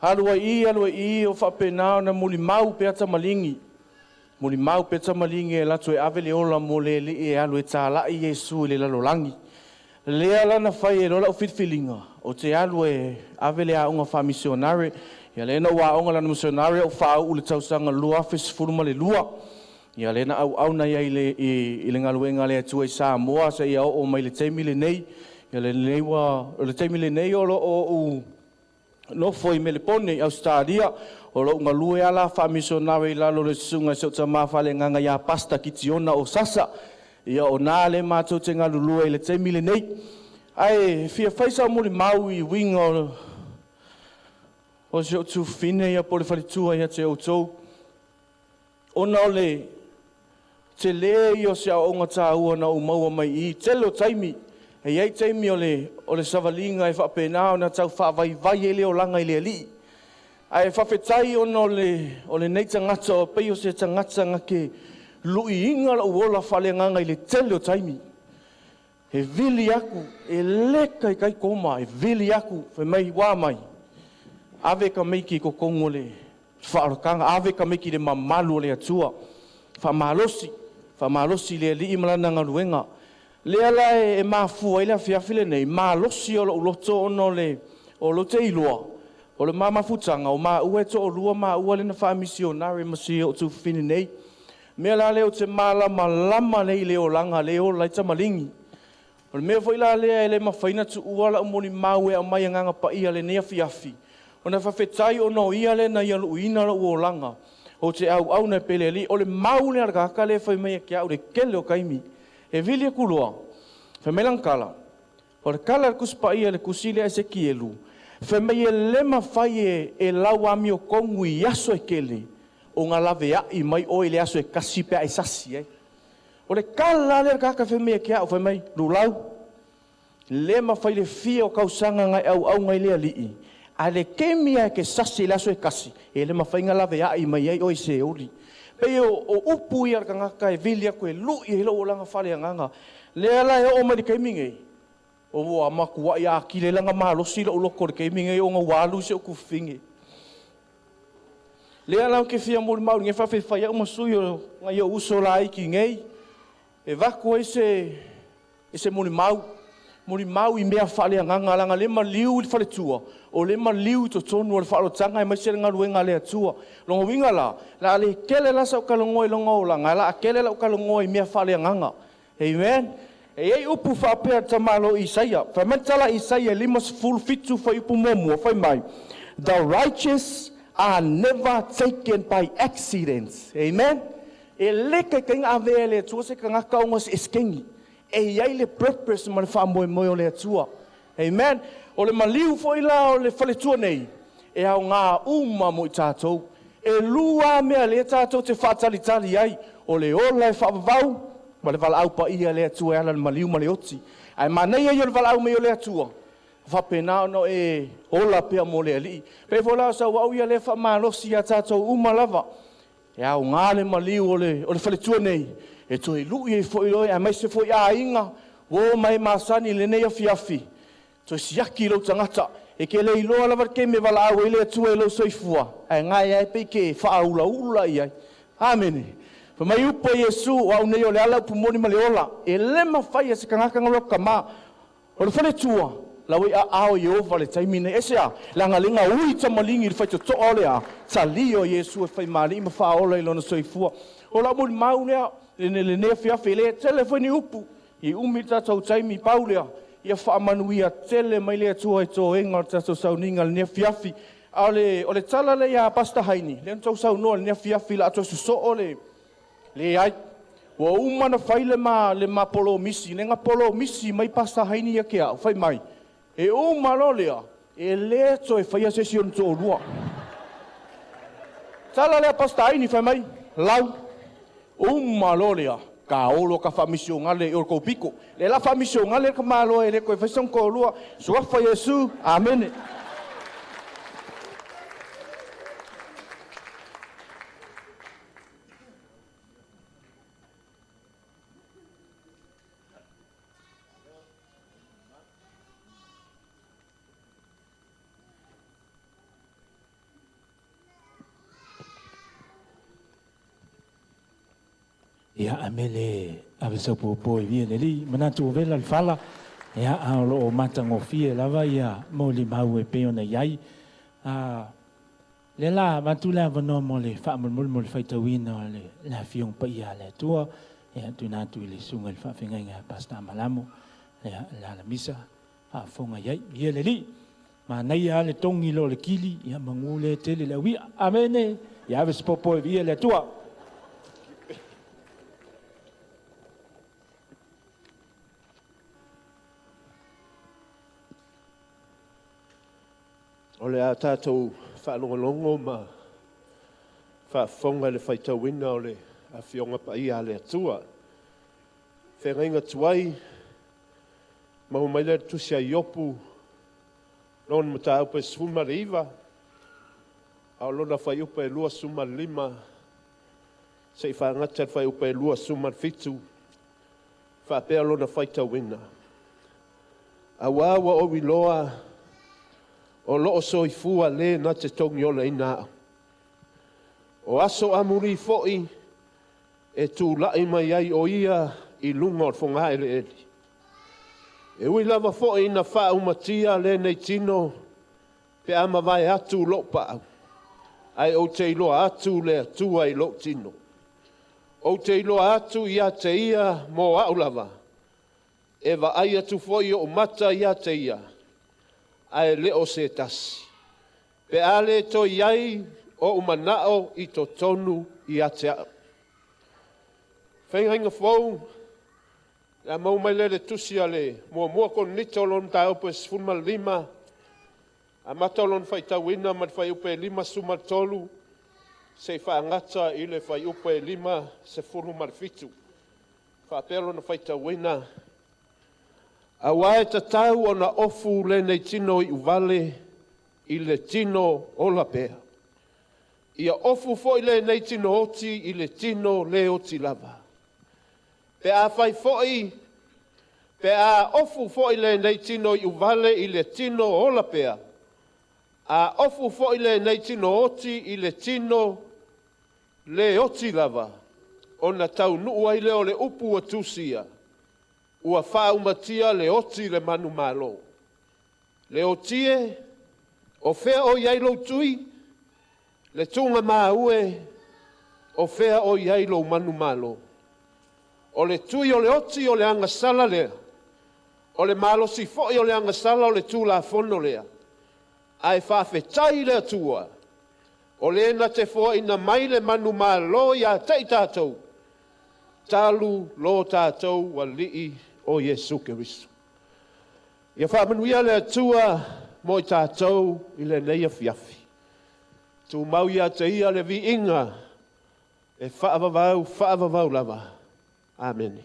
Speaker 13: Alu ai i, alu ai i, o faapena ona mulimau pea Tamaligi. Mulimau pea Tamaligi e latou e ave le ola mo le alii e alu e talai Iesu i le lalolagi. Lea la na fai e loa lau filifiliga, ou te alu e ave le aoga faamisionare. Ia lea na ou aoga lana misionare ou faauu i le tausaga 2012. Ia lea na auauna ai i le galuega a le Atua i Samoa seia oo mai le taimi lenei. Ia lenei ua, o le taimi lenei o lo o ou nofo i Melepone i Ausetalia, o lou galue lava la faamisionare i lalo o le susuga i si ou tama faaleagaga ia Pastor Kitiona Osasa. Ia o na lea matou te galulue i le taimi lenei. Ae fia fai sau molimau i uiga o si ou tufine ia po o le faletua ia te outou. Ona o le tele ia o se aoaoga taua na ou maua mai i i. Tele o taimi, e i ai taimi o le savaliga e faapena ona tau faavaivai ai le olaga i le alii. Ae faafetai ona o lenei tagata o pei o se tagata na ke luiina lou ola faaleagaga i le tele o taimi. E vili aku, e le kaikai koma, e vili aku, fai mai wā mai. Ave ka meiki i kokongo le whaarokanga, ave ka meiki le mamalu o le atua. Whamalosi, whamalosi le alii malana ngaluenga. Lea la e mafua i le afiafi lenei, malosi o lou loto ona o lo te iloa. O le mamafutanga, o maua e to'olua maua le na whaamisionare ma si o tufini nei. Mea la leo te malama lama nei le olaga le ola i Tamaligi. O le mea foi la lea e le mafai na tuua la'u molimau e aumai agaga paia lenei afiafi. Ona faafetai ona o ia lea na ia luuina lou olaga. O te auauna e pele alii. O le mau lea a le tagata lea e fai mai ia te au le kele o taimi. E vili aku loa. Fai mai lana tala. O le tala a le Tusi Paia le tusi lea Esekielu. Fai mai e le mafai e lau amiotonu i aso e kele. O ngā lave ai mai oe le aso e kasi pe ai sasi ai. O le tala lea a le tagata fai mai ia te au. Fai mai, lulau. Le mafai le fia o kausanga ngai auauna i le alii. A le kemi ai ke sasi le aso e kasi. E le mafai ngā lave ai mai ai oe se ori. Pei o upu ia le tagata e vili aku e lui e lou olaga faaleagaga. Lea la e oo mai le taimi nei. O ua makuai a kile langa malosi lou loko le taimi nei o ngā walu se o kufinge. Lea la o ke fia molimau nge whawhewhai au masui o ngai o uso la iki nei. E vaku ai se, e se molimau. Molimau i mea faaleagaga laga le maliu i le faletua. O le maliu i totonu o le faalotanga e maise le galuega a le Atua. Loga uiga la, la le kele la sau kalogoa i loga olaga, la a kele lau kalogoa i mea faaleagaga. Amen. E iai upu faapea tamalo Isaia. Fai mai tala Isaia 57 fuaiupu 1, fai mai. The righteous are never taken by accident. Amen. E le kaikaiga avea e le Atua se tagata ona se eskengi. E iai le purpose ma le faamoemoe o le Atua. Amen. O le maliu foi la o le faletua nei, e aogā uma mo i tatou. E lua mea le tatou te faatalitali ai, o le ola e faavavau, ma le valaau paia le Atua e ala le maliu ma le oti. Ae manaia ia o le valaau mai o le Atua, faapena ona e ola pea mo le alii. Pe foi la o sau au ia le faamalosi ia tatou uma lava. E aogā le maliu o le faletua nei, e toe lui ai foi loe, aemaise foi aiga, ua o mai masani lenei afiafi. Toe siaki lou tagata, e ke le iloa lava le keme valaau ai le Atua i lou soifua, ae gae ai pe ke faaulaula i ai. Amene. Fai mai upu a Iesu, o au nei o le ala upu moni ma le ola, e le mafai e se tagata ngaloa kama. O le faletua, lau e aao Iehova le taimi nei. E se a, laga lega ui Tamaligi i le faitotoa o le a, tali o Iesu e faimali'i ma faaola i lona soifua. O lau molimau lea, lenei afiafi, le tele foi ni upu, i umi le tatou taimi pau lea, ia faamanuia tele mai le Atua i toega o le tatou sauniga lenei afiafi. A o le tala lea ia Pastor Haini, lea na tau saunoa lenei afiafi la atoa sosoo le ai. Ua uma na fai le ma polomisi, le nga polomisi mai Pastor Haini ia ke au, fai mai. E uma lo lea, e le toe faia se si ona toalua. Tala lea Pastor Haini fai mai, lau,
Speaker 15: Uma lo lea, ka olo ka whaamisiongale i o kou piko. Le la whaamisiongale ka malo e le koe whaisang kōlua. Suafa Iesu, amene.
Speaker 5: Ia amele ave sau popo i via le li manatu o vela le fala ia a o loo matagofie lava ia molimau e pei ona iai a le la avatu le avanoa mo le faamolemole mo le faitauina o le le afioga paia a le Atua ia tuuina atu i le susuga i le faafeagaiga a Pastor Malamo ia le alamisa faafofoga i ai ia le alii manaia lava le togi i lo le kili ia magu lea tele le auia amene ia ave se popo e viia le Atua.
Speaker 7: O le a tatou faalogologo ma faafofoga i le faitauina o le Afioga Paia a le Atua. Feagaiga tuai, maua mai lea i le tusi a Iopu, lona mataupu e 19, a o lona fuaiupu e 25, seia fagata i le fuaiupu e 27, faapea lona faitauina. Auā ua ou iloa o loo soifua le na te togiolaina au. O aso amuli foi e tulai mai ai o ia i luga o le fogaeleele. E ui lava foi ina faaumatia lenei tino pe a mavae atu lou paau, ae ou te iloa atu le Atua i lou tino. Ou te iloa atu ia te ia mo au lava, e vaai atu foi ou mata ia te ia, ae le o se tasi. Pe a le toe i ai ou manao i totonu ia te au. Feagaiga fou, le a maua mai lea i le tusi a le muamua Korinito o lona mataupu e 15, amata o lona faitauina mai le fuaiupu e 53 seia faagata i le fuaiupu e 57. Faapea lona faitauina, Auā e tatau ona ofu lenei tino iuvale i le tino ola pea. Ia ofu foi lenei tino oti i le tino le oti lava. Pe a fai foi, pe a ofu foi lenei tino iuvale i le tino ola pea, a ofu foi lenei tino oti i le tino le oti lava, ona taunuu ai lea o le upu ua tusia, ua faaumatia le oti i le manumalo. Le oti e, o fea o i ai lou tui? Le tugamau e, o fea o i ai lou manumalo? O le tui o le oti o le agasala lea, o le malosi foi o le agasala o le Tulafono lea. Ae faafetai i le Atua, o le na te foaina mai le manumalo ia te i tatou, talu lo tatou Alii o Iesu Keriso. Ia faamanuia le Atua mo i tatou i lenei afiafi. Tumau ia te ia le viiga e faavavau, faavavau lava. Amene.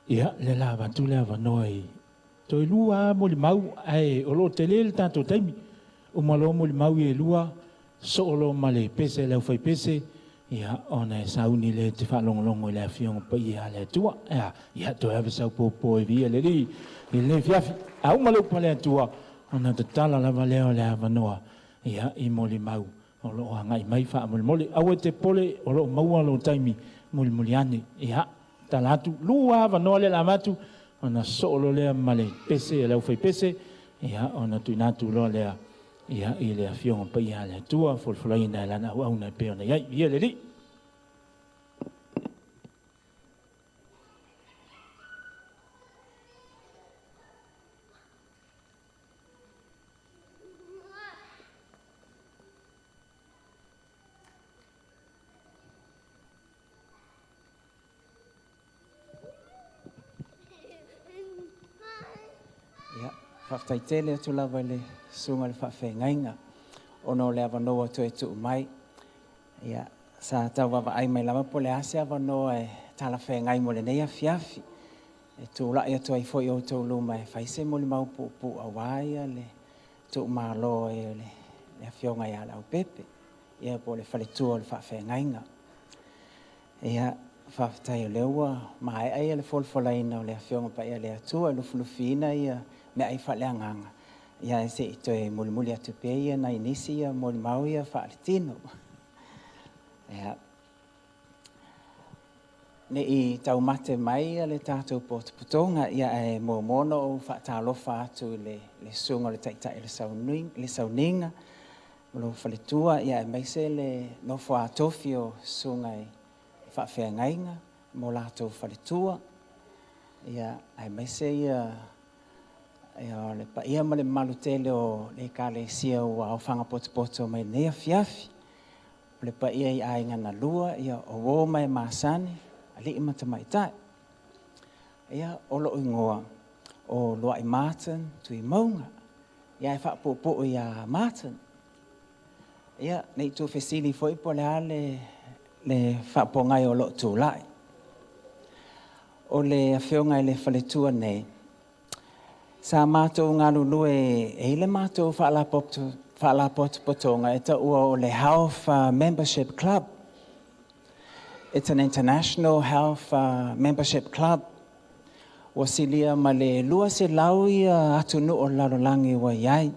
Speaker 5: Ia, le la avatu le avanoa i toe lua molimau, ae o lo o tele le tatou taimi. Uma loa molimau ia e lua, soo loa ma le pese a le aufaipese, ia, ona e sauni lea e te faalogologo i le Afioga Paia a le Atua. Ia, ia toe ave sau popo e viia le Alii i lenei afiafi. A uma le upu a le Atua, ona tatala lava lea o le avanoa, ia, i molimau o lo o agai mai faamolemole. Aua e te popole, o lo o maua lou taimi mulimuli ane. Ia, tala atu, lua avanoa lea o le a avatu, ona soo loa lea ma le pese a le aufaipese, ia, ona tuuina atu loa lea, ia, i le Afioga Paia a le Atua, folafolaina e Lana auauna e pei ona i ai. Viia le Alii.
Speaker 16: Ia, faafetai tele atu lava i le susuga i le faafeagaiga. ona o le avanoa ua toe tuu mai. Ia, sa tau vaavaai mai lava po o le a se avanoa e talafeagai mo lenei afiafi e tulai atu ai foi i outou luma e fai se molimau puupuu aua le tuumalo ai o le Afioga ia Leaupepe, ia po o le faletua o le faafeagaiga. Ia, faafetai o lea ua maea ia le folafolaina o le Afioga Paia a le Atua e lufilufiina ia meaai faaleagaga, ia ae se i toe mulimuli atu pea ia nai nisi ia molimau ia faaletino. Ia, ne i taumate mai le tatou potopotoga, ia ae muamua ona ou faatalofa atu i le susuga o le Taitai o le Sauniga, o lou faletua, ia aemaise le nofo a tofi o susuga i faafeagaiga mo latou faletua, ia aemaise ia le paia ma le mamalu tele o le Ekalesia ua aofaga potopoto mai lenei afiafi. O le paia i aiga na lua, ia o uo ma e masani, alii ma tamaitai. Ia, o lou igoa o Luai Martin Tuimauga. Ia e faapuupuu ia Martin. Ia, ne i tuufesili foi po o le a le faapogai o loo tulai. O le afioga i le faletua nei, sa matou galulue e i le matou faalapotopotoga e taua o le Health Membership Club. It's an international health membership club. Ua silia ma le 200 ia atunuu o le lalolagi ua i ai.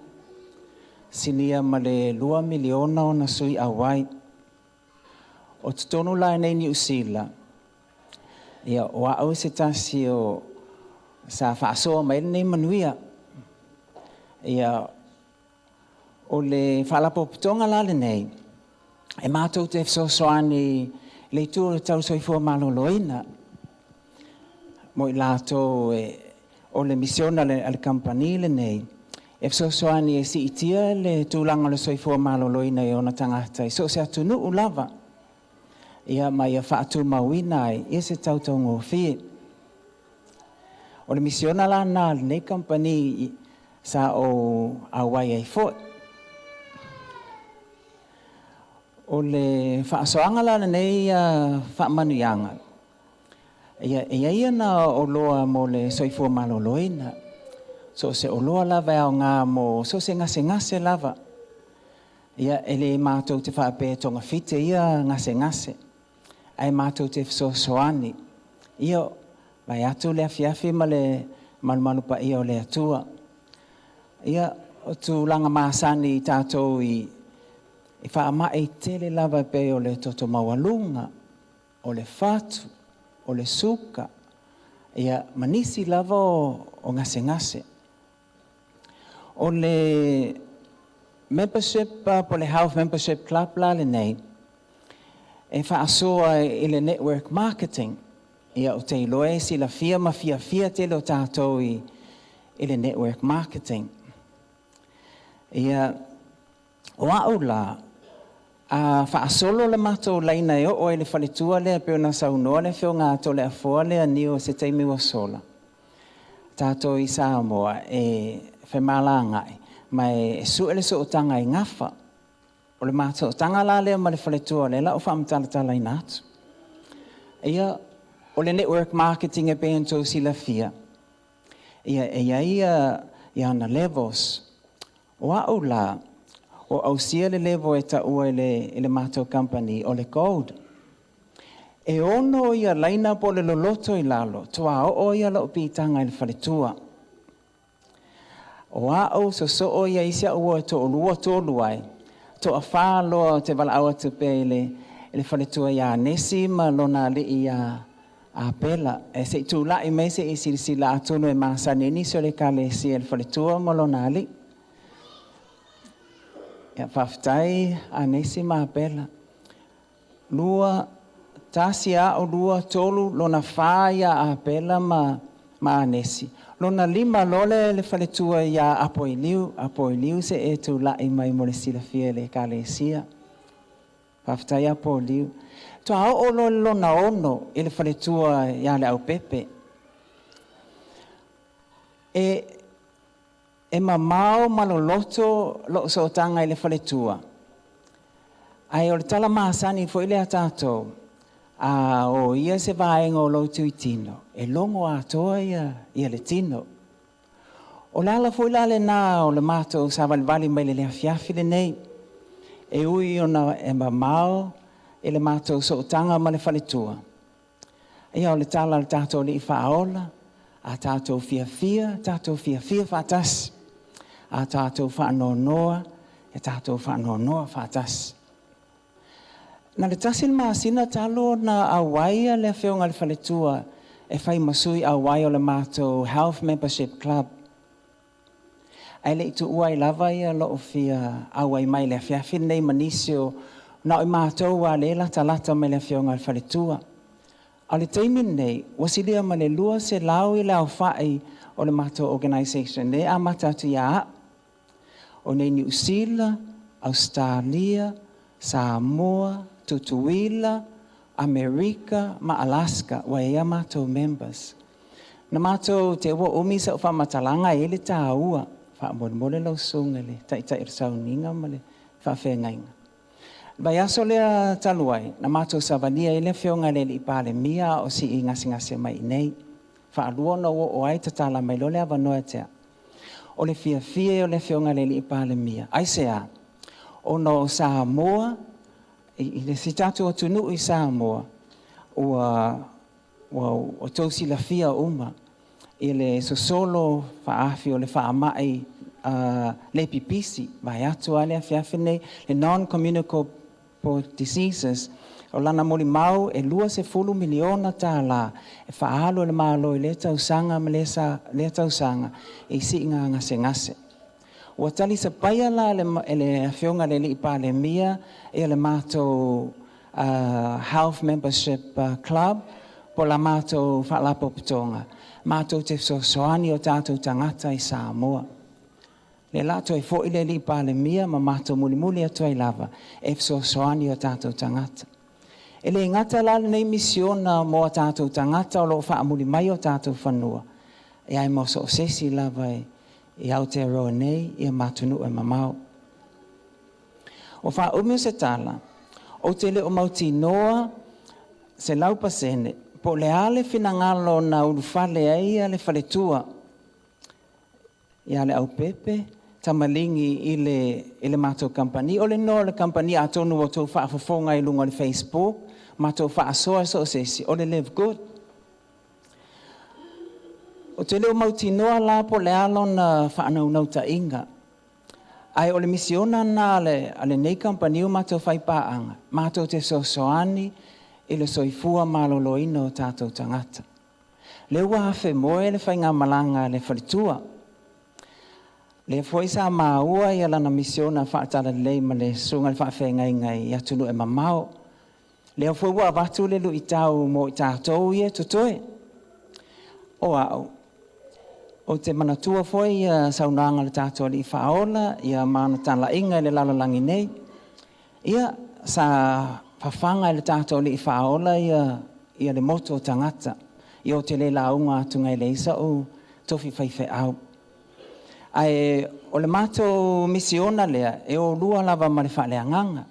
Speaker 16: Silia ma le 2 miliona ona sui auai. O totonu la nei Niu Sila, ia o au se tasi o sa faasoa mai lenei manuia. Ia, o le faalapotopotoga la lenei, e matou te fesoasoani le itu o le tau soifua maloloina mo i latou o le misiona a le kamupani lenei, e fesoasoani e siitia le tulaga o le soifua maloloina i ona tagata i so o se atunuu lava, ia ma ia faatumauina ai ia se tautaugofie. O le misiona la na lenei kamupani sa ou auai ai foi. O le faasoaga la lenei faamanuiaga, ia e i ai na oloa mo le soifua maloloina. So se oloa lava e aoga mo so se gasegase lava. Ia e le matou te faapea togafite ia gasegase, ae matou te fesoasoani. Ia vai atu le afiafi ma le malumalu paia o le Atua. Ia o tulaga masani i tatou i faamai tele lava pei o le toto maualuga, o le fatu, o le suka, ia ma nisi lava o gasegase. O le membership, po le Health Membership Club la lenei, e faasoa i le network marketing. Ia o te iloa e silafia ma fiafia tele o tatou i le network marketing. Ia, o au la, a faasolo le matou laina e oo ai le faletua lea pe ona saunoa le afioga a Toleafoa lea niu o se taimi ua sola. Tatou i Samoa e femalagai ma e sue le sootaga i gafa. O le matou la lea ma le faletua lea la o faamatalatalaina atu. Ia, o le network marketing e pei ona outou silafia. Ia, e i ai ia ana levels. O au la, o ausia le level e taua i le matou company o le gold. E ono ia laina po le loloto i lalo, toa oo ia lau pitaga i le faletua. O au sosoo ia isi au e to'olua tolu ai, to'afā loa te valaau atu pea i le faletua ia Nesi ma lona alii ia Apela. E se i tula'i mai se i silasila atonu e masani ai nisi o le ekalesia i le faletua ma lona alii. Ia faafetai a Nesi ma Apela. 2, 1 a'u 2, 3, lona 4 ia Apela ma Anesi. Lona 5 loa le faletua ia Apoiliu. Apoiliu se e tula'i mai mo le silafia i le ekalesia. Faafetai Apoiliu. Toa oo loa le lona 6 i le faletua ia Leaupepe. E E mamao ma loloto lo'u sootaga i le faletua, ae o le tala masani foi lea tatou, a o ia se vaega o lou tuitino, e logo atoa ia le tino. O le ala foi la lenā o le matou savalivali mai le afiafi lenei, e ui ona e mamao i le matou sootaga ma le faletua. Ia o le tala o le tatou Alii Faaola, a tatou fiafia, tatou fiafia faatasi. A tatou faanoanoa, e tatou faanoanoa faatasi. Na le 1 le masina talu ona auai le afioga i le faletua e fai ma sui auai o le matou Health Membership Club. Ae le i tuua ai lava ia loo fia auai mai le afiafi lenei ma nisi o na o i matou a le latalata mai le afioga i le faletua. A o le taimi lenei, ua silia ma le 200 i le aofai o le matou organisation le amata atu ia a'u. O nei Niu Sila, Australia, Samoa, Tutuila, Amerika ma Alaska ua i ai a matou members. Na matou te ua umi sa'u faamatalaga e i ai le tāua faamolemole lau susuga i le taitai o le sauniga ma le faafeagaiga. Le vaiaso lea talu ai, na matou savalia ai le afioga i le alii Palemia a o sii gasegase mai i inei. Faalua ona ua oo ai tatala mai loa le avanoa ia te a'u. O le fiafia o le afioga i le alii Palemia, aisea? Ona o Samoa, i le si tatou atunuu i Samoa, ua outou silafia uma i le sosolo faaafi o le faamai le pipisi, vaeatu lava le afiafi lenei, le non-communicable diseases. O lana molimau e $20 miliona tālā e faaalu e le Malo i lea tausaga ma lea tausaga i siiga gasegase. Ua talisapaia la e le afioga i le alii Palemia ia le matou Health Membership Club po o la matou faalapotopotoga, matou te fesoasoani o tatou tagata i Samoa. Le la toe foi le alii Palemia ma matou mulimuli atu ai lava e fesoasoani o tatou tagata. E le gata la lenei misiona mo a tatou tagata o loo faamuli mai o tatou fanua, e ai mo so o se isi lava i Aotearoa nei ia ma atunuu e mamao. O faaumi o se tala, ou te le o mautinoa 100% po o le a le finagalo na ulufale ai le faletua ia Leaupepe Tamaligi i le matou kamupani. O le igoa o le kamupani atonu ua outou faafofoga i luga o le Facebook, matou faasoa so o se isi, o le Live Good. Ou te le o mautinoa la po o le a lona faanaunautaiga. Ae o le misiona lena a lenei kamupani o matou faipaaga, matou te fesoasoani i le soifua maloloina o tatou tagata. Lea ua afemoe le faigamalaga a le faletua. Lea foi sa maua ia lana misiona faatalalelei ma le susuga i le faafeagaiga i atunuu e mamao. Lea foi ua avatu le luitau mo i tatou ia e totoe. O a'u, ou te manatua foi ia saunoaga a le tatou Alii Faaola ia ma ana talaiga i le lalolagi nei. Ia sa fafaga e le tatou Alii Faaola ia le motu o tagata. Ia ou te le lauga atu nai leai sa'u tofi faifeau. Ae o le matou misiona lea e o lua lava ma le faaleagaga.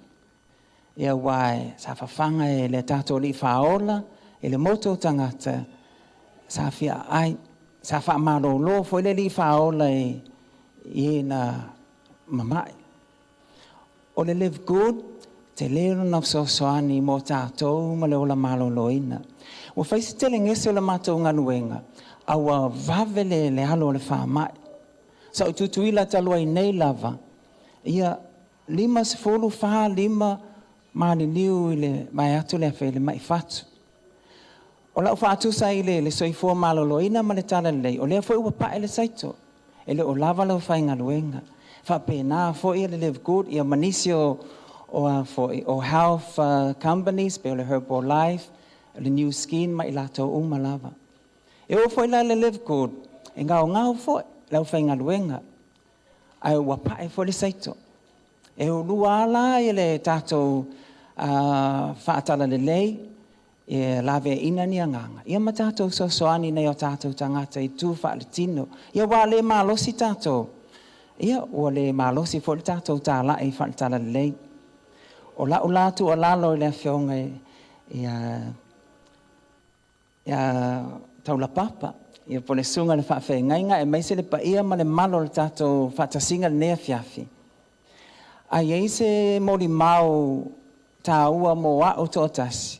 Speaker 16: Ia aua sa fafaga e le tatou Alii Faaola i le motu o tagata sa fia ai sa faamalōlō foi le Alii Faaola i e na mama'i. O le Live Good, tele lona fesoasoani mo tatou ma le ola malōlōina. Ua fai se telegese o le matou galuega, a ua vave le alo o le faama'i. Sa ou tutuila talu ai nei lava, ia 54 maliliu i le vaeatu le afe i le ma'i fatu. O lau faatusa i le soifua maloloina ma le talalelei, o lea foi ua pae le saito. E le o lava lau faigaluega. Faapena foi le Live Good ia ma nisi o a foi o health companies pe o le Herbalife, le Nu Skin ma i latou uma lava. E oo foi la le Live Good, e gaogao foi lau faigaluega, ae ua pae foi le saito. E o lua ala i le tatou faatalalelei e laveaiina ni agaga. Ia ma tatou fesoasoani nei o tatou tagata i tu faaletino. Ia ua le malosi tatou. Ia, ua le malosi fo'i le tatou tala'i fa'aletalalelei. O la'u la tu'ualalo i le afioga ia ia Taulapapa, ia po le susuga i le faafeagaiga aemaise le paia ma le mamalu o le tatou faatasiga i lenei afiafi. A i ai se molimau tāua mo a'u toatasi,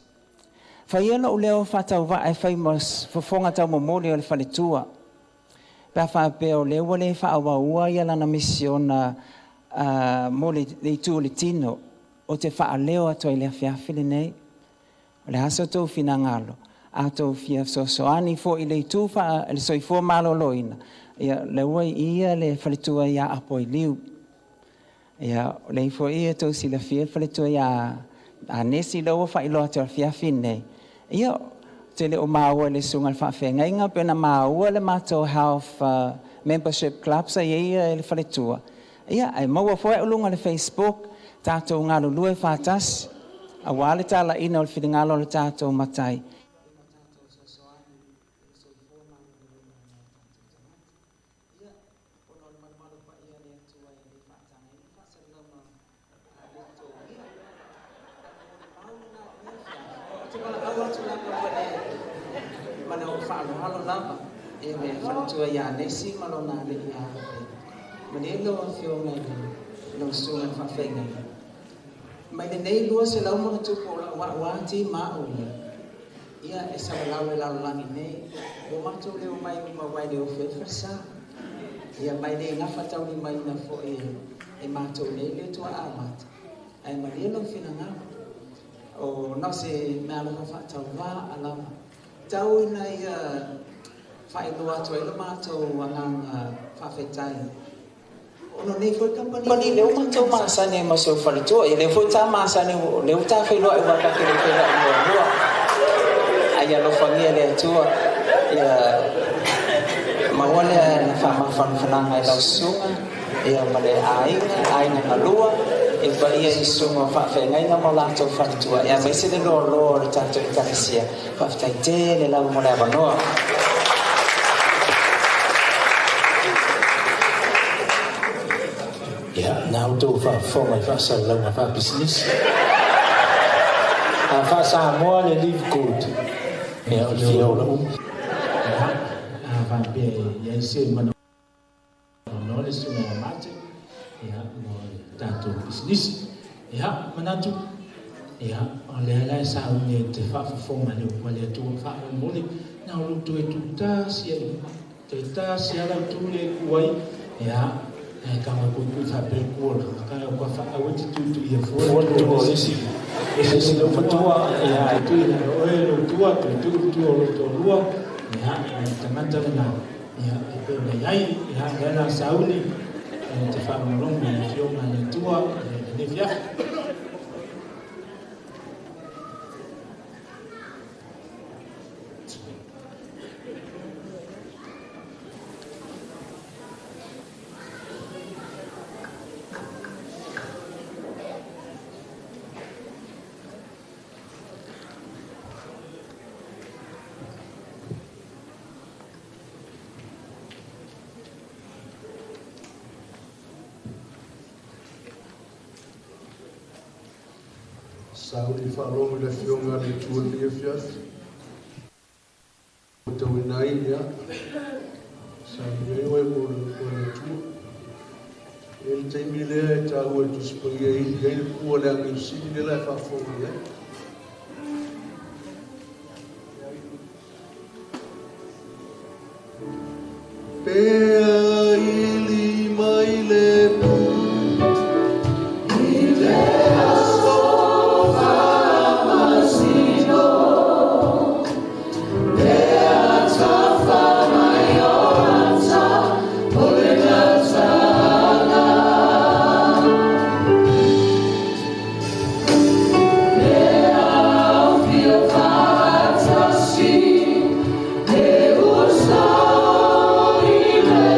Speaker 16: faia lo'u leo faatauvaa e fai ma fofoga taumomoli o le faletua, pe a faapea o lea ua le faaauaua ia lana misiona mo le itu o le tino, ou te faaleo atu ai i le afiafi lenei. O le a so outou finagalo, a outou fia fesoasoani foi i le itu faa le soifua maloloina, ia lea ua i i le faletua ia Apoiliu. Ia, o lea foi e outou silafia le faletua ia Anesi lea ua faailoa atu i le afiafi lenei. Ia, ou te le o maua i le susuga i le faafeagaiga pe na maua le matou health membership club sa i ai le faletua. Ia, ae maua foi au i luga o le Facebook, tatou galulue faatasi, aua le talaiina o le finagalo o le tatou Matai. Ma le faaaloalo lava e le faletua ia Nesi ma lona alii ia Malie lau afioga i lau susuga i le faafeagaiga. Mai lenei 200+ o lau a'u ati ma a'u ia, ia e salalau i le lalolagi nei, ua matou le omai uma aua e le ofi ai le falesa. Ia ma e le gafataulimaina foi e matou nei le tuaa amata, ae malie lou finagalo. O na o se meaalofa faatauvaa lava, tau ina ia faailoa atu ai lo matou agaga faafetai. Ona o nei foi kamupani lea ua matou masani ai ma si ou faletua, ia lea foi ua ta masani, lea ua ta feiloai aua ta te le feiloai muamua. Ae ia alofagia e le Atua ia maua le faamafanafanaga i lau susuga ia ma le aiga, aiga galua, i le paia i susuga o faafeagaiga ma o latou faletua, ia aemaise le loaloa o le tatou Ekalesia. Faafetai tele lava mo le avanoa.
Speaker 5: Ia, na outou faafofoga i faasalalauga faapisinisi. A faa-Samoa le Live Good, ia o le fia ola umi. Ia, a faapea e i ai se manaoga le susuga ia Martin, ia, mo le tatou pisinisi. Ia, manatu, ia, o lea la e sauni e te faafofoga i le upu a le Atua, faamolemole, na o lou toe tutasi ai luma. Toe tasi lava lau tu lea e ku ai, ia, ae tago e puipui faapea le ku o le kai o faau e te tuituia fua le tu o le isi. Ese lau matua, ia, e tui na oe lou tua, tuitui le tua o lou toalua, ia, e tagata lena, ia, e pei ona i ai, ia, lea la sauni, e te faalogologo i le Afioga a le Atua, i lenei afiafi.
Speaker 1: Sauni faalogo i le Afioga a le Atua i lenei afiafi. Ua tauina ai, ia, sauni ai oe mo le upu a le Atua. E i ai le taimi lea e taua e le Tusi Paia e ili ai le pua le agiusili lea la e faafofoga i ai. Pea ili mai le pua i le aso faamasino, pea tafa mai o ata o le gataga. Pea aufio faatasi e uso i le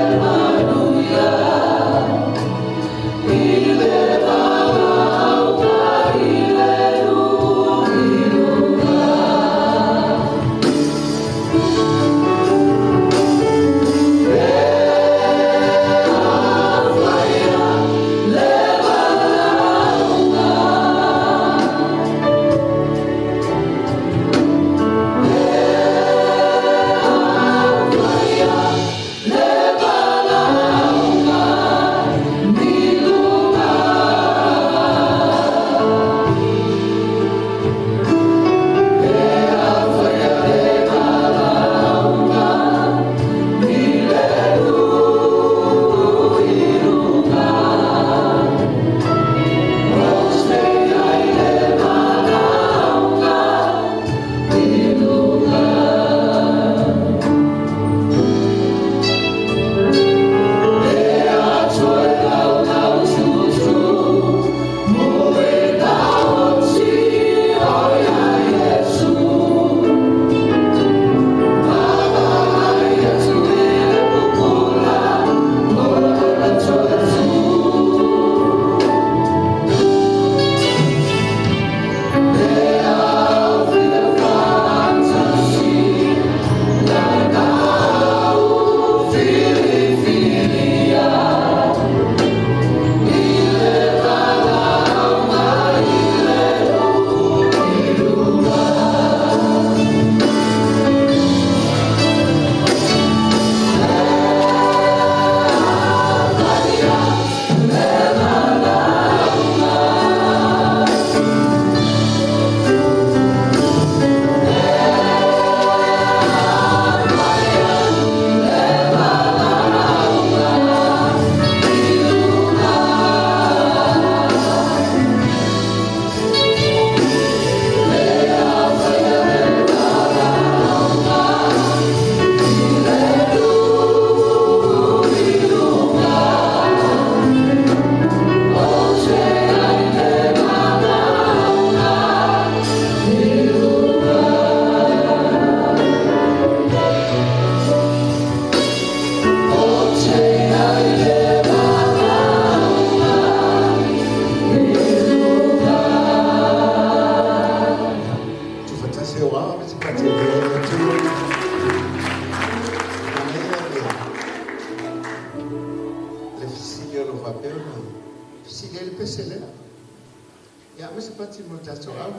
Speaker 17: Aumai se pati mo le tatou au.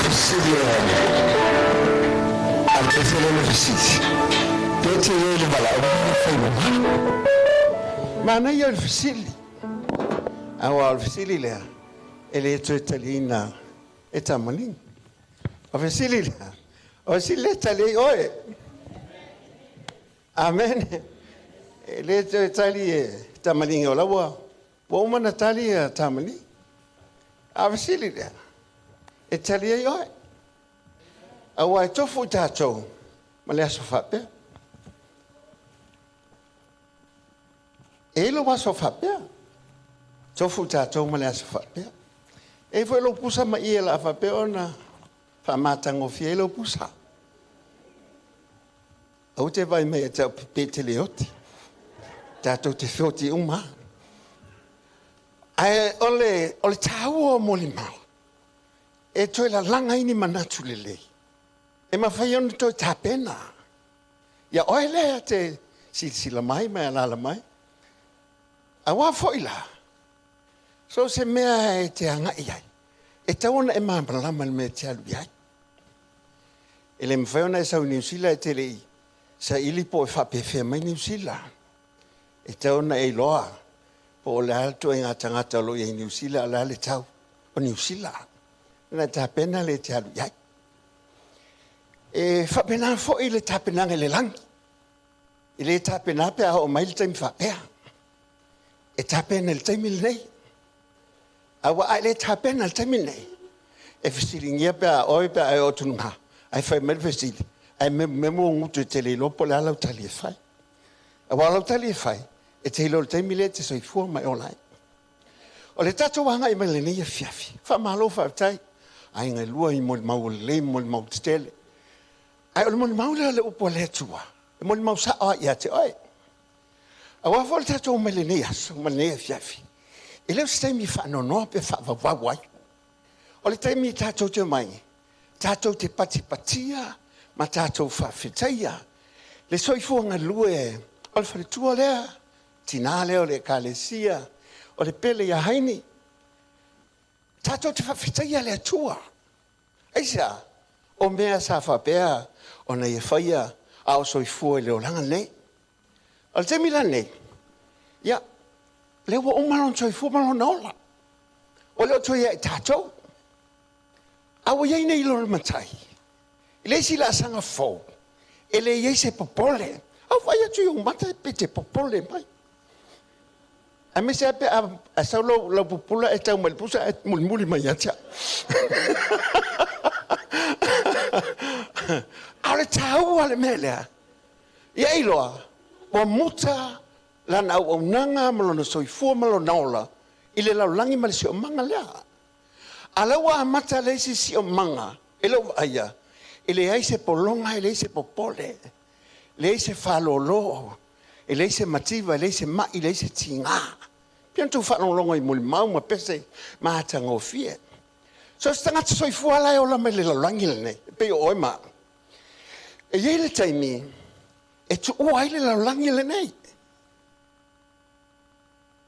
Speaker 18: Fesili a le pese le fesili. Pe te e le valaauga ma fai mamalu.
Speaker 17: Manaia o le fesili. Aua o le fesili lea, e le toe taliina e tamaligi. O fesili lea, o fesili lea e tali ai oe. Amen. E le toe tali e tamaligi o la ua ua uma ona tali a tamaligi. A fesili lea, e tali ai oe. Aua e tofu i tatou ma le aso faapea. E i ai lou aso faapea. Tofu i tatou ma le aso faapea. E i ai foi lou pusa ma ie o le a faapea ona faamatagofie ai lou pusa. Aua te vaai mai ia te au pe te le oti. Tatou te feoti uma lava. Ae o le, o le taua o molimau, e toe lalaga ai ni manatu lelei. E mafai ona toe tapena. Ia oe lea te silasila mai ma e alaala mai. Aua foi la, so o se mea e te agai ai, e tatau ona e malamalama i le mea e te alu i ai. E le mafai ona e sau i Niu Sila e te le i saili po o e faapefea mai Niu Sila. E tatau ona e iloa po o le a le ituaiga tagata o lo o i ai i Niu Sila a o le a le tau o Niu Sila. Ona e tapena lea e te alu i ai. E faapena foi le tapenaga i le lagi. E le tapena pe a oo mai le taimi faapea. E tapena i le taimi lenei. Aua a e le tapena i le taimi lenei, e fesiligia pe a oe pe a e oo atu luga, ae fai mai le fesili, ae memumemu ou gutu e te le iloa po o le a lau tali e fai. Aua o lau tali e fai, e te iloa i le taimi lea e te soifua ma e ola ai. O le tatou agai mai lenei afiafi, faamalo faafetai, aiga e lua i molimau lelei ma molimau tetele. Ae o le molimau lea o le upu a le Atua, e molimau sao lava ia te oe. Aua foi le tatou omai lenei aso ma lenei afiafi, e le o se taimi e faanoanoa pe faavauvau ai. O le taimi tatou te omai, tatou te patipatia ma tatou faafetaia le soifua galue o le faletua lea, tinā lea o le Ekalesia, o le pele ia Haini. Tatou te faafetaia le Atua. Aisea? O mea sa faapea ona ia faia a o soifua i le olaga lenei. O le taimi la lenei, ia, lea ua uma lona soifua ma lona ola. Ua le o toe ia i tatou. A ua i ai nei lona matai, i le isi laasaga fou, e le i ai se popole. A ou vaai atu i ou mata pe te popole mai. Aemaise lava pe a sau lau, lau pupula e tau mai le pusa ae mulimuli mai ia te au. A o le taua o le mea lea, ia iloa, ua muta lana auaunaga ma lona soifua ma lona ola i le lalolagi ma le siomaga lea. A la ua amata le isi siomaga e lou vaaia, e leai se pologa, e leai se popole, leai se faalolo, e leai se mativa, e leai se mai, leai se tiga. Pei ona tou faalogologo i molimau ma pese matagofie. So o se tagata soifua la e ola mai le lalolagi lenei, e pei o oe ma au. E i ai le taimi e tuua ai le lalolagi lenei.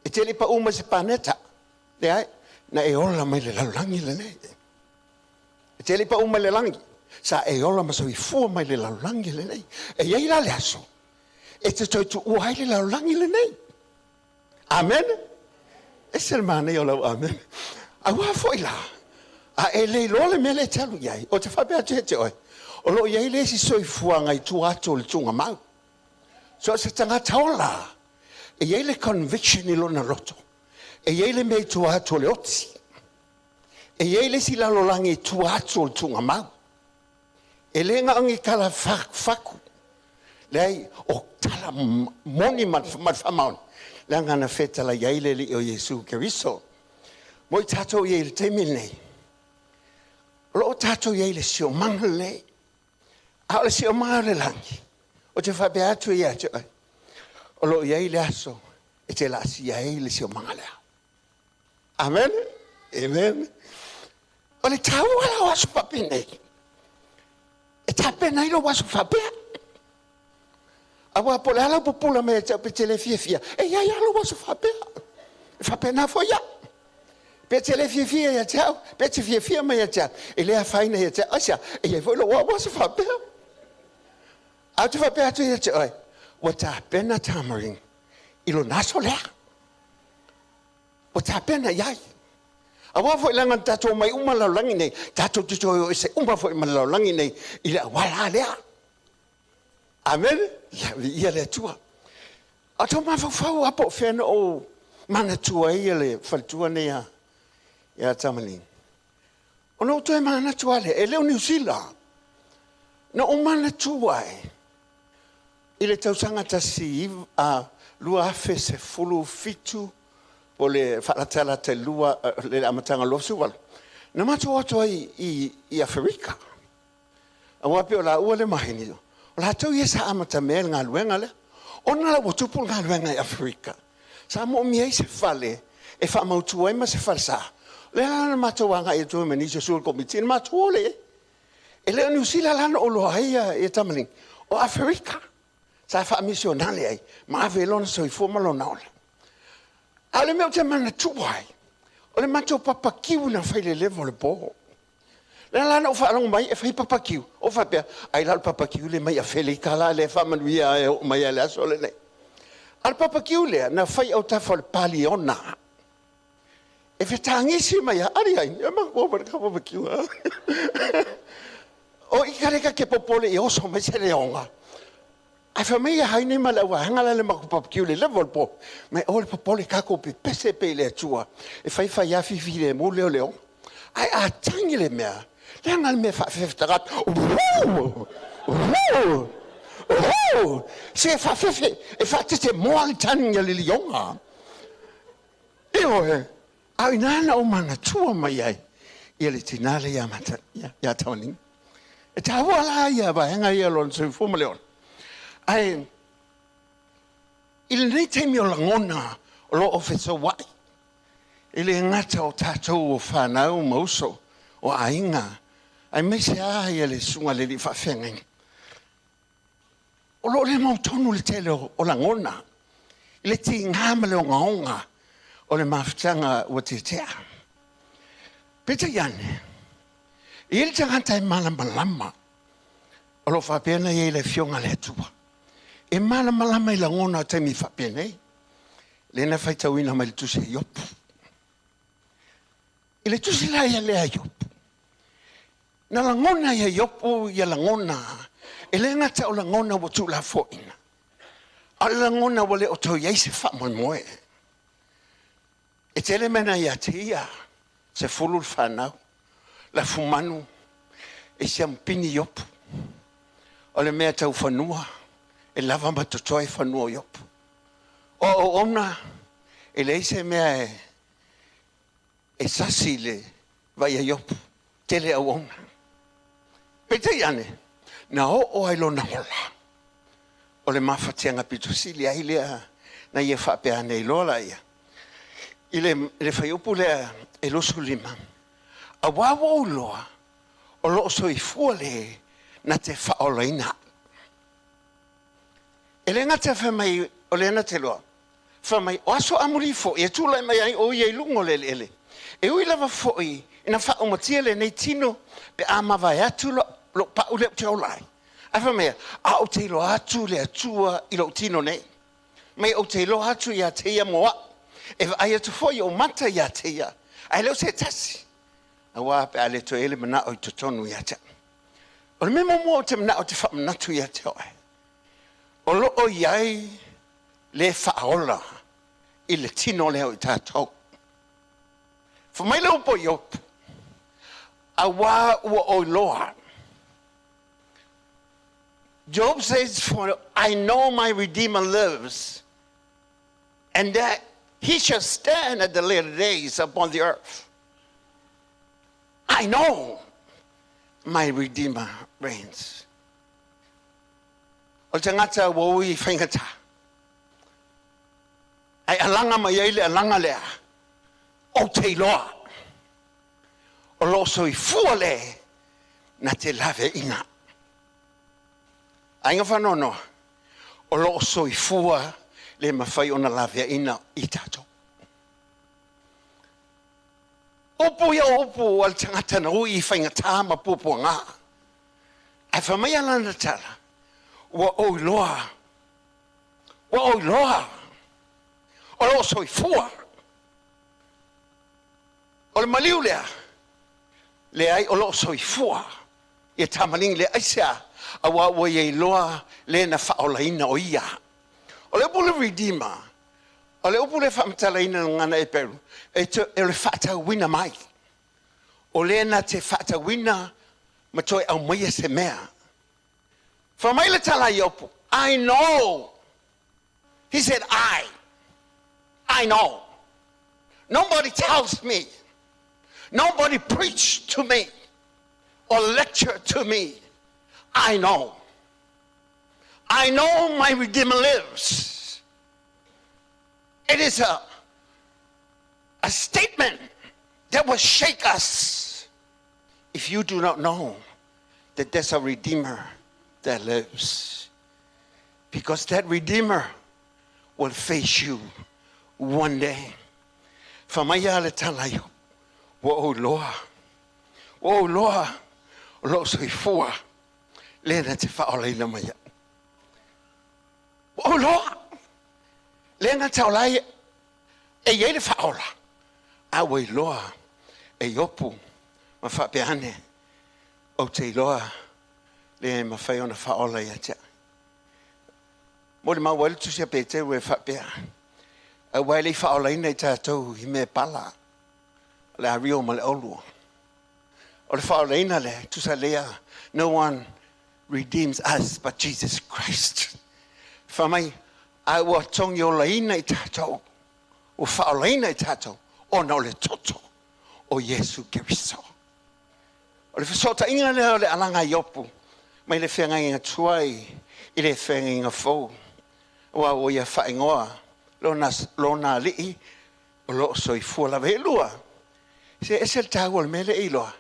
Speaker 17: E te le i pau mai se paneta, leai, na e ola mai le lalolagi lenei. E te le i pau mai le lagi, sa e ola ma soifua mai le lalolagi lenei. E i ai la le aso e te toe tuua ai le lalolagi lenei. Amen. Ese le manaia o lau amen. Aua foi la, a e le iloa le mea lea e te alu i ai, ou te faapea atu ia te oe, o lo o i ai le isi soifuaga i tua atu o le tuugamau. So o se tagata ola, e i ai le conviction i lona loto, e i ai le mea i tua atu o le oti, e i ai le isi lalolagi i tua atu o le tuugamau. E le na o ni tala fakufaku, leai, o tala moni ma le faamaoni, leaga na fetalai ai le Alii o Iesu Keriso. Mo i tatou i ai i le taimi lenei, o lo o tatou i ai i le siomaga lenei, a o le siomaga o le lagi, ou te faapea atu ia te oe, o lo o i ai le aso e te laasia ai le siomaga lea. Amen. Amen. O le taua la o aso faapenei, e tapena ai lou aso faapea. Aua po o le a lau pupula mai ia te au pe te le fiafia, e i ai lava lou aso faapea. E faapena foi au. Pe te le fiafia ia te au, pe te fiafia mai ia te au, e le afaina ia te au. Aisea, e i ai foi lou au aso faapea. Ae ou te faapea atu ia te oe, ua tapena Tamarine i lona aso lea. Ua tapena i ai. Aua foi leaga na tatou omai uma i le lalolagi nei, tatou te toe o ese uma foi ma le lalolagi nei i le auala lea. Amene? Ia, viia le Atua. A o tau mafaufau lava po o fea na ou manatua ai le faletua nei ia Tamalii. Ona ou toe manatu lava lea, e le o Niu Sila. Na ou manatua ai i le tausaga 2017 po o le faalatalata i le amataga o le 2018, na matou o atu ai i Aferika. Aua pei o laua le maheni, o latou ia sa amatamea i le galuega lea. Ona la ua tupu le galuega i Aferika, sa moomia ai se fale e faamautu ai ma se falesa. O lea la na matou agai atu ai ma nisi o sui o le Komiti, na matou o lea i ai. E le o Niu Sila la na ou iloa ai ia Tamaligi, o Aferika sa faamisionale ai ma ave ai lona soifua ma lona ola. A o le mea ou te manatua ai, o le matou papakiu na fai i le leva o le po. Lea la na ou faalogo mai e fai papakiu, ou faapea, ai la o le papakiu lea mai Afelika la lea e faamanuia ai e oo mai lava i le aso lenei. A o le papakiu lea na fai i autafa o le paliona. E fetagisi mai lava, ali ai, e makoa ma le ka papakiu. O i ka leka ke popole i oso mai se leoga. Ae fai mai ia Haine ma le auvaega la le matou papakiu le leva o le po. Mai o le popole tatou pepese pe i le Atua e fai fai a fifi lemu lea o leoga. Ae a tagi le mea, leaga le mea faafefe tagata. Woo! Woo! Woo! Se faafefe e faatete moa le tagi a le lioga. Ioe, a o ina na ou manatua mai ai ia le tina lea ia Mata, ia Tamaligi. E taua la ia vaega ia o lona soifua ma le ola. Ae i lenei taimi o lagona o lo o fesouai, e le gata o tatou o fanau ma uso o aiga, aemaise lava ia le susuga i le alii faafeagaiga. O lo o le mautonu le tele o lagona i le tiga ma le ogaoga o le mafutaga ua tietea. Peitai ane, e i ai le tagata e malamalama o lo o faapea ona i ai le Afioga a le Atua. E malamalama i lagona o taimi faapenei, lea na faitauina mai le tusi a Iopu. I le tusi la ia lea a Iopu, na lagona ia Iopu ia lagona, e le gata o lagona ua tuulafoaina, a o le lagona ua le o toe i ai se faamoemoe. E tele mea na ia te ia, 10 le fanau, lafumanu, e siamupini Iopu. O le mea tau fanua, e lava ma totoe fanua o Iopu. O auauna, e leai se mea e E sasi le vai a Iopu, tele auauna. Peitai ane, na oo ai lona ola, o le mafatiaga pito sili ai lea na ia faapea ane ai loa laia. I le fuaiupu lea e 25, Auā ua ou iloa, o lo o soifua le na te faaolaina au. E le gata fai mai o lea na te iloa, Fai mai, o aso amuli foi e tulai mai ai o ia i luga o le eleele. E ui lava foi ina faaumatia lenei tino pe a mavae atu lou pau lea ou te ola ai. Ae fai mai, a ou te iloa atu le Atua i lou tino nei. Mai ou te iloa atu ia te ia mo au. E vaai atu foi ou mata ia te ia, ae le o se tasi. Aua pe a le toe i ai le manao i totonu ia te au. O le mea muamua ou te manao ou te faamanatu ia te oe, o lo o i ai le faaola i le tino lea o i tatou. Fai mai le upu a Iopu, Auā ua ou iloa. Job says, For I know my Redeemer lives, and that he shall stand at the latter days upon the earth. I know my Redeemer reigns. O le tagata ua ui i faigata, ae alaga mai ai le alaga lea, ou te iloa, o lo o soifua le na te laveaiina. Aiga faanoanoa, o lo o soifua le mafai ona laveaiina i tatou. Upu ia o upu a le tagata na ui i faigata ma puapuaga. Ae fai mai lana tala, ua ou iloa, ua ou iloa, o lo o soifua. O le maliu lea, leai o lo o soifua. Ia tamaligi le aisea, auā ua ia iloa le na faaolaina o ia. O le upu le Redeemer, o le upu le faamatalaina i le gagana Eperu, e o le faatauina mai. O le na te faatauina ma toe aumaia se mea. Fai mai le tala a Iopu, I know. He said, I know. Nobody tells me. Nobody preach to me or lecture to me. I know. I know my Redeemer lives. It is a statement that will shake us if you do not know that there's a Redeemer that lives. Because that Redeemer will face you one day. Fai mai le tala ia, ua ou iloa, ua ou iloa, o lo o soifua, le na te faaolaina mai au. Ua ou iloa, le na te ola ai, e i ai le faaola, a ua iloa e Iopu ma faapea ane, ou te iloa le mafai ona faaola ia te au. Mo le mau ai le tusi a Peteru e faapea, auā e le i faaolaina i tatou i mea pala, o le ario ma le olu. O le faaolaina lea, tusa lea, no one redeems us but Jesus Christ. Fai mai, a ua togiolaina i tatou, ua faaolaina i tatou, ona o le toto o Iesu Keriso. O le fesootaiga lea o le alaga a Iopu, mai le feagaiga tuai i le feagaiga fou. Aua ua ia faaigoa lona, lona alii o lo o soifua lava. E lua, se ese le taua o le mea lea e iloa,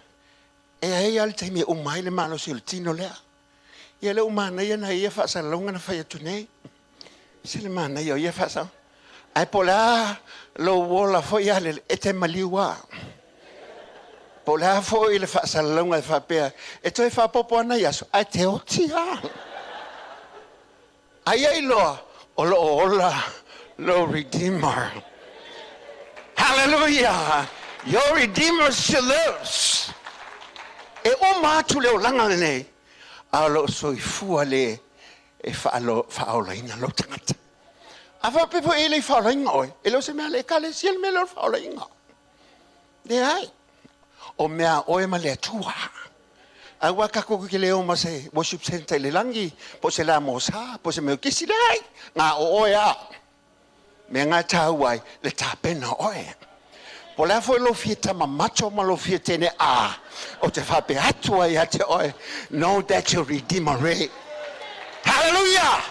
Speaker 17: e ai lava le taimi e uma ai le malosi o le tino lea. Ia lea ua manaia nai ia faasalalauga na fai atu nei. Se le manaia o ia faasalasalauga. Ae po o le a lou ola foi a le, e te maliu lava. Po o le a foi le faasalalauga e faapea, e toe faaopoopo lava nai aso, ae te oti lava. Ae ia iloa, o lo o ola lou Redeemer. Hallelujah! Your Redeemer still lives. E uma atu le olaga lenei, a o lo o soifua le e faaolaina lou tagata. A faapea foi e le i faaolaina oe, e le o se mea a le Ekalesia le mea lea o le faaolaina. Leai. O mea a oe ma le Atua. Aua tatou te le o ma se worship center i le lagi, po o se la mosa, po o se mea o kisi, leai. Na o oe lava. Mea na e tāua ai le tapena o oe. Po o le a foi lou fia tama macho ma lou fia teine a, ou te faapea atu ai ia te oe, know that your Redeemer reigns. Hallelujah!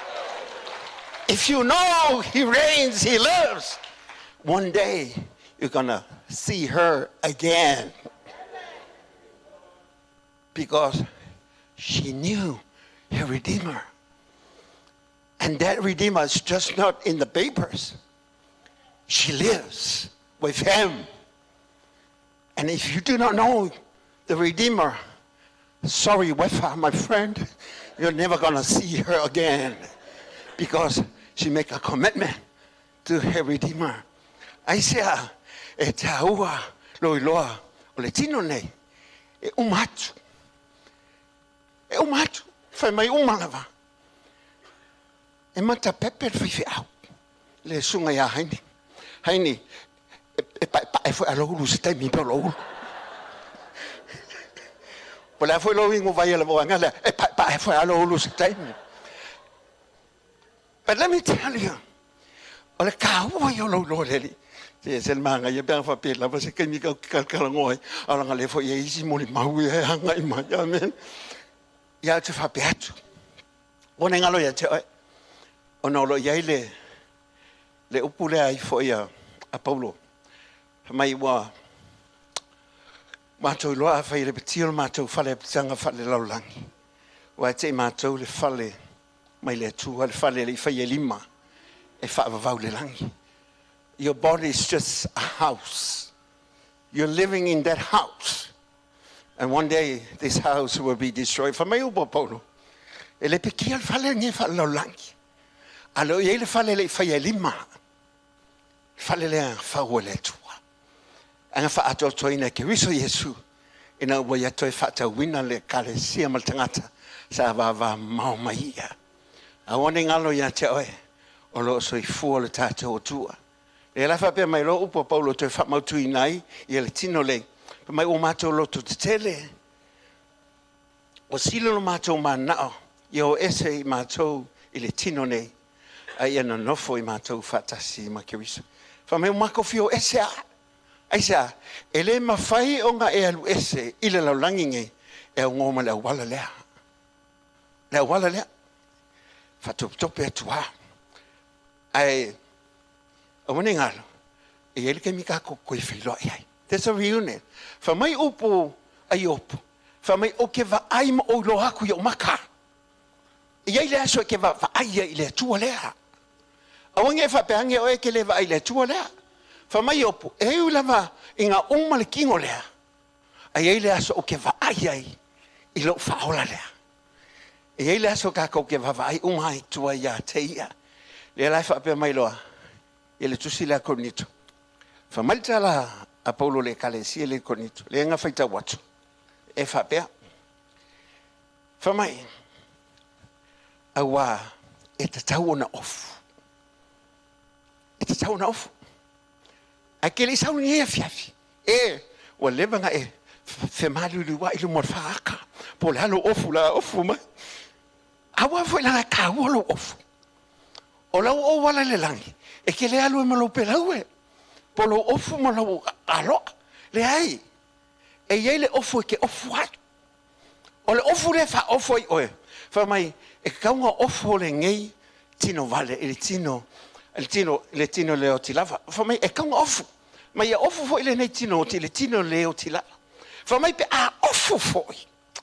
Speaker 17: If you know he reigns, he lives, one day you're gonna see her again. Because she knew her Redeemer. And that Redeemer is just not in the papers. She lives with him. And if you do not know the Redeemer, sorry, Wefa, my friend, you're never gonna see her again. Because she make a commitment to her Redeemer. Aisea e tāua lou iloa o le tino nei, e uma atu. E uma atu, fai mai uma lava. E matapepe le faifeau, le susuga ia Haini. Haini, e paepae foi a lou ulu i se taimi pe o lou ulu. Po o le a foi lou igu vai a le moega lea, e paepae foi a lou ulu i se taimi. But let me tell you, o le taua ia o lou iloa i le Alii. Se ese le manaia pe ana faapea lava se taimi tatou te talatalanoa ai, a o leaga lea foi e i ai isi molimau ia e agai mai. Amen. Ia ou te faapea atu, ua ne galo ia te oe, ona o lo o i ai le, le upu lea ai foi a, a Paulo, fai mai ua matou iloa afai e lepetia lo matou fale apitaga faale-lalolagi, ua e te i matou le fale mai le Atua, le fale e le i faia e lima, e faavavau i le lagi. Your body is just a house. You're living in that house. And one day this house will be destroyed. Fa mai upu a Paulo. E le pikia le fale nge fa lalolagi. A le o iai le fale le i faia e lima. Le fale lea fau e le Atua. Aga faatoatoaina e Keriso Iesu ina ua ia toe faatauina le Ekalesia ma le tagata sa vavamao mai ia. Aua ne i galo ia te oe, o lo o soifua lo tatou Atua. Lea la faapea mai loa upu a Paulo e toe faamautuina ai ia le tino lei, fai mai ua matou loto tetele, ua sili lo matou manao ia o ese i matou i le tino nei, a ia nonofo i matou faatasi ma Keriso. Fai mai ua matou fia o ese a. Aisea? E le mafai ona e alu ese i le lalolagi nei e augoa ma le auala lea. Le auala lea. Faatopetope atu lava. Ae aua ne i galo, e i ai le taimi tatou toe feiloai ai. There's a reunion. Fai mai upu a Iopu, fai mai ou te vaai ma ou iloa atu i ou maka. E i ai le aso e te vaavaai ai i le Atua lea. Aua ne i faapea ane oe e te le vaai i le Atua lea. Fai mai Iopu, e ui lava ina uma le tino lea, ae i ai le aso ou te vaai ai i lou faaola lea. E i ai le aso tatou te vaavaai uma ai i tua ia te ia. Lea la e faapea mai loa i le tusi lea a Korinito. Fai mai le tala a Paulo i le Ekalesia lea i Korinito, lea na faitau atu, e faapea, Fai mai, auā e tatau ona ofu. E tatau ona ofu. Ae ke le i sau lenei afiafi, e, ua leva ona e femaliuliuai i luma o le faaka, po o le a lou ofu la ofu mai. Aua foi leaga e taua lou ofu. O lau auala i le lagi, e te le alu ai ma lou pelau e, po o lou ofu ma lou aloa. Leai, e i ai le ofu e te ofu ai. O le ofu lea e faaofu ai oe, fai mai, e tatau ona ofu lenei tino vale i le tino, le tino, le tino le oti lava. Fai mai, e tatau ona ofu. Ma ia ofu foi lenei tino oti i le tino le oti lava. Fai mai pe a ofu foi,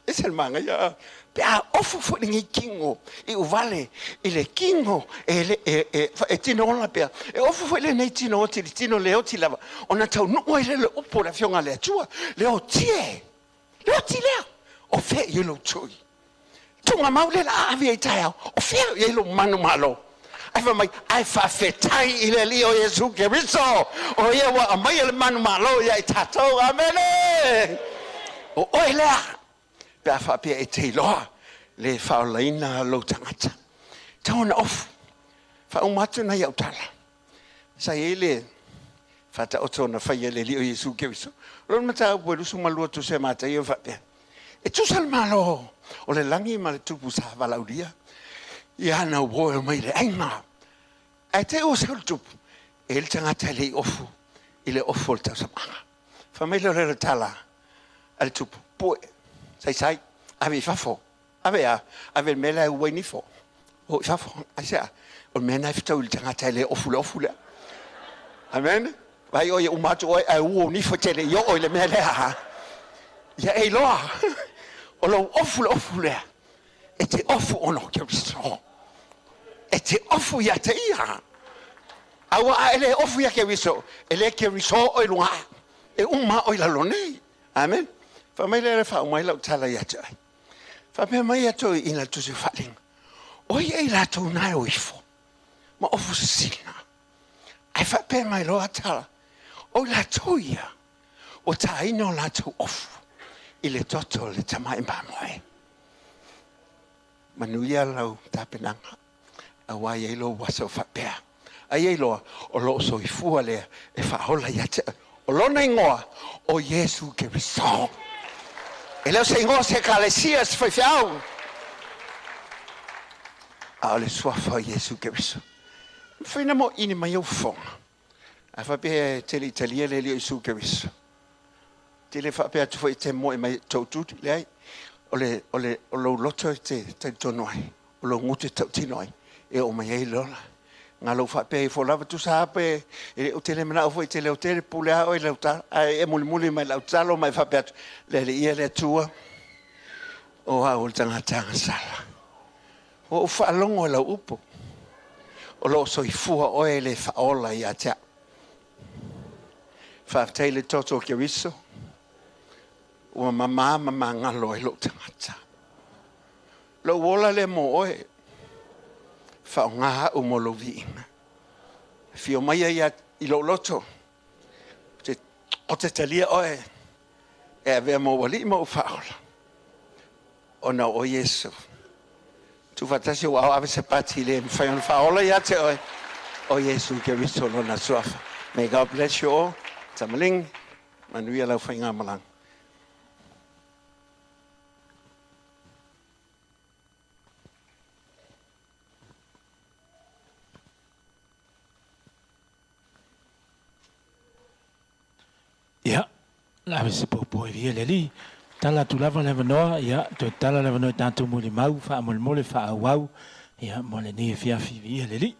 Speaker 17: ese le manaia, pe a ofu foi lenei tino i uvale i le tino e, le, e, e, e tino ola pea, e ofu foi lenei tino oti i le tino le oti lava, ona taunuu ai lea le upu o le Afioga a le Atua, le oti e. Le oti lea, o fea i ai lou tui? Tugamau lea la a ave ai taeao, o fea i ai lou manumalo? Ae fai mai, ae faafetai i le Alii o Iesu Keriso, o ia ua aumaia le manumalo ia i tatou. Amene! O oe lea, pe a faapea e te iloa le faaolaina lou tagata. Tau ona ofu, faauma atu nai au tala. Sa i ai le faataoto na faia e le Alii o Iesu Keriso. O lona mataupu e 22 tusa e Mataio e faapea, E tusa le Malo o le lagi ma le tupu sa valaaulia i ana uo e omai i le aiga. Ae te i ua sau le tupu, e i ai le tagata e le i ofu i le ofu o le tausamaga. Fai mai lea o le tala a le tupu, Pue, saisai, ave i fafo. Ave a, ave i le mea la e ua ai nifo. O i fafo, aisea? O le mea lena e fetau i le tagata e le ofu le ofu lea. Amen. Vai oe e uma atu oe ae ua o nifo e te le i oo i le mea lea. Ia e iloa, o lou ofu le ofu lea, e te ofu ona o Keriso. E te ofu ia te ia. Aua a e le ofu ia Keriso, e le Keriso oe i luga ae. E uma oe i lalo nei. Amen. Fai mai lea e faauma ai lau tala ia te oe. Faapea mai ia toeaiina i le Tusi o Faaaliga, O ai ea i latou na e o ifo ma ofu sisina? Ae faapea mai loa tala, O i latou ia ua tāina o latou ofu i le toto o le Tama Mamoe. Manuia lau tapenaga, auā i ai lou aso faapea. Ai ai loa, o loo soifua lea e faaola ia te oe. O lona igoa, o Iesu Keriso. E le o se igoa o se ekalesia, se faifeau, a o le suafa o Iesu Keriso. E mafai ona moʻini mai ou fofoga, a faapea e te le i talia le Alii o Iesu Keriso. Te le faapea atu foi e te moe mai tou tuli, leai, o le, o le, o lou loto e te talitonu ai, o lou gutu e tautino ai, e oo mai ai le ola. Na lou faapea ifo lava, tusa lava pe, e, ou te le manao foi e te leotele, pule lava oe i lau tala, ae e mulimuli mai lau tatalo ma e faapea atu, Le Alii ia le Atua, o au o le tagata agasala. Ua ou faalogo i lau upu, o lo o soifua oe le faaola ia te au. Faafetai i le toto o Keriso ua mamā ma magalo ai lou tagata. Lou ola lea mo oe, faaaoga au mo lou viiga. Afio mai ia i lou loto, ou te talia oe e avea ma ou alii ma ou faaola. Ona o Iesu. Tuufaatasi ou aao ave se pati le mafai ona faaola ia te oe. O Iesu Keriso lona suafa. May God bless you all. Tamaligi, manuia lau faigamalaga.
Speaker 5: Ia, le ave se popo e via le alii. Tala atu lava le avanoa, ia, toe tala le avanoa i tatou molimau, faamolemole, faaauau, ia, mo lenei afiafi viia le Alii.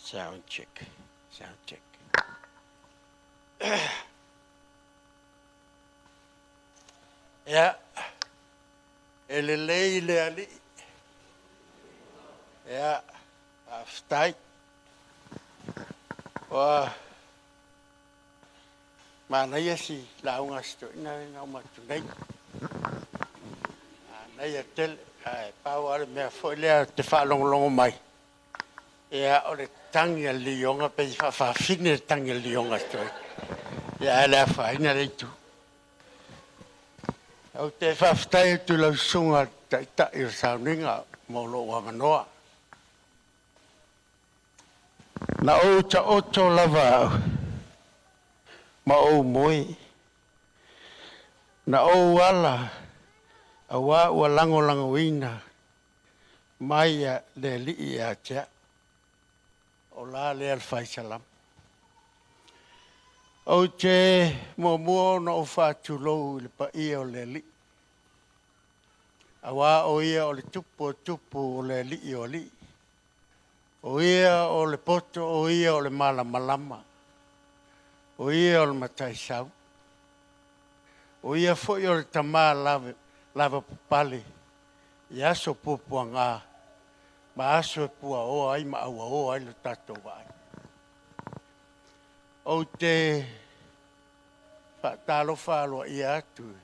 Speaker 17: Sound check. Sound check. Ia, e lelei le Alii. Ia, faafetai. Ua manaia si lauga a si toeaina lea na uma atu nei. Manaia tele, ae pau lava le mea foi lea ou te faalogologo mai, ia o le tagi a le lioga pei e faafafine le tagi a le lioga a si toeaina. Ia ae le afaina lea itu. Ou te faafetai atu i lau susuga i le Taitai o le Sauniga mo lou avanoa. Na ou taoto lava au ma ou moe, na ou ala auā ua lagolagoina mai le Alii ia te au. O la lea le faisalama. Ou te muamua ona ou faatulou i le paia o le Alii, auā o ia o le tupu o tupu o le Alii o alii. O ia o le poto, o ia o le malamalama, o ia o le mataisau. O ia foi o le tama lavapapale i aso puapuaga ma aso e puaoa ai ma auaoa ai lo tatou vaai. Ou te faatalofa aloaia atu i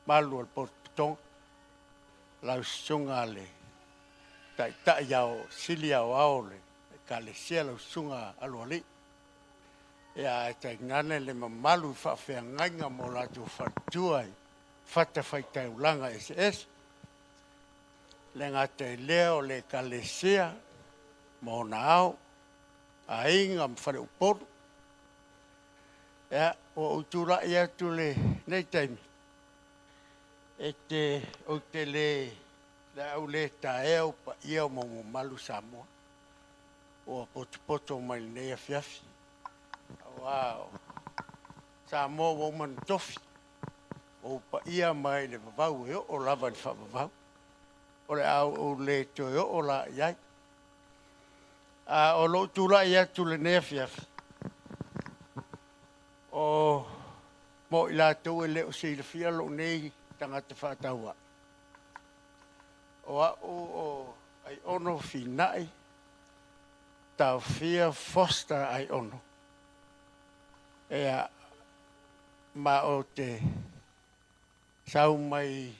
Speaker 17: malu o le potopotoga, lau susuga le Taitai ao Sili Aoao o le Ekalesia, lau susuga Aloalii, ia ae tainane le mamalu i faafeagaiga ma o latou faletua i fatafaitaulaga eseese. Le gata i lea o le Ekalesia ma ona ao, aiga ma faleupolu. Ia, ua ou tulai atu lenei taimi, e te, ou te le, le a ou le taea ou paia ma ou mamalu Samoa, ua potopoto mai lenei afiafi. Aua o Samoa ua uma ona tofi, ua ou paia mai le vavau e oo lava i le faavavau. O le a ou le toe oo la i ai. A o lou tulai atu lenei afiafi, o mo i latou e le o silafia lou nei tagata faataua'i, o au o Aiono Finai Taofia Foster Aiono, ea, ma ou te sau mai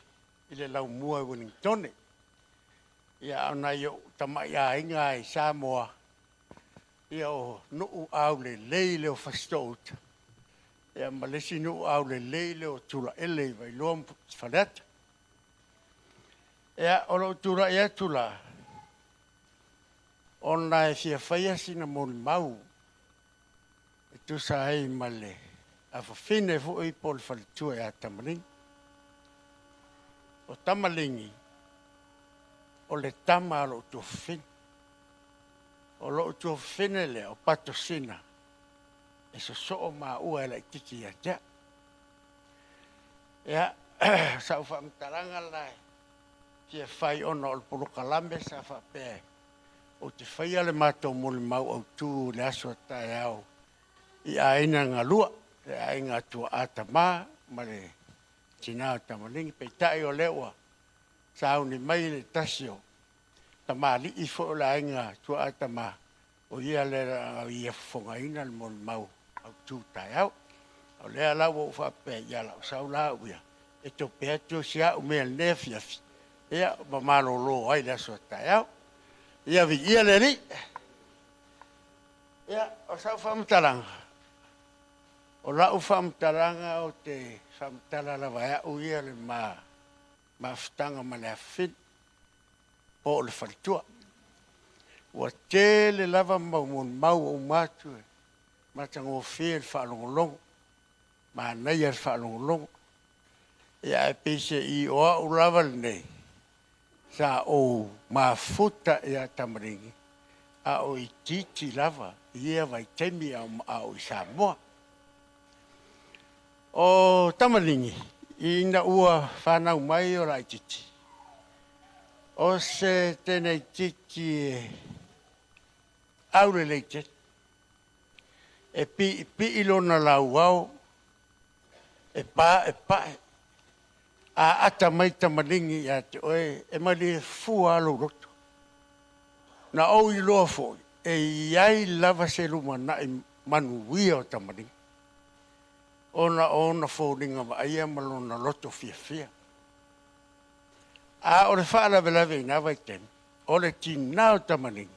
Speaker 17: i le laumua i Ueligitone. Ia, a o nai ou tama'i aiga i Samoa, ia o nuu aulelei lea o Fasitoouta, ia ma le isi nuu aulelei lea o Tulaele i Vailoa ma Faleata.
Speaker 7: Ia, o lou tulai atu la, ona e fia faia sina molimau e tusa ai ma le afafine foi po o le faletua ia Tamaligi. O Tamaligi, o le tama a lou tuafafine. O lou tuafafine lea, o Patosina, e sosoo maua e laitiiti ia te au. Ia, sau faamatalaga la e fia fai ona o le polokalame sa faapea ou te faia le matou molimau autu i le aso a taeao i aiga galua, le aiga tuaa tama ma le tina o Tamaligi. Peitai o lea ua sauni mai le tasi o tamalii foi o le aiga tuaa tama, o ia lea o ia fofogaina le molimau autu taeao. O lea la ua ou faapea ia lau sau la au ia, e tope atu si au mea lenei afiafi, ia ma malolo ai le aso a taeao. Ia viia le Alii. Ia, o sau faamatalaga, o lau faamatalaga o te faamatala lava e au ia le mafutaga ma le afafine, po o le faletua. Ua tele lava mau molimau ua uma atu e matagofie le faalogologo, manaia le faalogologo. Ia ae pei se i o au lava lenei, sa ou mafuta ia Tamaligi, a o itiiti lava i ia vaitaimi a o i Samoa. O Tamaligi, ina ua whanau mai o laitiiti, o se tēnei titi e aulelei tele, e piipii lona lauao, e pā e pae, a ata mai Tamaligi ia te oe, e malie fua lou loto. Na ou iloa foi, e iai lava se lumanai manuia o Tamaligi, ona ona foliga vaaia ma lona loto fiafia. A o le faalavelave i na vaitaimi, o le tinā o Tamaligi,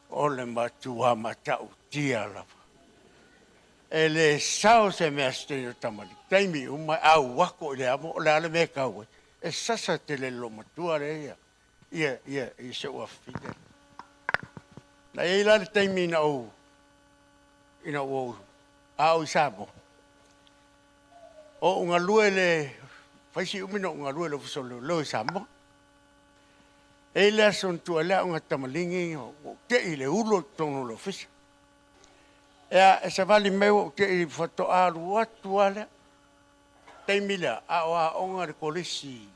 Speaker 7: o le matua matautia lava. E le sao se mea se o Tamaligi, taimi uma au ako i le amo, o le ale mea kau ai, e sasa te le lo matua le ia, ia, ia, ia se ua fide. Na ia ila le taimi ina ou, ina ou, a o i Samoa. O unga lue le, faisi umi no unga lue le ofisa o leoleo i Samoa. E le aso na tua lea unga Tamaligi, o te i le ulo i totonu o le ofisa. Ea, e savali mai o te i whatoa alu atu a lea. Taimi lea, a o a onga le kolisi,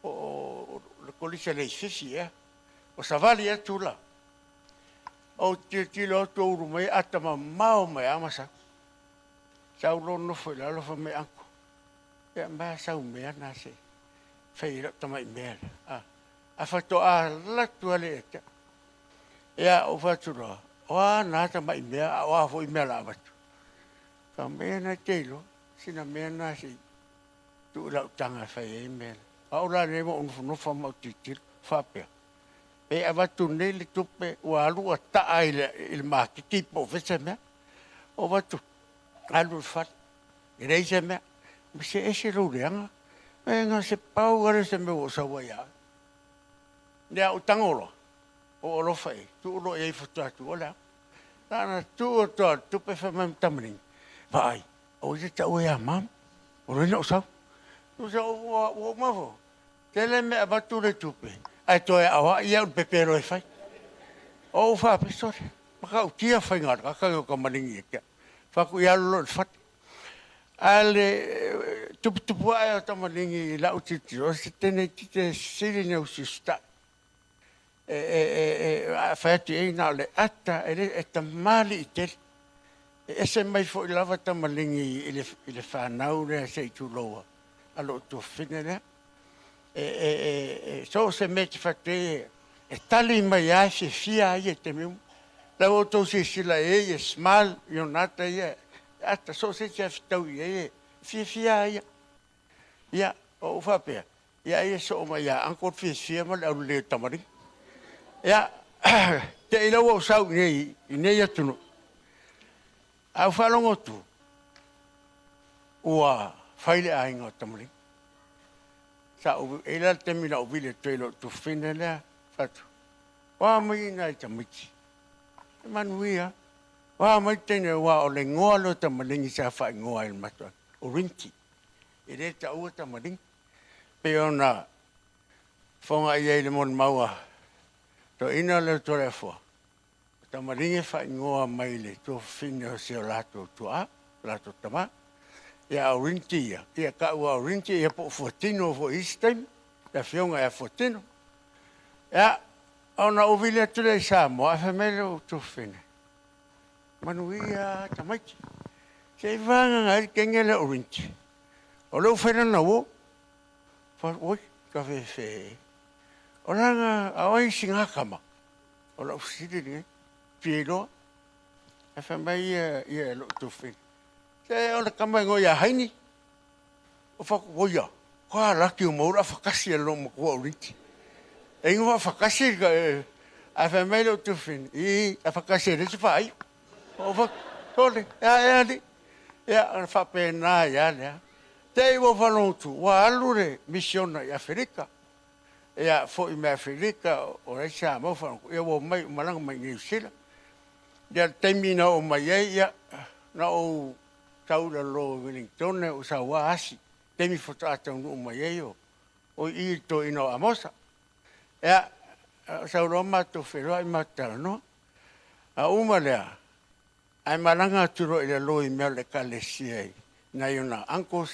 Speaker 7: o le kolisi a le ifisi, ea. O savali atu la. O te tilo atu uru mai, ata mamao mai ama sa. Sau lo nofo i lalo fa mai anko. Ea, mai sau mea nā se. Whai lau tamai mea le. A whatoa latu a le e. Ea, o whaturoa. O a nā tamai mea, a o a fo i mea la avatu. Ka mea nā te ilo, sina mea nā se tu lau tanga whai e mea. A o la le mo unufunufa mau titilo, whapea. Pe avatu nei le tupe, ua alu a taa i le makiki po fese mea. O vatu, alu le whare, i rei se mea. Me se ese lau leanga, me ngā se pau are se mea o sawa ia. Nea o tangolo, o alofa e, tu ulo e i whatu atu o lea. Nā tu o toa, tupe wha mai tamaringi. Vaai, o i te tau e a mam, o rena o sau. Tu sa o o mafo, tele me avatu le tupe. Ai toe awa ia un pepero e whai. O wha pesore, maka o tia whai ngā kaka o ka maringi e kia. Whaku i alo le whati. A le tupu ai o tamaringi i lau titi, o se tēnei tite siri nei o sista. E a whai atu e nā le ata, e le e tamali i tele. E ese mai fo i lava tamaringi i le whanau lea se i tūloa. A lo tuafine lea. E so se me te whate e tali mai ai se fia ai e te miu. Lau o tau se sila e e smile i o nata ia. Ata so se te awhitau i e fia fia ai. Ia, o uwhapea. Ia e so mai ia, angkor fia fia ma le au le tamari. Ia, te i lau au sau i nei atunu. Au whalongo tu, ua whaile ainga o tamari.
Speaker 19: Sa ou e la le taimi na ou vili atu ai i lou tufine lea, fai atu, O a mai nai tamaiti? E manuia. O a mai teine aua o le igoa lea o Tamaligi sa faaigoa ai e le matou aiga, o Rinti. E le taua Tamaligi. Pei ona fofoga i ai i le molimau a toeaina lea o Toleafoa, o Tamaligi e faaigoa mai le tuafafine o si o latou tuaa, o latou tama. Ia a o Rinti ia, ia tau lava o Rinti ia po o Fuatino foi i isi taimi, le afioga ia Fuatino. Ia, ona ou vili atu lea i Samoa, ae fai mai lou tuafafine, Manuia tamaiti. Se i vagaga ai le kenge lea o Rinti. O lea ua fai lana uo. Oi, ka fefe. O lana, a o ai sina tama? O lau fesili lenei. Fia iloa. Ae fai mai ia, ia lou tuafafine. Se o le tama e igoa ia Haini. O fatu, oia, ka laki o maua afakasi e lou matua o Rinti. E ingoa afakasi ka ae fai mai lou tuafafine, i afakasi e le isi faaiu. O fatu, sole, ea ea alii. Ia, ona faapena ai lava lea. Te i ua faalogo atu, ua alu le misiona i Aferika. Ia, foi mai Aferika, o la e Samoa faalogo atu, ia ua omai, ua malaga mai i Niu Sila. Ia, le taimi na oo mai ai, ia, na ou tau i lalo i Wellingtone, ou sau lava asi, taimi faatoa taunuu mai ai o i i le toeaina o Amosa. Ia, sau loa matou feiloai matou talanoa. A uma lea, ae malaga atu loa i lalo i mea o le ekalesia i nai ona uncles,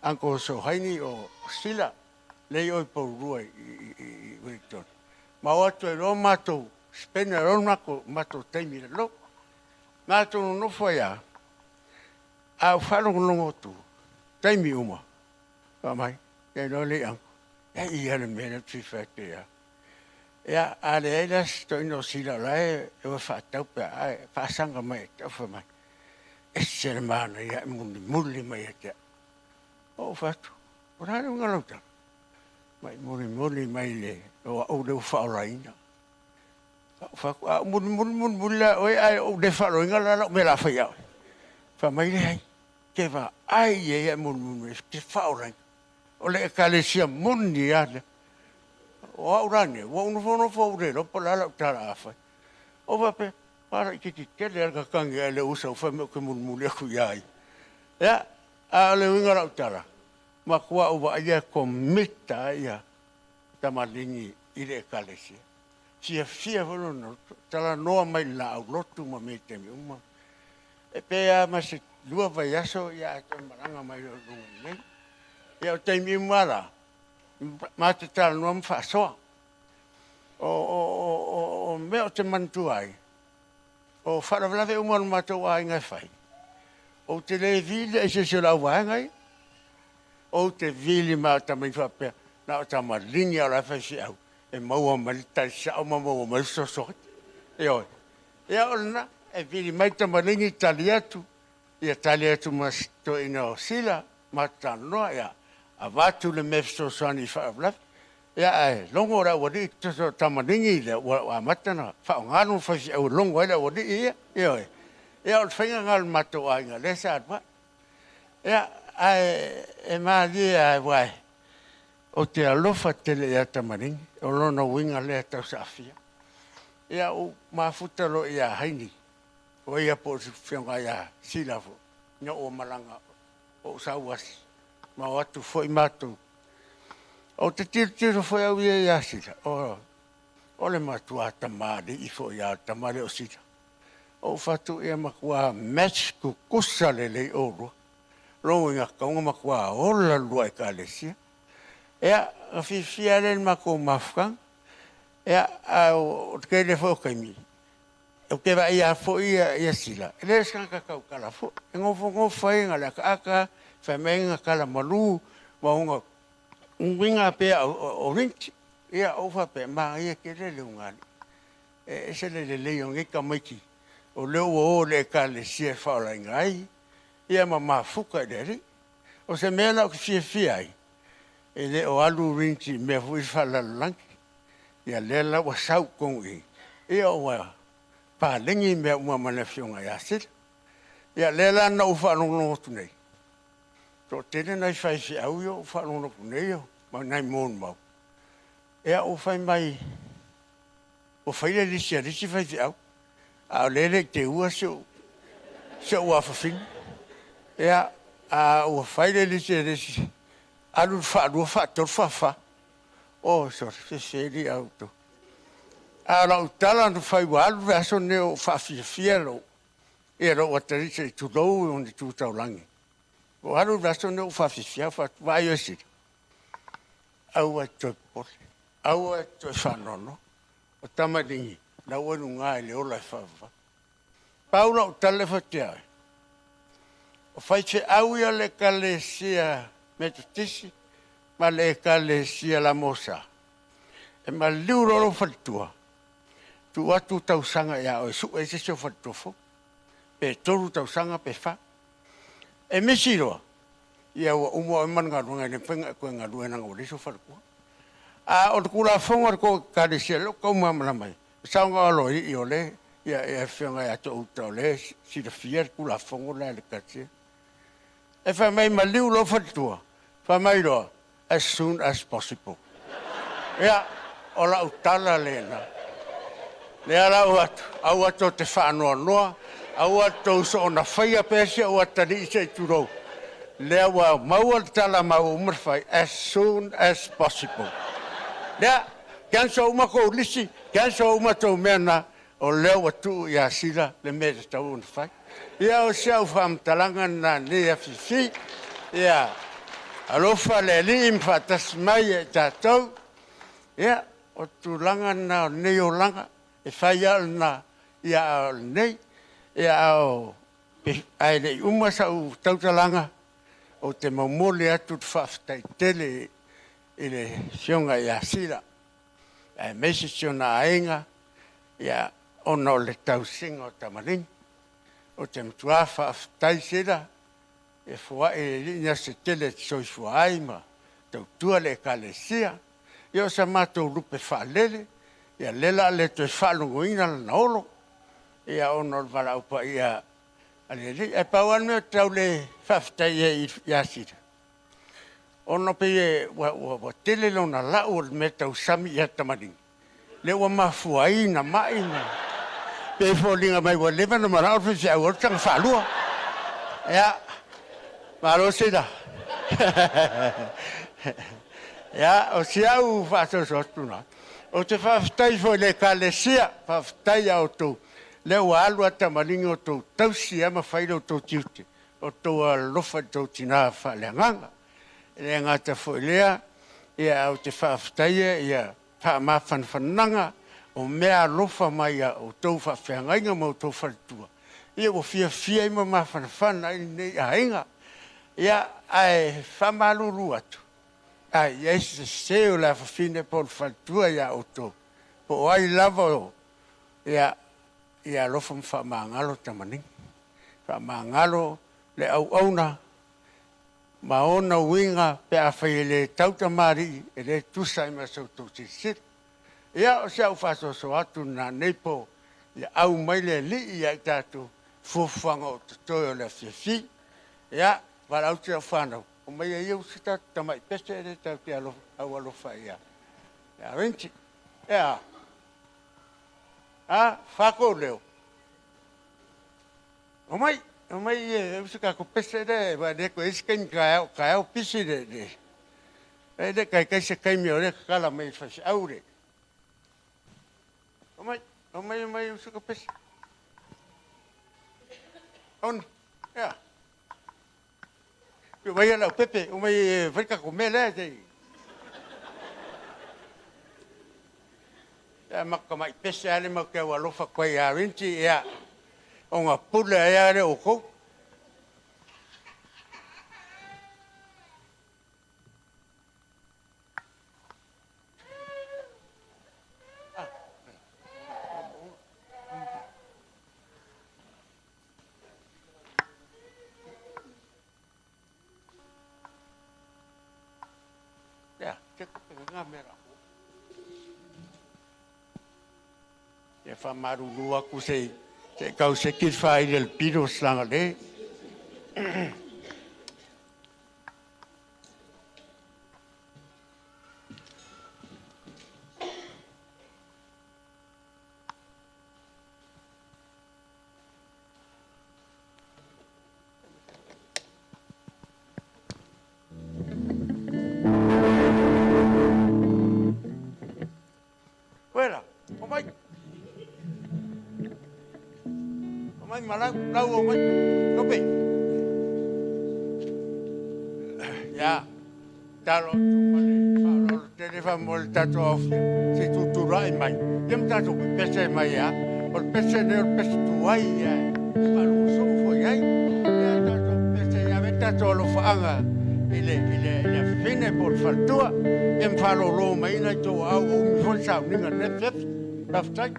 Speaker 19: uncles o Haini o Sila, lea i o i Pourua i Wellington. Ma o atu ai loa matou spend ai loa le matou taimi i lalo. Matou nonofo ai lava, a ou faalogologo atu, taimi uma, fai mai, ia iloa le uncle, e i lava le mea lea ou te fia fai atu ia. Ia, a leai la se toeaina o Sila o la e o e faatau pe a e faasaga mai ia te au, fai mai, ese le manaia e mulimuli mai ia te au. Ou fai atu, o le a le uiga o lau tala? Mai mulimuli mai le, o au lea ua faaolaina. Ou fai atu, a ou mulimuli mulimuli la oe ae ou le faaloina la lau mea o le a fai ia oe. Fai mai, leai, te vaai i ai ae mulimuli mai, te faaolaina. O le ekalesia moni lava lea. O au la nei, ua ou nofonofo ua le iloa po o le a lau tala a fai. Ou faapea, a laitiiti tele lava le tatagi ae le usa ua fai mai ou te mulimuli atu ia ia. Ia, a o le uiga o lau tala, matua ou vaaia e commit lava ia tamaligi i le ekalesia. Fiafia foi lona loto, talanoa mai i le laau lotu ma mea i taimi uma. E pe a ma se lua vaiaso ia ae toe malaga mai loa i luga nei. Ia o taimi uma la, ma te talanoa ma faasoa. O, o, o, o, o mea o te manatua ai, o faalavelave uma o le matou aiga e fai, ou te le vili i se isi o le auvaega ia. Ou te vili ma o tamaiti faapea, na o tamaligi a o la e fai feau, e maua mai le tali sao ma maua mai le fesoasoani. Ioe. Ia o lena, e vili mai tamaligi tali atu, ia tali atu ma si toeaina o Sila, matou talanoa, ia avatu le mea fesoasoani i faalavelave. Ia ae logo le aualii, tusa o tamaligi lea ua amata ona faaaoga lona faifeau e logo ai le aualii ia. Ioe. Ia o le faiga lena o le matou aiga lea sa alu ai. Ia, ae e malie lava aua e ou te alofa tele ia Tamaligi, o lona uiga lea tau saafia. Ia ou mafuta loa ia Haini, o ia po o se afioga ia Sila foi, ina ua malaga ou sau asi, ma o atu foi matou. Ou te tilotilo foi au ia ia Sila, o, o le matua tamalii foi ia le tama lea o Sila. Ou fatu ia matua match tutusa lelei oulua. Lona uiga tatau ona matua ola le lua ekalesia. Ia, na fiafia lea i le matou mafutaga. Ia, ae o le tele foi o taimi, ou te vaaia foi ia Sila, e le o se tagata tautala foi. E nofonofo ai na le akaaka, fai mai na tala malu, ma ona uiga pea o rinti. Ia, ou faapea, manaia tele le ugali'i. E ese le lelei o nei tamaiti, o lea ua o i le ekalesia e faaolaina ai, ia ma mafuta i le Alii. O se mea la ou te fiafia ai, e le o alu rinti i mea foi faalelalolagi. Ia lea la ua sau i totonu i i, ia ua paleni mea uma ma le afioga ia Sila. Ia lea la na ou faalogologo atu nei, toatele nai faifeau ia ou faalogologo atu nei, Ma nai molimau. Ia ua fai mai, ua fai le lisi a le isi faifeau, a o lea e le i teua si ou, si ou afafine. Ia, a ua fai le lisi a le isi, alu i le faalua, faatolu, faafa. Oh, sole, sese alii a outou. A o lau tala na fai ua alu le aso lenei o ou faafiafia lou, ia lou atalii se i tulou ona tu taulagi. Ua alu le aso lenei o ou faafiafia, vaai oe sili. Aua e te toe popole, aua e te toe faanoanoa. O tamaligi, la ua i luga i le ola e faavavau. Pau lau tala e fatia ai, o faifeau ia o le Ekalesia Metotisi ma le Ekalesia Lamosa, e maliu loa lou faletua, tuu atu tausaga ia oe sue ai se isi o faletua fou, pe 3 tausaga pe 4. E misi loa, ia ua uma oe ma le galuega e le mafai ona e toe galue leaga ua leai sou faletua. A o le Tulafono a le tou Ekalesia lea ou te tau malamalama ai, saoga aloaia o le ia e afioga ia te outa o lea e silafia le Tulafono lea a le Ekalesia. E fai mai maliu loa faletua, fai mai loa, as soon as possible. Ia, o lau tala lena. Lea lau atu, aua tou te faanoanoa, aua tou soona faia pea si ou atalii se i tulou. Lea ua maua le tala ma ua uma le fai, as soon as possible. Lea, cancel uma kou lisi, cancel uma tou mea na, o lea ua tuu ia Sila le mea e tatau ona fai. Ia o si au faamatalaga lena nei afiafi. Ia, alofa le Alii ma faatasi mai ia i tatou. Ia, o tulaga lena o lenei olaga, e fai lava o lena, ia a o lenei. Ia a o, ae le i uma sau tautalaga, ou te momoli atu le faafetai tele i le afioga ia Sila, aemaise si ona aiga, ia, ona o le tausiga o tamaligi. Ou te matua faafetai Sila, e foai e alii ni aso tele e te soifua ai ma tautua le Ekalesia. Ia o sa matou lupe faalele, ia lea la le toe faalogoina lana olo, ia ona o le valaau paia a le Alii. Ae pau lava le mea ou te tau le faafetai ai ia Sila, ona pei e ua tele lona lau o le mea tausami ia tamaligi, lea ua mafua ai na mai ma pei e foliga mai ua leva ona manao le faifeau o le taga faalua. Ia, malo Sila. Ia, o si au faasoaso atu na. Ou te faafetai foi i le Ekalesia, faafetai ia outou, lea ua alu a tamaligi o outou tausi ia ma fai lo outou tiute, o outou alofa i le tou tinā faaleagaga. E le gata foi lea, ia ou te faafetaia ia faamafanafanaga o mea alofa mai ia outou faafeagaiga ma outou faletua, ia ua fiafia ai ma mafanafana ai lenei aiga. Ia, ae faamalulu atu, a i ai se sese o le afafine po o le faletua ia outou, po o ai lava o, ia, ia alofa ma faamagalo tamaligi. Faamagalo le auauna ma ona uiga pe afai e le tau tamalii, e le tusa ai ma sa outou silasila. Ia, o si au faasoasoa atu lena nei po, ia au mai le Alii ia i tatou fuafuaga o totoe o le afiafi. Ia, valaau te au whanau, o mai ai au se tatou tamai pese e le tau te alofa, au alofa ia. Ia rinti. Ia. A, whako leo. O mai, o mai e usa ka ko pese le, wa le ko isi kaimi ka au, ka au pisi le, le. E le kai kai se kaimi o le kala mai whasi au le. O mai, o mai, o mai usa ka pese. Ona, ia. Pe vai lau pepe, o mai e whaika ko mea lea te. Ia maka mai pese ale mau ke au alofa koe ia rinti, ia. O ngā pule ai ale o kou. Ia, te kupe ngā mera. Ia whamaruru aku se te kau se ki whai le piro slanga le. Mai ma lau, lau o mai. Lope. Ia, talo atu ma le faaaloalo tele faamoa le tatou aofia, se i tutulai mai. Ia ma tatou pepese mai lava. O le pese lenei o le pese tuai ia e faaluga soo foi ai. Ia tatou pepese ia ave tatou alofaaga i le i le i le afafine po o le faletua. Ia ma faalolo mai ai nai tou aao ua umi foi le sauniga i lenei afiafi. Faafetai.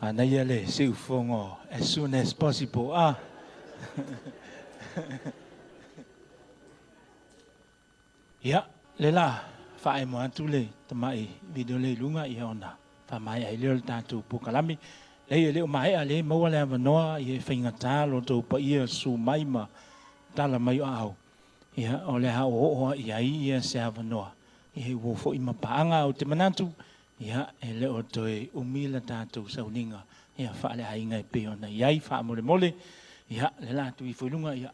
Speaker 5: Anaia le siufogo as soon as possible. Ah. Ia, le la, whae mo atu le tamai video le lunga ia ona. Wha mai ai leo le tātou pukalami. Le le o mai a le maua le awanoa i e whaingata lo tau pa ia su mai ma tala mai o au. Ia o le hao o ia ia se awanoa. Ia wo fo i mapaanga o te manatu. Ia e le o toe umila tātou sauninga. Ia whaale ainga e pe ona iai wha mole mole. Ia le la tu i fuilunga ia.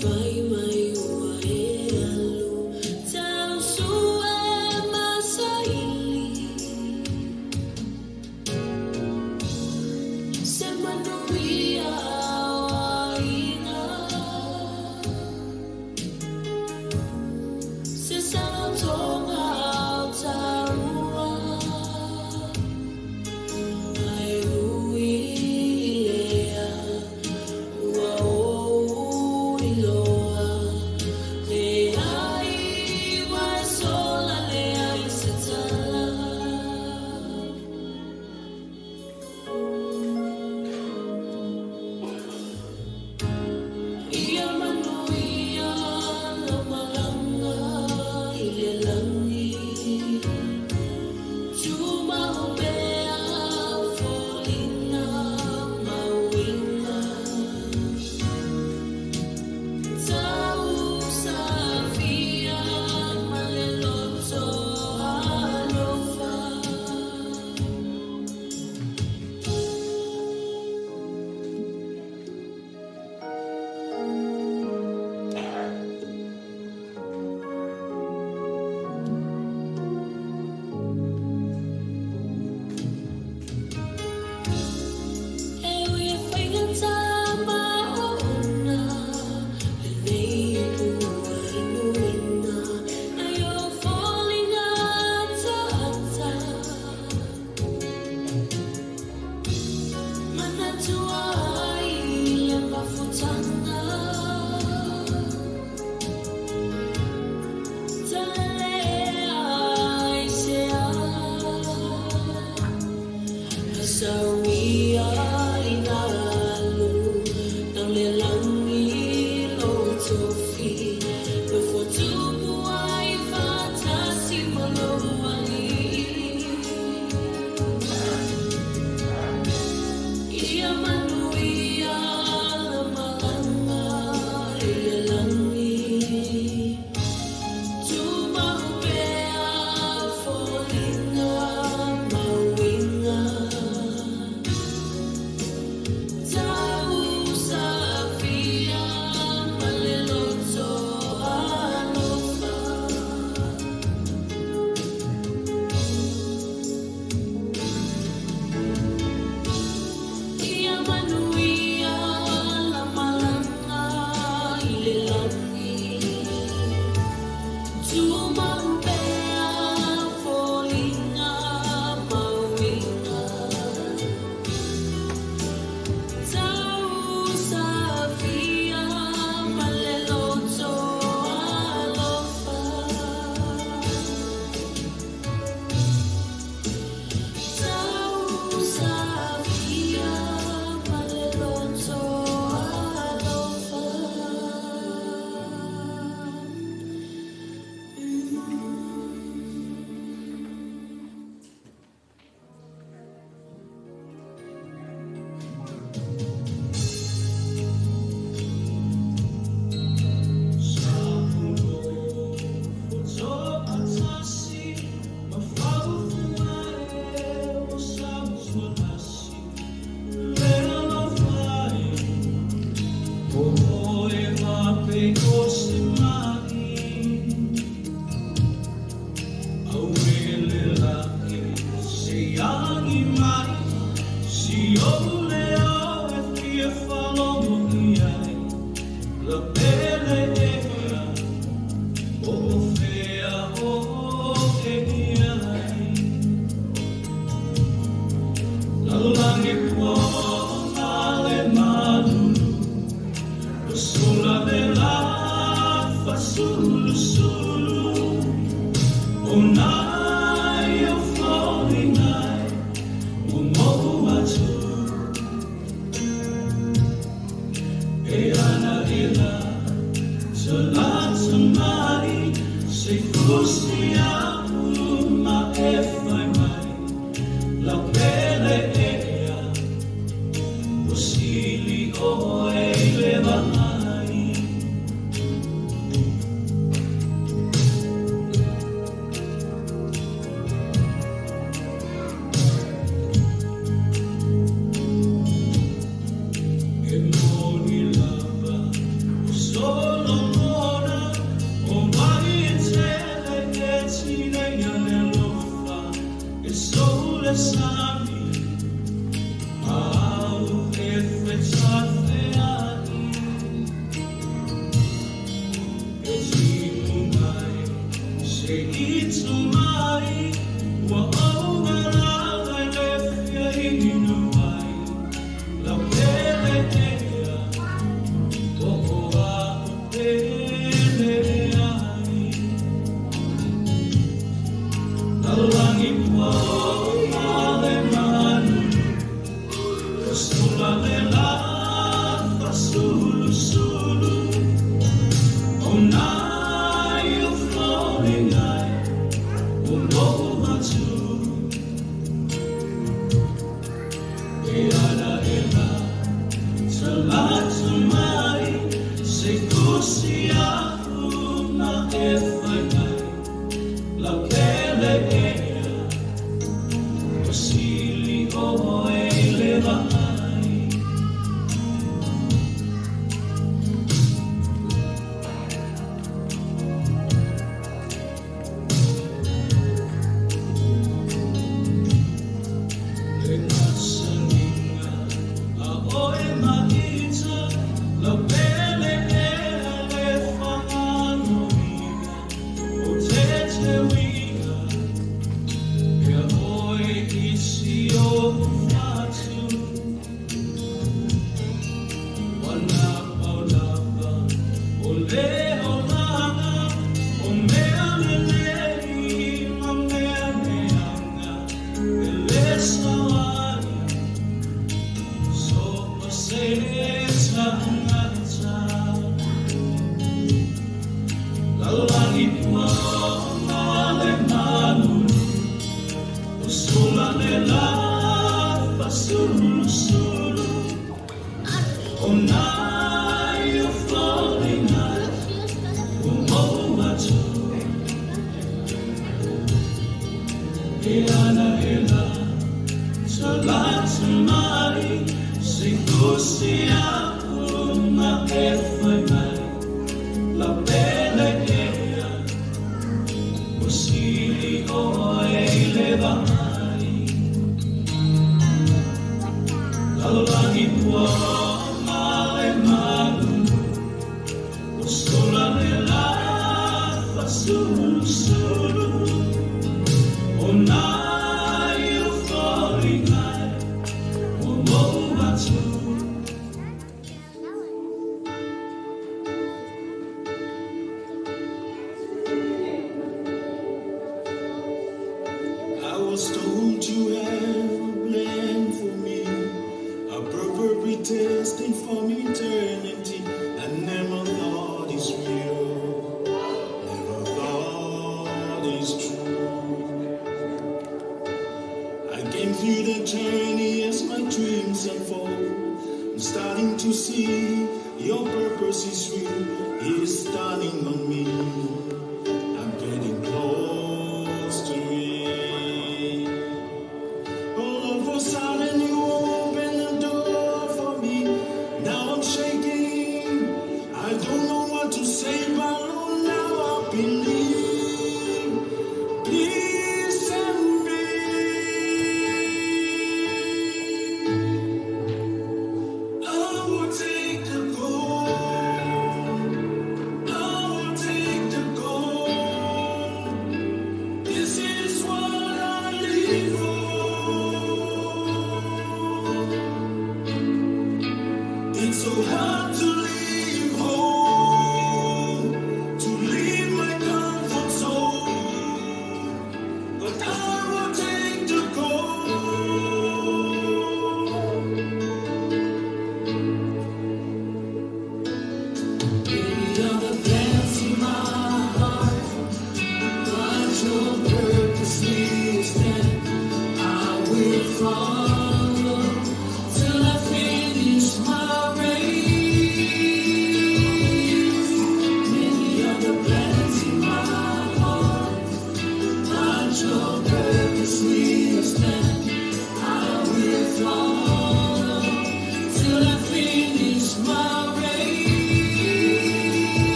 Speaker 4: Fai mai ua e Sauia i nalu Nau le langi lo tofi No fotupu ai whatasi ma lo ali Ia manuia la malanga i le langi Tumahupea folinga mauinga Tausafia maleloto alofa Ia manuia la malanga i le langi Tumahupea folinga mauinga Tausafia maleloto alofa Tausafia maleloto alofa.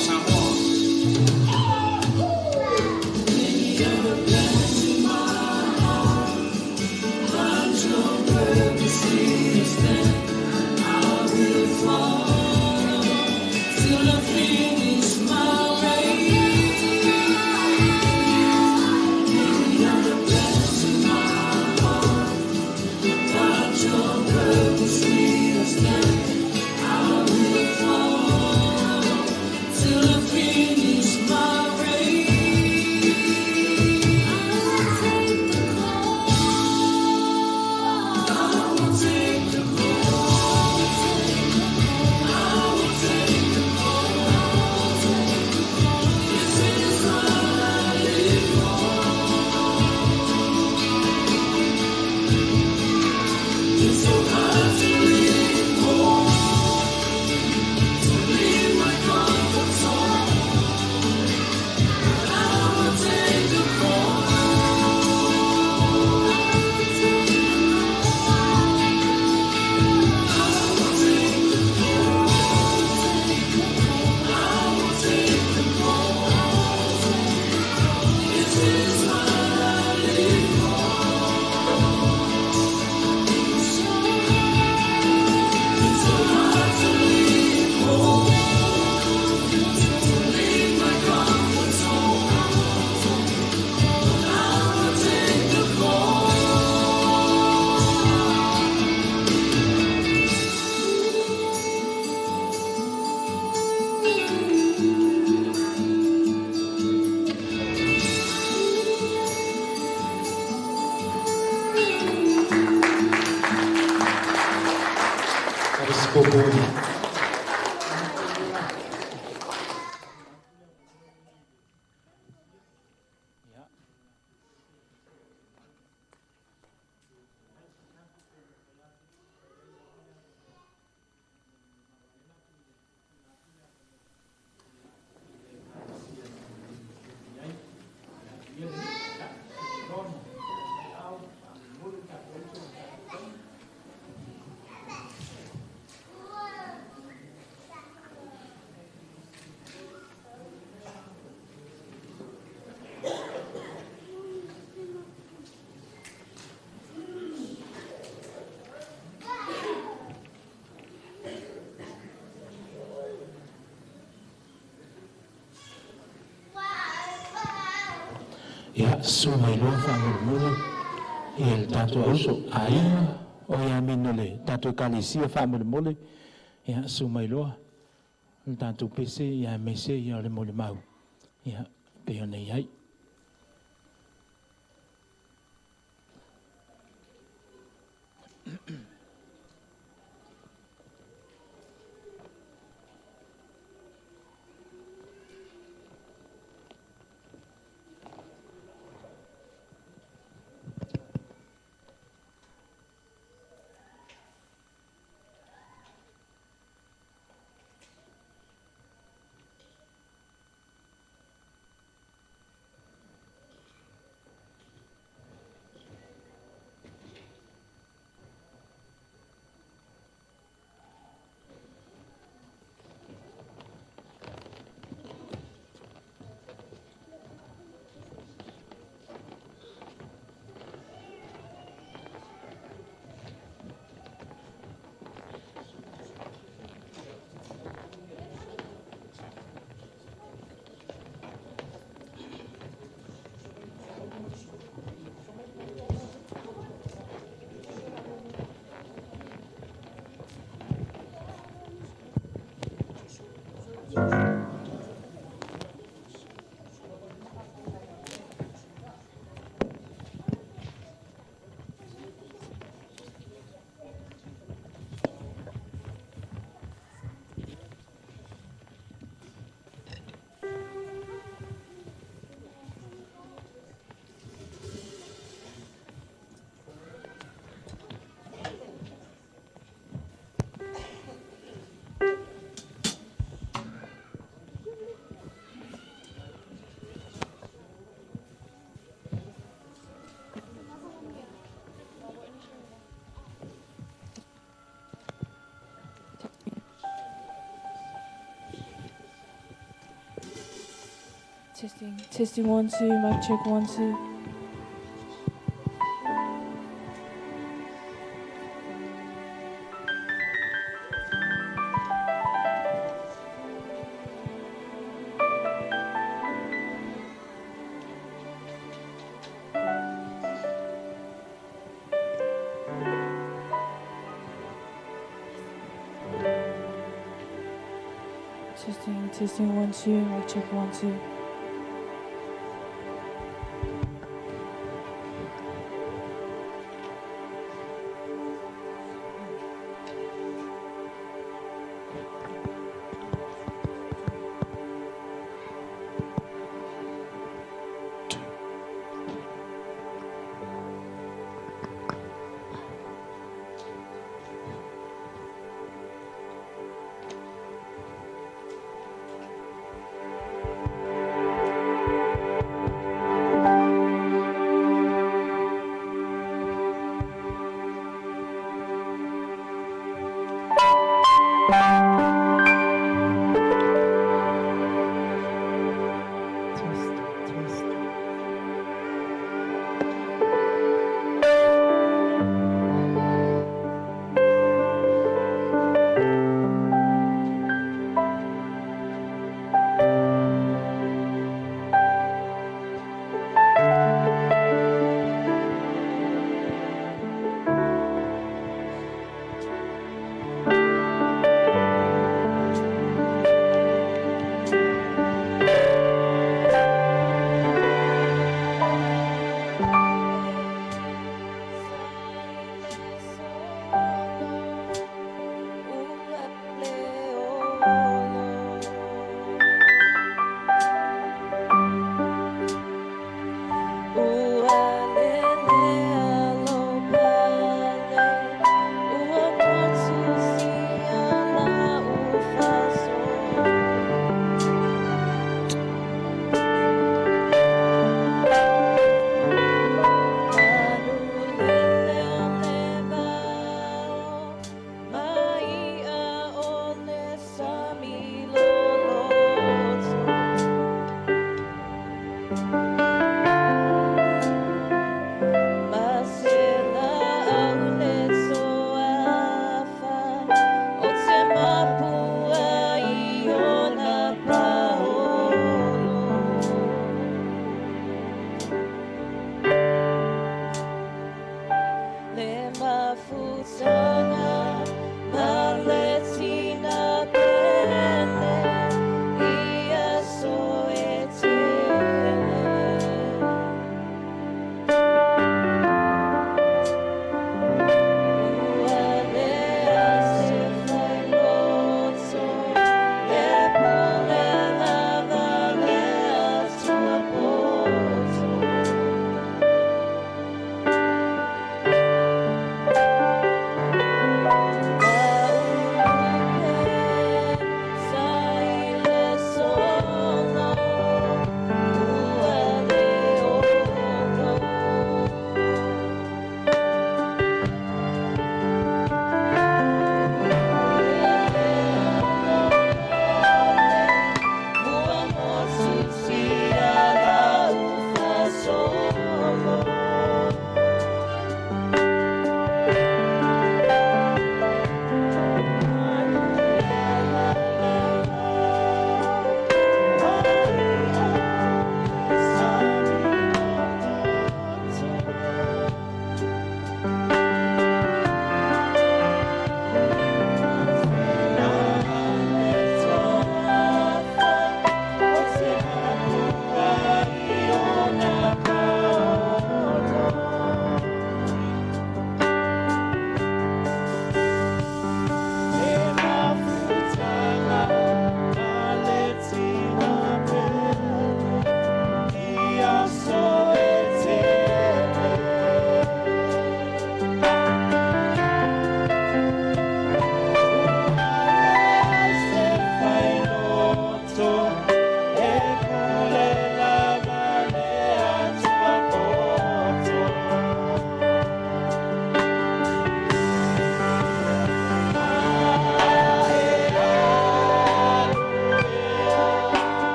Speaker 1: Samoa.
Speaker 5: Atua. Ia su mai loa faamolemole ia le tatou auso aiga o ia mino le tatou ekalesia faamolemole ia su mai loa le tatou pese ia mese ia le molimau ia pei ona i ai.
Speaker 11: Testing, testing 1, 2, mic check 1, 2. Testing, testing 1, 2, mic check 1, 2.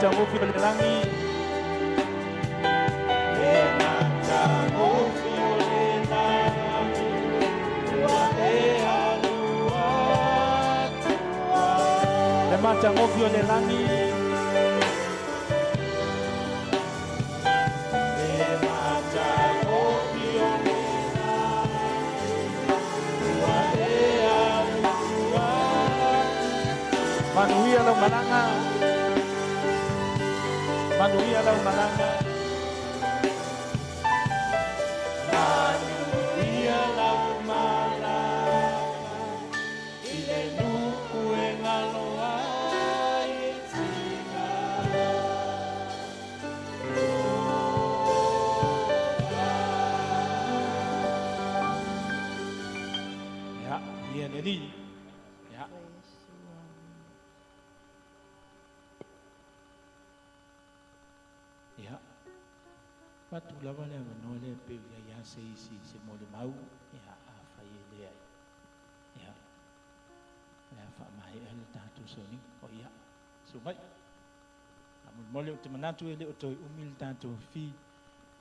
Speaker 5: matagofie o le lagi. Le matagofie o le lagi, ua e alu atu ai. Le matagofie o le lagi. Le matagofie o le lagi, ua e alu atu. Manuia lau malaga. Manuia lau malaga. Manuia lau malaga, i le nuu e galo ai e tina. Ia, ia le alii. Ia. Ia. Patu lava le avanoa lea pe ia ia se isi se mo le mau, ia a fai e lea. Ia. Le a faamaea le tatou sauniga. O ia, su mai. A molemole o te manatu e le o toe umi le tatou fi.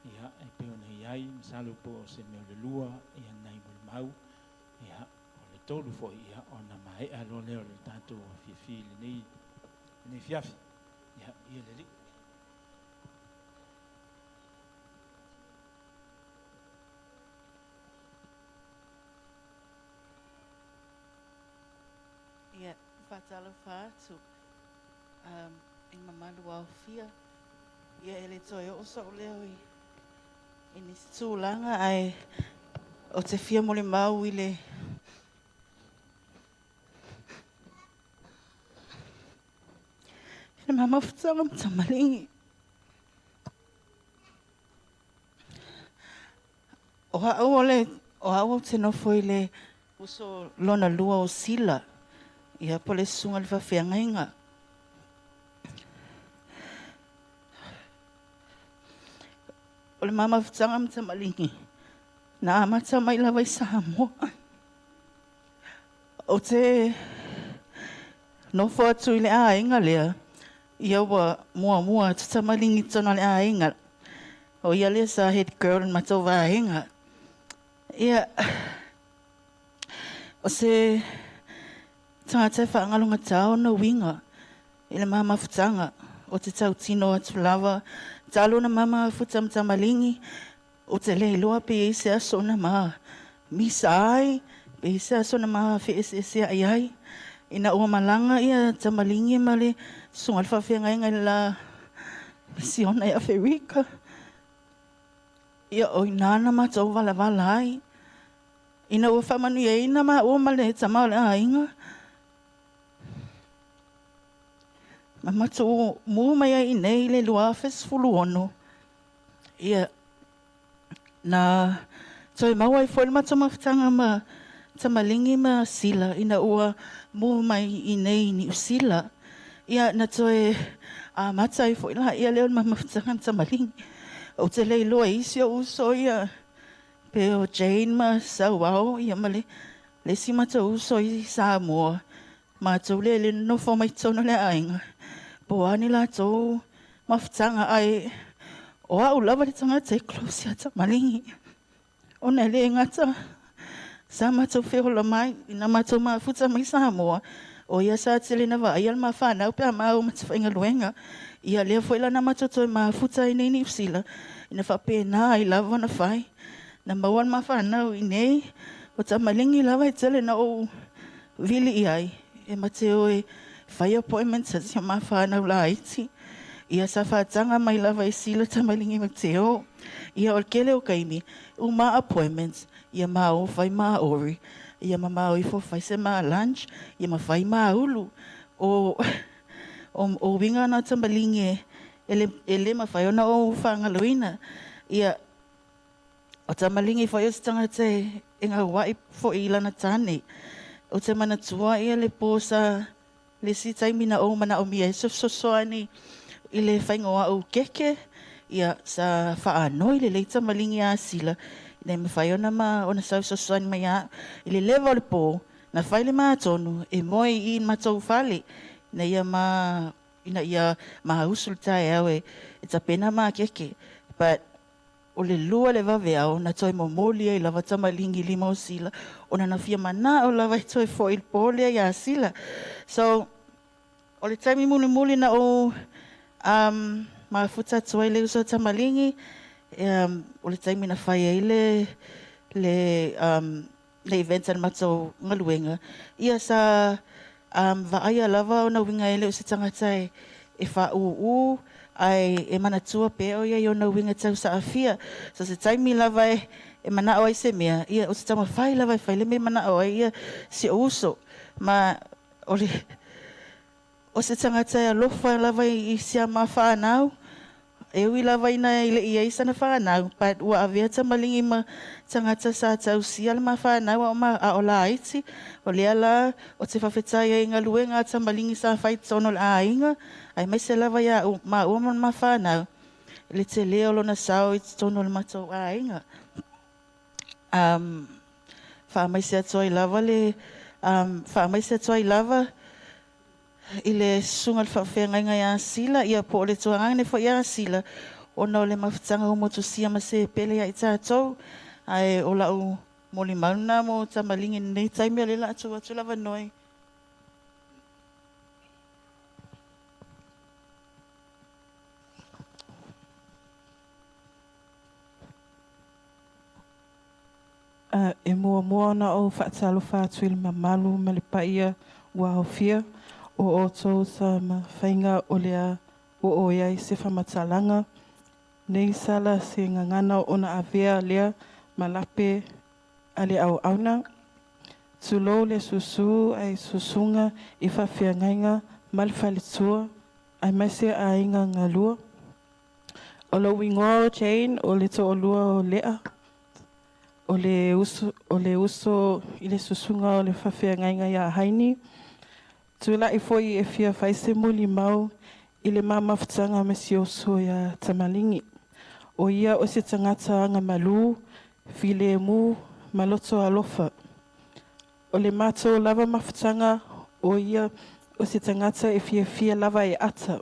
Speaker 5: Ia, e pe ona iai, masalo po o se mea o le lua, ia nai mo le mau. Ia, o le tolu foi, ia, ona maea loa lea o le tatou fiafia i lenei fiafi. Ia, ia le alii.
Speaker 12: Ia, faatalofa atu i mamalu aofia. Ia, e le toe oo so'u leo i nisi tulaga, ae o te fia molimau i le mamafutaga ma tamaligi. O ha'au o le o a'u ou te nofo i le uso lona lua o Sila, ia po le susuga i le faafeagaiga. O le mamafutaga ma tamaligi na amata mai lava i Samoa. O te nofo atu i le aiga lea, ia ua muamua atu tamaligi tonu o le aiga. O ia lea sa head girl ma matou vaega. Ia, o se tagata e faagalogatā ona uiga i le mamafutaga o te tautino atu lava. Talo na mamafuta ma tamaligi, o te le iloa pe i ai se aso na ma misa ai, pe i se aso na ma feeseesea'i ai. Ina ua malaga ia tamaligi ma le susuga i le faafeagaiga i le la misiona i Aferika. Ia o inā na matou valavala ai. Ina ua faamanuiaina maua ma le tama o le aiga. Ma matou mu mai ai i nei le 2016. Ia, na toe maua ai foi le matou mafutaga ma tamaligi ma Sila ina ua mu mai i nei i Niu Sila. Ia, na toe amata ai foi la ia lea o le mafutaga ma tamaligi. Ou te le iloa isi o uso ia pe o Jane ma Sauao, ia ma le isi matou uso i Samoa. Matou le le nofo mai totonu o le aiga. Po o a ni latou mafutaga ae o a'u lava le tagata e close ia tamaligi. Ona e lē gata sa matou feola mai ina matou mafuta mai Samoa. O ia sa tele na vaaia le mafanau pe a mau ma te faigaluega. Ia lea foi la na matou toe mafuta ai nei Niu Sila. Ina faapena ai lava ona fai. Na maua le mafanau i nei. O tamaligi lava e tele na ou vili i ai. E mate o e fai appointments a si mafanau laiti. Ia sa faataga mai lava e Sila tamaligi ma te o. Ia o le kele o kaimi, uma appointments, ia ma o fai ma ori. Ia ma ma o ifo fai se ma lunch, ia ma fai ma ulu. O winga na tamaligi e le mafai ona ou faagaloina. Ia, o tamaligi foi o se tagata e gaua'i fo'i i lana tane. O te manatua ia le po sa le isi taimi na ou manaomia ai se fesoasoani i le faiga o a'u keke. Ia sa faanoi lelei tamaligi a Sila ina ia mafai ona ma ona sau fesoasoani mai a'u. I le leva o le po, na fai le matonu e moe i i matou fale ina ia ma
Speaker 20: ina ia mausu le taeao e tapena makeke. But o le 2 le vaveao na toe momoli ai lava Tamaligi i lima o Sila ona na fia mana'o lava e toe fo'i i le pō lea iā Sila. So o le taimi mulimuli na ou mafuta atu ai le uso a Tamaligi, o le taimi na fai ai le le event a le matou galuega, ia sa vaaia lava ona uiga e le o se tagata e faaūū ae e manatua pea o ia i ona uiga tausaafia. So se taimi lava e mana'o ai se mea, ia o se taumafai lava e fai le mea e mana'o ai ia si ou uso. Ma o le o se tagata e alofa lava i si a ma fanau, e ui lava ina i le'i ai sana fanau, but ua avea Tamaligi ma tagata sa tausia le ma fanau a o ma a o laiti. O lea la o te faafetai ai i galuega a Tamaligi sa fai totonu o le aiga, aemaise lava iā maua ma le ma fanau, le telē o lona sao i totonu o le matou aiga. Faamaise atu ai lava le faamaise atu ai lava i le susuga i le faafeagaiga iā Sila, ia po o le tuagane foi iā Sila, ona o le mafutaga ua motusia ma se pele ia i tatou. Ae o la'u molimau lena mo Tamaligi i lenei taimi, o lea o le a tuu atu le avanoa i
Speaker 11: E muamua ona ou faatalofa atu i le mamalu ma le paia ua aofia o outou sa ma faiga o le a oo i ai se faamatalaga nei sala se gagana ona avea lea ma lape a le auauna. Tulou le susū ai susuga i faafeagaiga ma le faletua aemaise aiga galua. O lou igoa o Jane o le toalua o Lea, o le uso, o le uso i le susuga o le faafeagaiga iā Haini. Tula'i foi e fia fai se molimau i le mamafutaga ma si uso iā Tamaligi. O ia o se tagata agamalū, filemu ma loto alofa. O le matou lava mafutaga o ia o se tagata e fiafia lava e ata.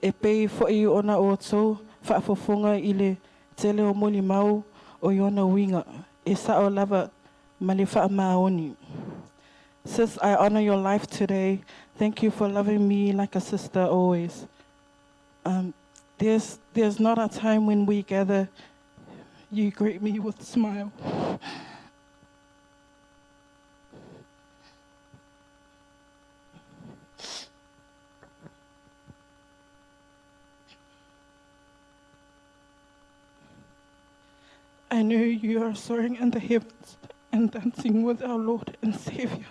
Speaker 11: E pei foi ona outou faafofoga i le tele o molimau o i ona uiga, e sa'o lava ma le faamaoni. Sis, I honor your life today. Thank you for loving me like a sister always. There's not a time when we gather, you greet me with a smile. I know you are soaring in the heavens and dancing with our Lord and Savior.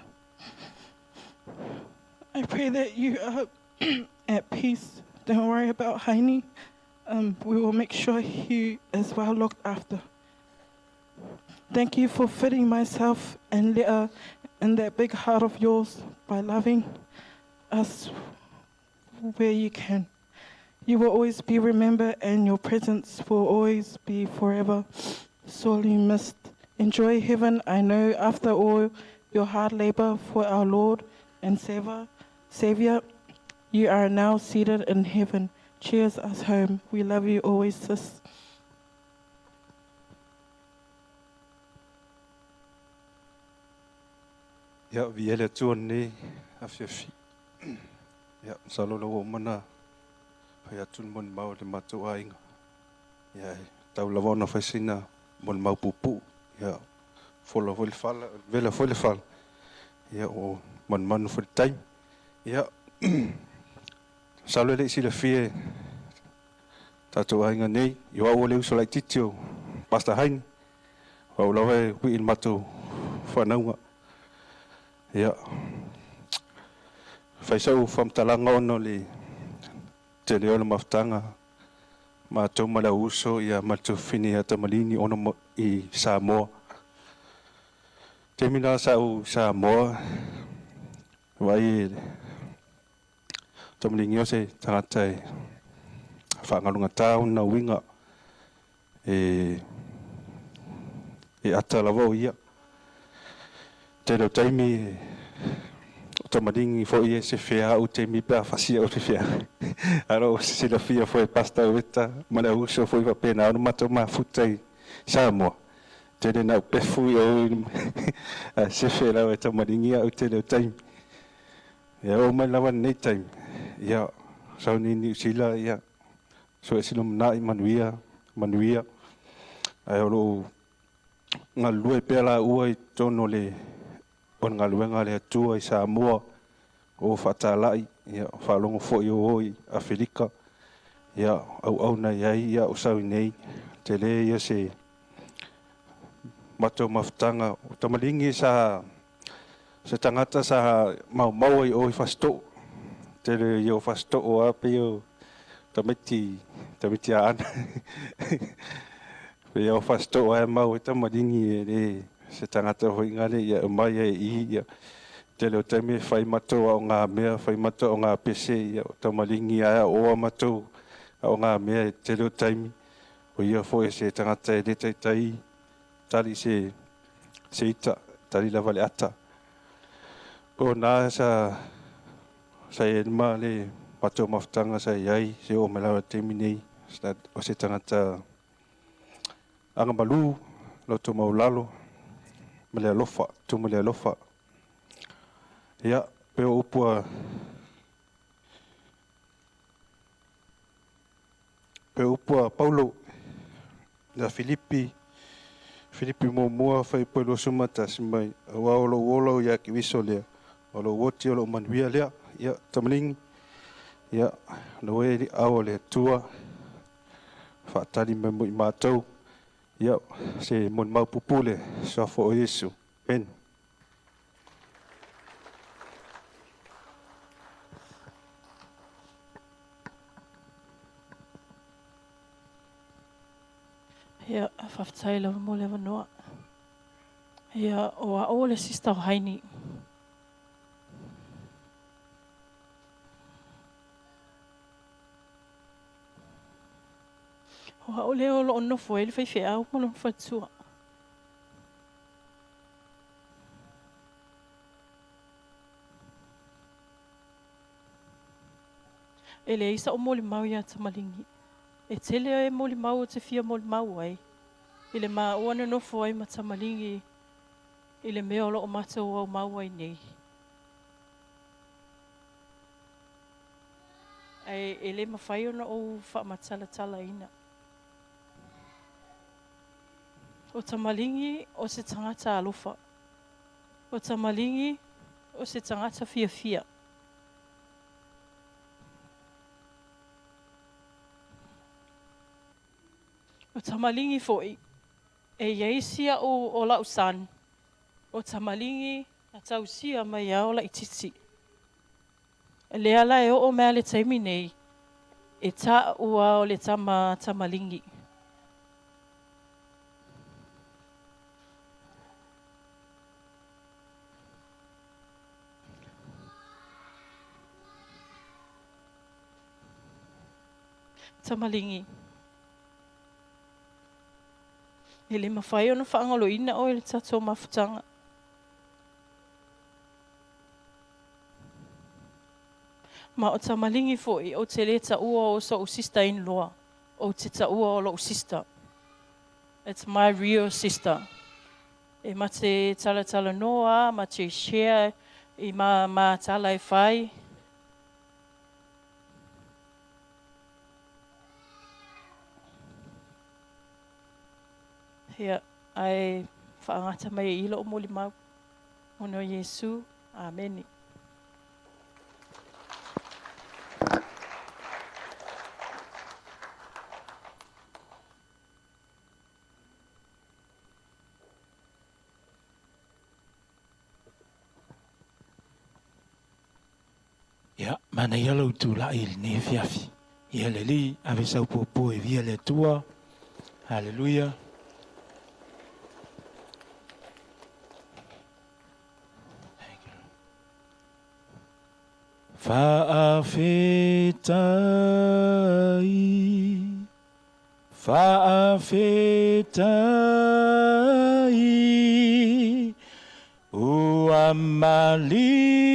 Speaker 11: I pray that you are at peace. Don't worry about Heini. We will make sure he is well looked after. Thank you for fitting myself and Leah in that big heart of yours by loving us where you can. You will always be remembered and your presence will always be forever sorely missed. Enjoy heaven, I know, after all your hard labor for our Lord and Savior. You are now seated in heaven. Cheers us home. We love you always, sis.
Speaker 2: Ia, viia le Atua i lenei afiafi. Ia, masalo o lea ua uma ona fai atu le molimau a le matou aiga. Ia, e tau lava ona fai sina molimau puupuu. Ia, fola foi le fala, vela foi le fala. Ia, ua manumanu foi le taimi. Ia, masalo e le i silafia e tatou aiga nei, i o au o le uso laitiiti o Pastor Haini. O au lava e ui i le matou whanauga. Ia, fai sau faamatalaga ona o le tele o le mafutaga matou ma le au uso ia ma le tuafafine ia Tamaligi ona i Samoa. Taimi la sa ou Samoa, vaai e Tamaligi o se tagata e faagalugatā ona uiga e ata lava o ia. Tele o taimi o Tamaligi foʻi e se fea au taimi pe a fasia o se fea. Alo o se silafia foi Pastor Weta ma le auuso foi faapena ona matou mafuta i Samoa. Tele na upefu i o sefe lava e tamaligi au tele o taimi. Ia o mai lava lenei taimi. Ia sauni Niu Sila ia so e silomanai manuia manuia. Ae o loo galulue pea laua i totonu o le o le galuega a le Atua i Samoa o faatalai ia faalogo foi o o i Afelika ia auauna i ai ia o sau i nei tele ia se matou mafutaga o tamaligi sa se tagata sa maumau ai o i Fasito'o tele ia o Fasito'o a pei o tamaiti tamaiti aana pei o Fasito'o ae mau ai tamaligi e le se tagata hoʻiga le ia aumai ai i ia tele o taimi e fai matou aogamea fai matou aogapese ia o tamaligi ae aoa matou aogamea e tele o taimi o ia foi se tagata e le taitai tali se se ita tali lava le ata po na sa sa i ma le matou mafutaga sa i ai se oo mai lava taimi nei o se tagata agamalu loto maulalo ma le alofa tumu le alofa ia pe o upu a pe o upu a Paulo ia Filipi Filipi muamua fai 21 mai auā o lou ola o ia Keriso lea o lou oti o lou manuia lea ia tamaligi ia lau e au o le Atua faatali mai mo i matou ia se molimau pupule suafa o Iesu. Amen.
Speaker 11: Ia, faafetai lava mo le avanoa. Ia, o a'o le sister o Haini. O a'o lea o loo nofo ai le faifeau ma lona faletua. E leai sa'u molimau iā tamaligi. E tele e molimau o te fia molimau ai i le maua nonofo ai ma tamaligi i le mea o loo matou aumau ai nei. Ae e le mafai ona ou faamatalatalaina. O tamaligi o se tagata alofa. O tamaligi o se tagata fiafia. O tamaligi foʻi e iai siaʻu o la'u son o tamaligi na tausia mai ao laʻititi. Lea la e oo mai le taimi nei e taʻua o le tama tamaligi. Tamaligi. E le mafai ona faagaloina oe i le tatou mafutaga. Ma o tamaligi foʻi ou te lē taʻua o soʻu sister in law, ou te taʻua o loʻu sister. It's my real sister. E ma te talatalanoa ma te share i ma ma tala e fai. Ia, ae faagata mai e i loʻu molimau. Ona o Iesu. Amene.
Speaker 5: Ia, manaia lou tulai i lenei afiafi. Ia le Alii, ave sau puapua i via le Atua. Haleluia. Faafetai, faafetai, ua Ua malie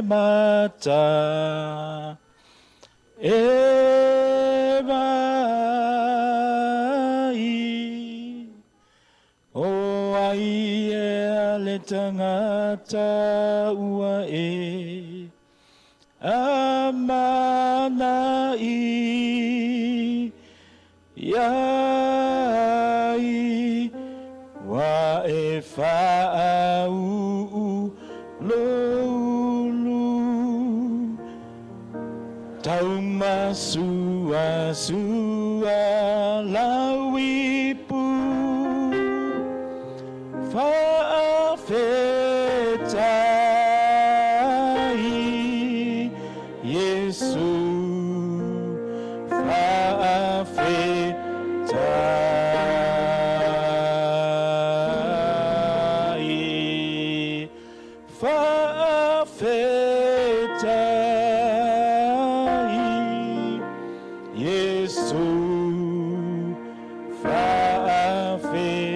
Speaker 5: mata e vai o ai e ale tangata ua e amana i iai wa e faau loulu taumasua sua lauipu faafetai Iesu faafetai faafetai Iesu faafetai.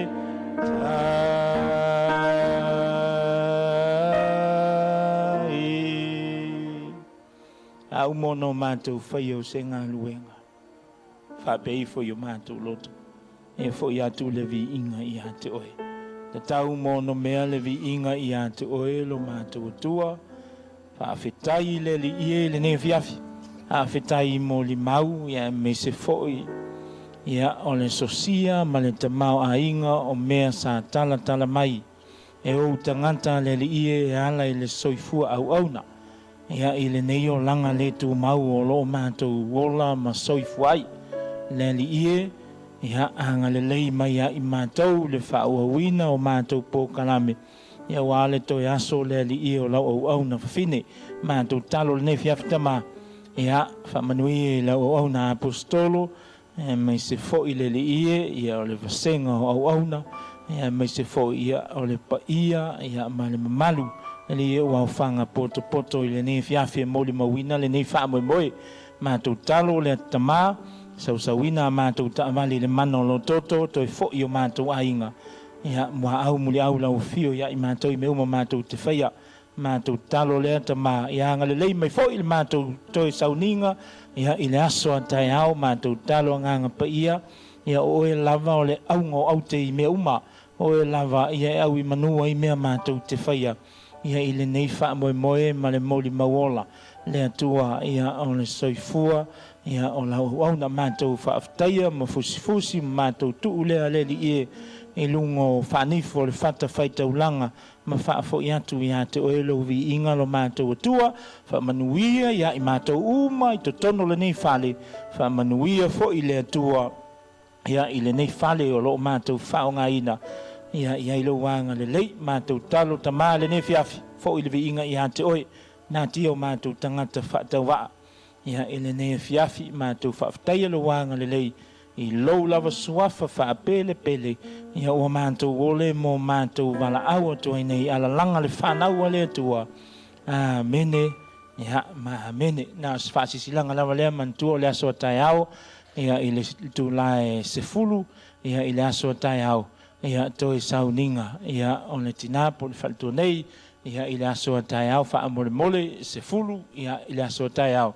Speaker 5: Au mono mātou whai o se ngā luenga. Whapei fo i o mātou loto. E fo i atu le vi inga i a te oe. Te tau mono mea le vi inga i a te oe lo mātou atua. Whaafetai le li ie le ne fiafi. Whaafetai mo li mau ia me se foi. Ia o le sosia ma le tamau a inga o mea sa tala tala mai. E o tangata le li ie e ala i le soifua au auna. Ia i le nei o langa le tu mau o lo mātou ola ma soifua ai. Le li ie, ia anga le lei mai a i mātou le whaauawina o mātou pō kalame. Ia wā le toi aso le li ie o lau au au na whawhine. Mātou talo le nei fiafita ma. Ia whamanui e lau au au na apostolo. Ia mai se foi le li ie, ia o le vasenga o au au na. Ia mai se foi ia o le paia, ia ma le mamalu. Le ia ua whanga poto poto i le nei fiafi e moli mawina le nei wha moe moe. Mātou talo le tama, sausauina mātou taavali le mana o lo toto, toi foi o mātou ainga. Ia mua au muli au lau fio ia i mātou i me uma mātou te whaia. Mātou talo le tama, ia anga le lei mai foi le mātou toi sauninga, ia i le aso a tai au mātou talo nganga pa ia, ia oe lava o le aunga o au te i mea uma, oe lava ia e au i manua i mea mātou te whaia. Ia i le nei wha moe moe ma le moli mauola. Le atua ia o le soifua, ia o lau au na mātou whaaftaia ma fusifusi ma mātou tuu lea le li ie i lungo whaanifu o le whata whaitaulanga ma whaafo i atu i a te oelo vi inga lo mātou atua, whaamanuia ia i mātou uma i totono le nei whale, whaamanuia fo i le atua ia i le nei whale o lo mātou whaongaina. Ia ia i lo wanga le lei mātou talo tamā le nei fiafi fo i le viinga i a te oe nā tio mātou tangata whaatawaa. Ia i le nei fiafi mātou whaaftaia lo wanga le lei i lou lava suafa whaapele pele ia ua mātou ole mō mātou wala aua tua i nei alalanga le whanau le atua. Amene, ia ma amene. Nā whaasisilanga lava lea mantua o le aso tai ao ia i le tūlae sefulu ia i le aso tai ao. Ia toi sauninga ia o le tinapo le whaltua nei ia i le aso tai ao whaamolemole sefulu ia i le aso tai ao.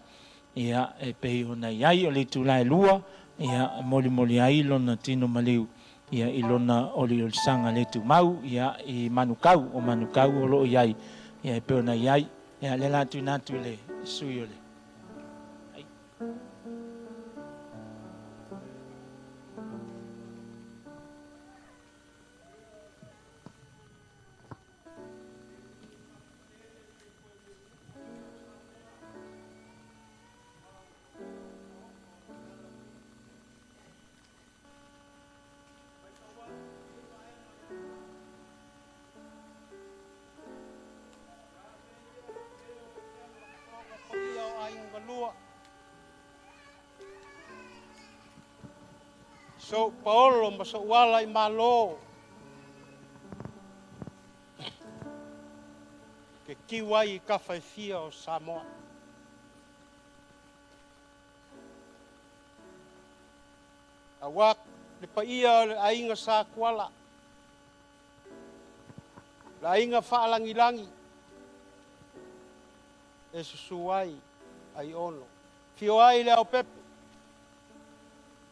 Speaker 5: Ia e pei o nei ai o le tūlae lua ia moli moli ai lona tino maliu ia i lona oli o sanga le tu mau ia i manukau o manukau o lo iai ia e pei o nei ai ia le latu natu le sui o le.
Speaker 21: So Paolo ma so wala i malo ke kiwa i ka whaifia o Samoa. A wak le paia o le ainga sa kuala. La aiga faalagilagi e susu ai ai ono. Fio ai le au pepe.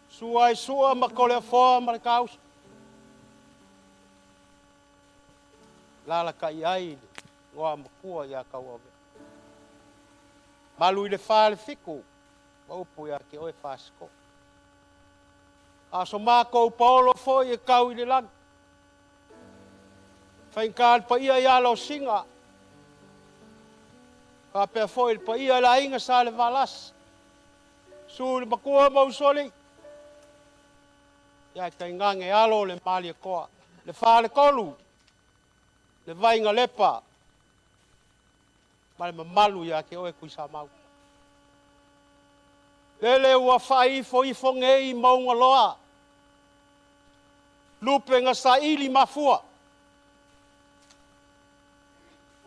Speaker 21: Sua ai sua ma kole afoa ma le kausa. Lala ka i ai ngoa makua ia kau ave. Malu i le wha le fiku, ma upu ia ke oe whaasiko. A so mākou paolo foi e kau i le lagi. Whainga le paia ia lau singa. Whapea foi le paia la inga sa le valas. Su le makua mausoli. Ia kai ngange alo le mali e koa. Le wha le kolu. Le vainga lepa. Ma le mamalu ia ke oe kui sa mau. Lele ua whaifo ifo ngei maunga loa. Lupe nga saili mafua.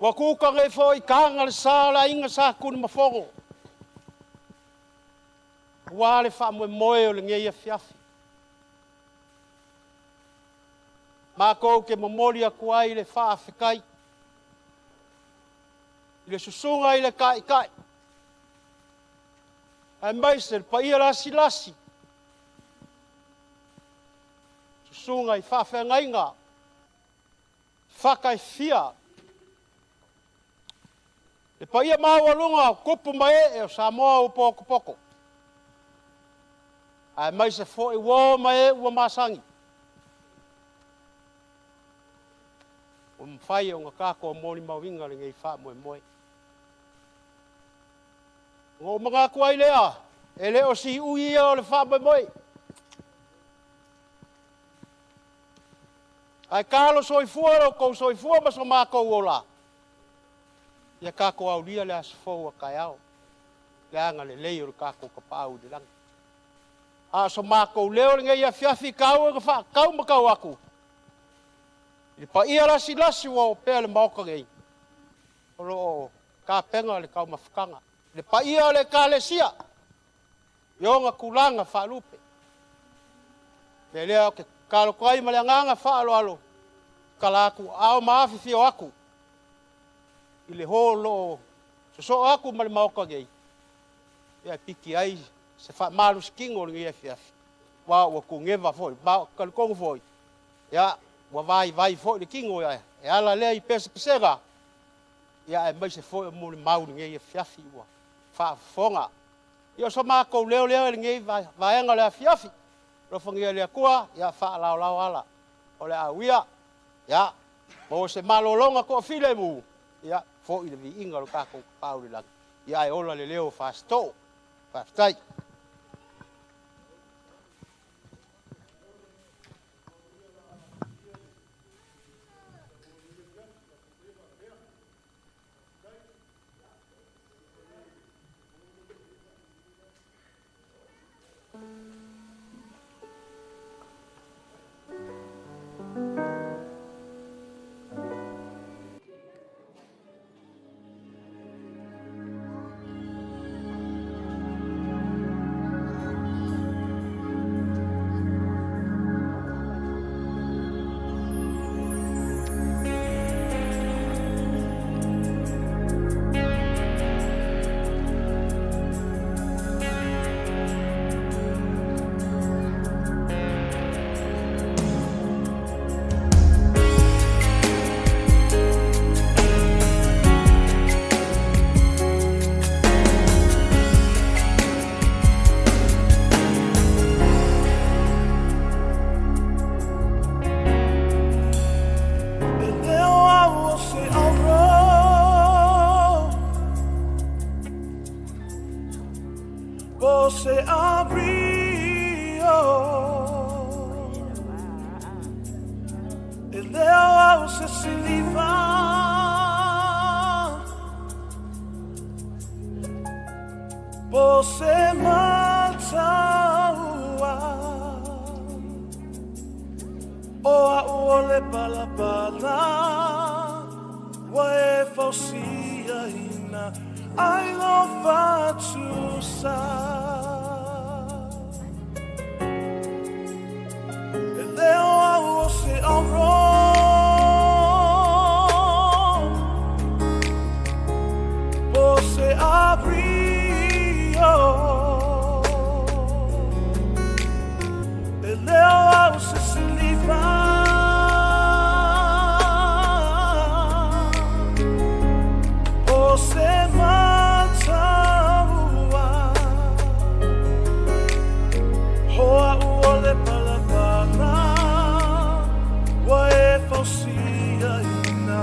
Speaker 21: Ua kuka ngei fo i kanga le sa la inga sa kuni mafongo. Ua le wha moe moe o le ngei afiafi. Mākou ke momoli aku ai le whaafekai. I le susunga i le kai kai. Ai mai se le paia lasi lasi. Susunga i whaafengaiga. Whaka e fia. Le paia maua kupu mai e o Samoa o poko poko. Ai mai se fo e wō mai e ua masangi. O mwhai o ngā kako o mōni mawinga le ngei wha moe moe. Ngō mga kuai lea, e leo si ui ia o le wha moe moe. Ai kalo soifua ro kou soifua ma so mākou o la. Ia kako au lia le asfou a kai ao. Le anga le lei o le kako ka pau le langi. A so mākou leo le ngei afiafi kau e ka wha kau makau aku. I pa ia lasi lasi wa o pea le maoka ngei. O lo o ka penga le kau mawhakanga. Le pa ia le kalesia. Ionga kulanga whaalupe. Le lea o ke kalokai ma le anganga whaalo alo. Kala aku ao maafifi o aku. I le holo soso aku ma le maoka ngei. Ia piki ai se wha malu skingo le ngei afiafi. Wa ua kungewa foi, ma kalikongo foi. Ia ua vai vai foi le kingo ia. E ala lea i pesa pesega. Ia e mai se foi o mo le mau le ngei afiafi ua. Whaafonga. Ia so mākou leo leo le ngei vaenga le afiafi. Rofangia le akua, ia whaalao lao ala. O le awia, ia, mo se malolonga ko file mu. Ia, fo i le viinga lo kako pau le langi. Ia e ola le leo whaasto. Whaaftai.
Speaker 3: Leo au se siliva. O se mataua. Hoa ua le palapala. Ua e fausia ina.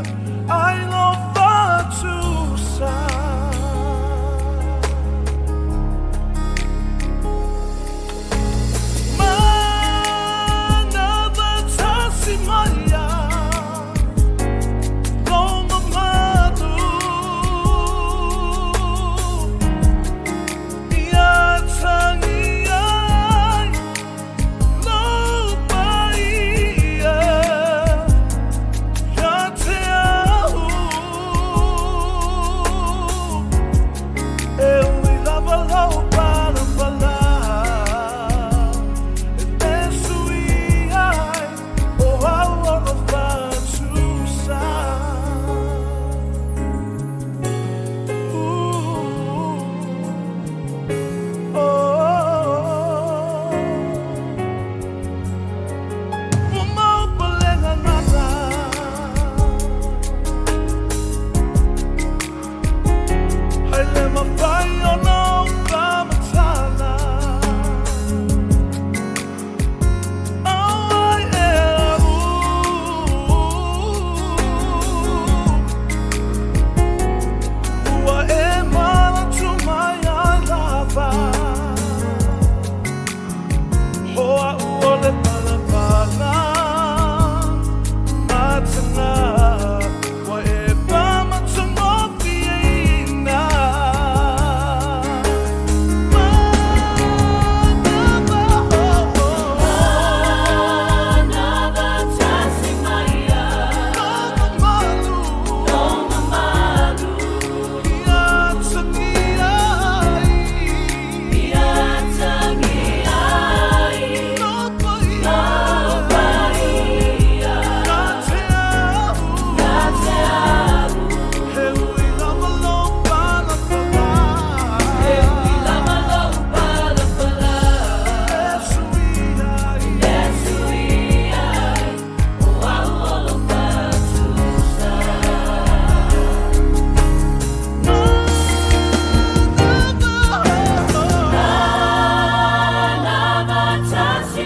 Speaker 3: Ai lo fatusa.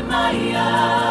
Speaker 4: Maya.